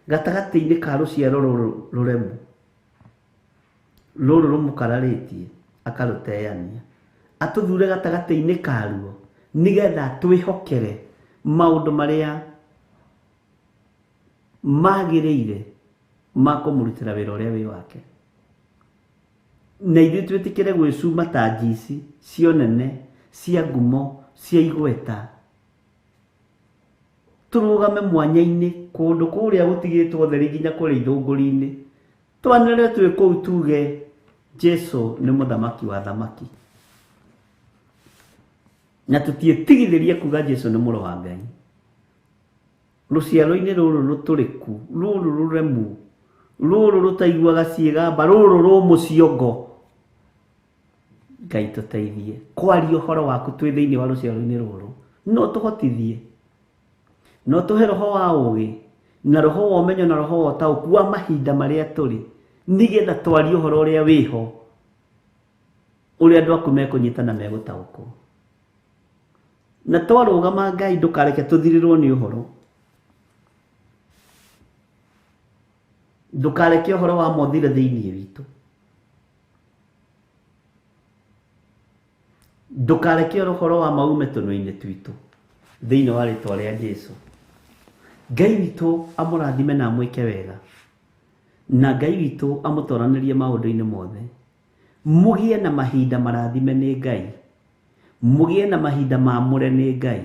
gatagatĩ-inĩ ka rũciaro rũrũ rũremu, rũrũ rũmũkararĩtie akarũteania, atũthure gatagatĩ-inĩ karuo nĩgetha twĩhokere maũndũ marĩa magĩrĩire ma kũmũrutĩra wĩra ũrĩa wĩ wake. Na ithuĩ twĩtĩkĩre gwĩcuma ta njici cia ũnene, cia ngumo, cia igweta, tũrũgame mwanya-inĩ kũndũ kũrĩa gũtigĩtwo ũtheri nginya kũrĩa ithũngũri-inĩ, twanĩrĩre twĩ kũu tuge Jesu nĩ mũthamaki wa thamaki, na tũtiĩtigithĩrie kuga Jesu nĩ mũrũ wa Ngai. Rũciaro-inĩ rũrũ rũtũrĩku, rũrũ rũremu, rũrũ rũtaiguaga ciĩgamba, rũrũ rũmũ ciongo, Ngai tũteithie kwaria ũhoro waku twĩ thĩinĩ wa rũciaro-inĩ rũrũ. No tũhotithie, no tũhe roho wa ũũgĩ na roho wa ũmenyo na roho wa ũtaũku wa mahinda marĩa tũrĩ, nĩgetha twarie ũhoro ũrĩa wĩho, ũrĩa andũ aku mekũnyita na megũtaũkwo. Na twarũgama Ngai ndũkareke tũthirĩrwo nĩ ũhoro, ndũkareke ũhoro wa mothire thĩinĩ witũ, ndũkareke ũhoro wa maume tũnua-inĩ twitũ thĩinĩ wa rĩtwa rĩa Jesu. Ngai witũ amũrathime na amwĩke wega, na Ngai witũ amũtoranĩrie maũndũ-inĩ mothe. Mũgĩe na mahinda marathime nĩ Ngai, mũgĩe na mahinda mamũre nĩ Ngai,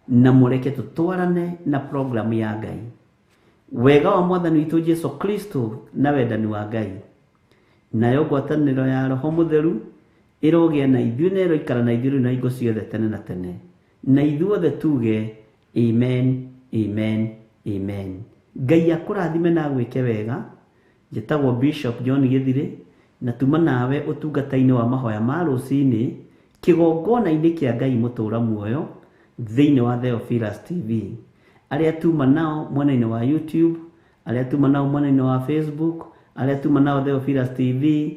na mũreke tũtwarane na programu ya Ngai. Wega wa Mwathani witũ Jesu Kristo na wendani wa Ngai, nayo ngwatanĩro ya Roho Mũtheru ĩrogĩa na ithuĩ na ĩroikara na ithuĩ rĩu na hingo ciothe tene na tene. Na ithuothe tuge amen, amen, amen. Ngai akũrathime na agwĩke wega. Njĩtagwo Bishop John Gĩthirĩ, na tuma nawe ũtungata-inĩ wa mahoya ma rũcinĩ kĩgongona-inĩ kĩa Ngai mũtũra muoyo thĩinĩ wa Theophilus TV. Arĩa tuma nao mwena-inĩ wa YouTube, arĩa tuma nao mwena-inĩ wa Facebook, arĩa tuma nao Theophilus TV,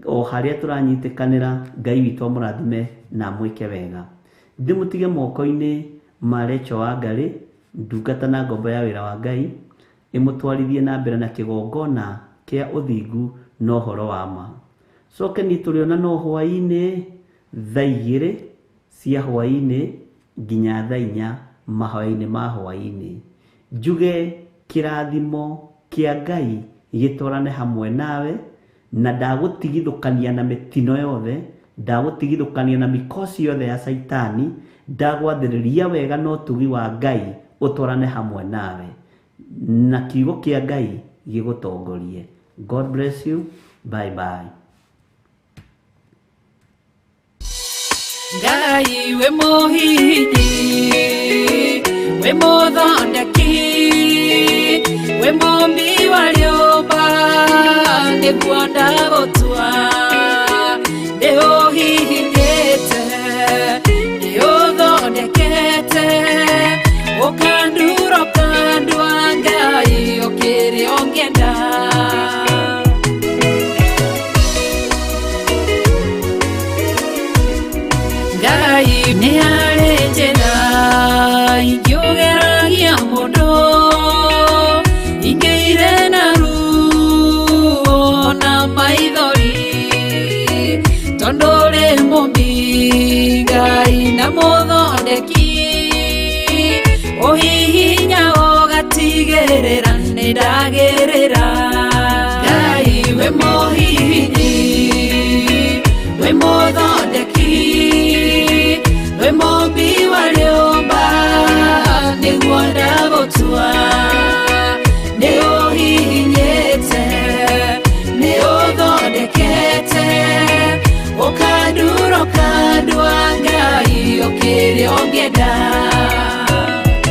o harĩa tũranyitĩkanĩra, Ngai witũ amũrathime na amwĩke wega. Ndĩmũtige moko-inĩ ma Rachel Wangarĩ, ndungata na ngombo ya wĩra wa Ngai, ĩmũtwarithie na mbere na kĩgongona kĩa ũthingu na ũhoro wa ma. Coke niĩ tũrĩona no hwaĩ-inĩ thaa igĩrĩ cia hwaĩ-inĩ nginya thaa inya mahoya-inĩ ma hwaĩ-inĩ. Njuge kĩrathimo kĩa Ngai gĩtwarane hamwe nawe, na ndagũtigithũkania na mĩtino yothe, ndagũtigithũkania na mikosi yothe ya Caitani, ndagwathĩrĩria wega na ũtugi wa Ngai ũtwarane hamwe nawe, na kiugo kĩa Ngai gĩgũtongorie. God bless you. Bye bye. Ngai wĩ mũhihinyi, wĩ mũthondeki, wĩ mũmbi wa rĩũmba, nĩguo ndagũtua. Nĩũhihinyĩte, nĩũthondekete, ũkandura ũkandua, Ngai ũkĩrĩ ũngĩenda. Ngai nĩ harĩ njĩra ingĩũgeragia mũndũ, ingĩire na ruo na maithori, tondũ ũrĩ mũmbi Ngai na mũthondeki, ũhihinya ũgatigĩrĩra nĩndagĩrĩra. Ngai wĩ mũhihinyi, wĩ mũthondeki. ndagũtua. Nĩ ũhihinyĩte, nĩ ũthondekete, ũkandura ũkandua Ngai ũkĩrĩa ũngĩenda.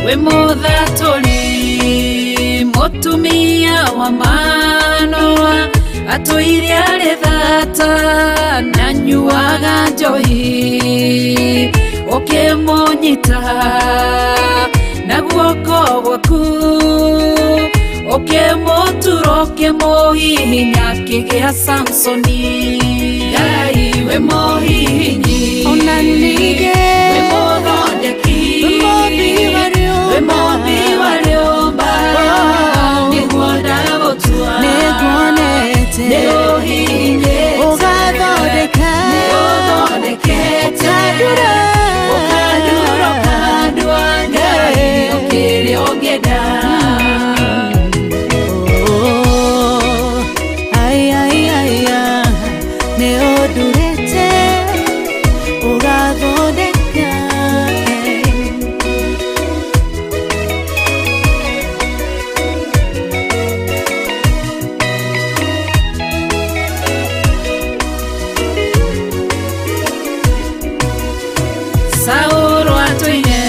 Wĩ mũthatũri mũtumia wa Manoa, atũire arĩ thata na nyuaga njohi, ũkĩmũnyita na guoko gwaku, ũkĩmũtura ũkĩmũhihinya akĩgĩa Samsoni. Ngai wĩ mũhihinyi, Ona ningĩ wĩ mũthondeki, wĩ mũmbi wa rĩũmba. Wĩ mũmbi wa rĩũmba, nĩguo ndagũtua. Nĩnguonete Nĩ ũhihinyĩte, ũgathondeka, nĩ ũthondekete, ũkandura, ũkandura ũkandua Ngai ũkĩrĩa ũngĩenda. Oh, ai, ai, ai, ah, nĩ ũndurĩte ũgathondeka. Saũlũ atũire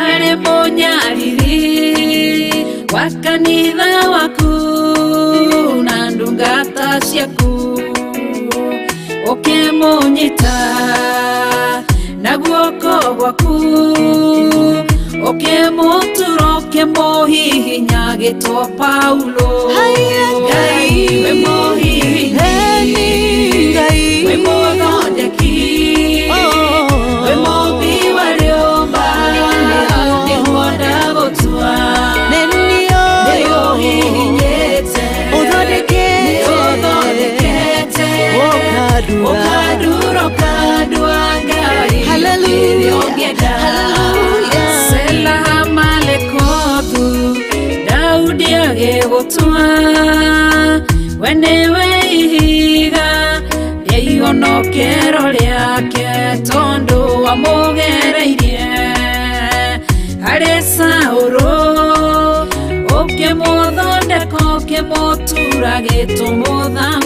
arĩ mũnyariri wa kanitha waku na ndungata ciaku, ũkĩmũnyita na guoko gwaku, ũkĩmũtura ũkĩmũhihinya agĩtwo Paulo. Haiya, Ngai wĩ mũhihinyi, Eni Ngai, wĩ mũthondeki, Oh. wĩ mũmbi wa rĩũmba, nĩguo ndagũtua. Nĩ Nĩ niĩ ũhihinyĩte, Ũthondekete. nĩ ũthondekete, Ũkandura. ũkandura ũkandua Ngai Hallelujah. ũkĩrĩa ũngĩenda. Hallelujah. Sela Malekothu, Daudi agĩgũtua, we nĩwe ihiga rĩa ihonokero rĩake, tondũ wamũgereirie harĩ Saũlũ, ũkĩmũthondeka ũkĩmũtura gĩtũmũthamaki.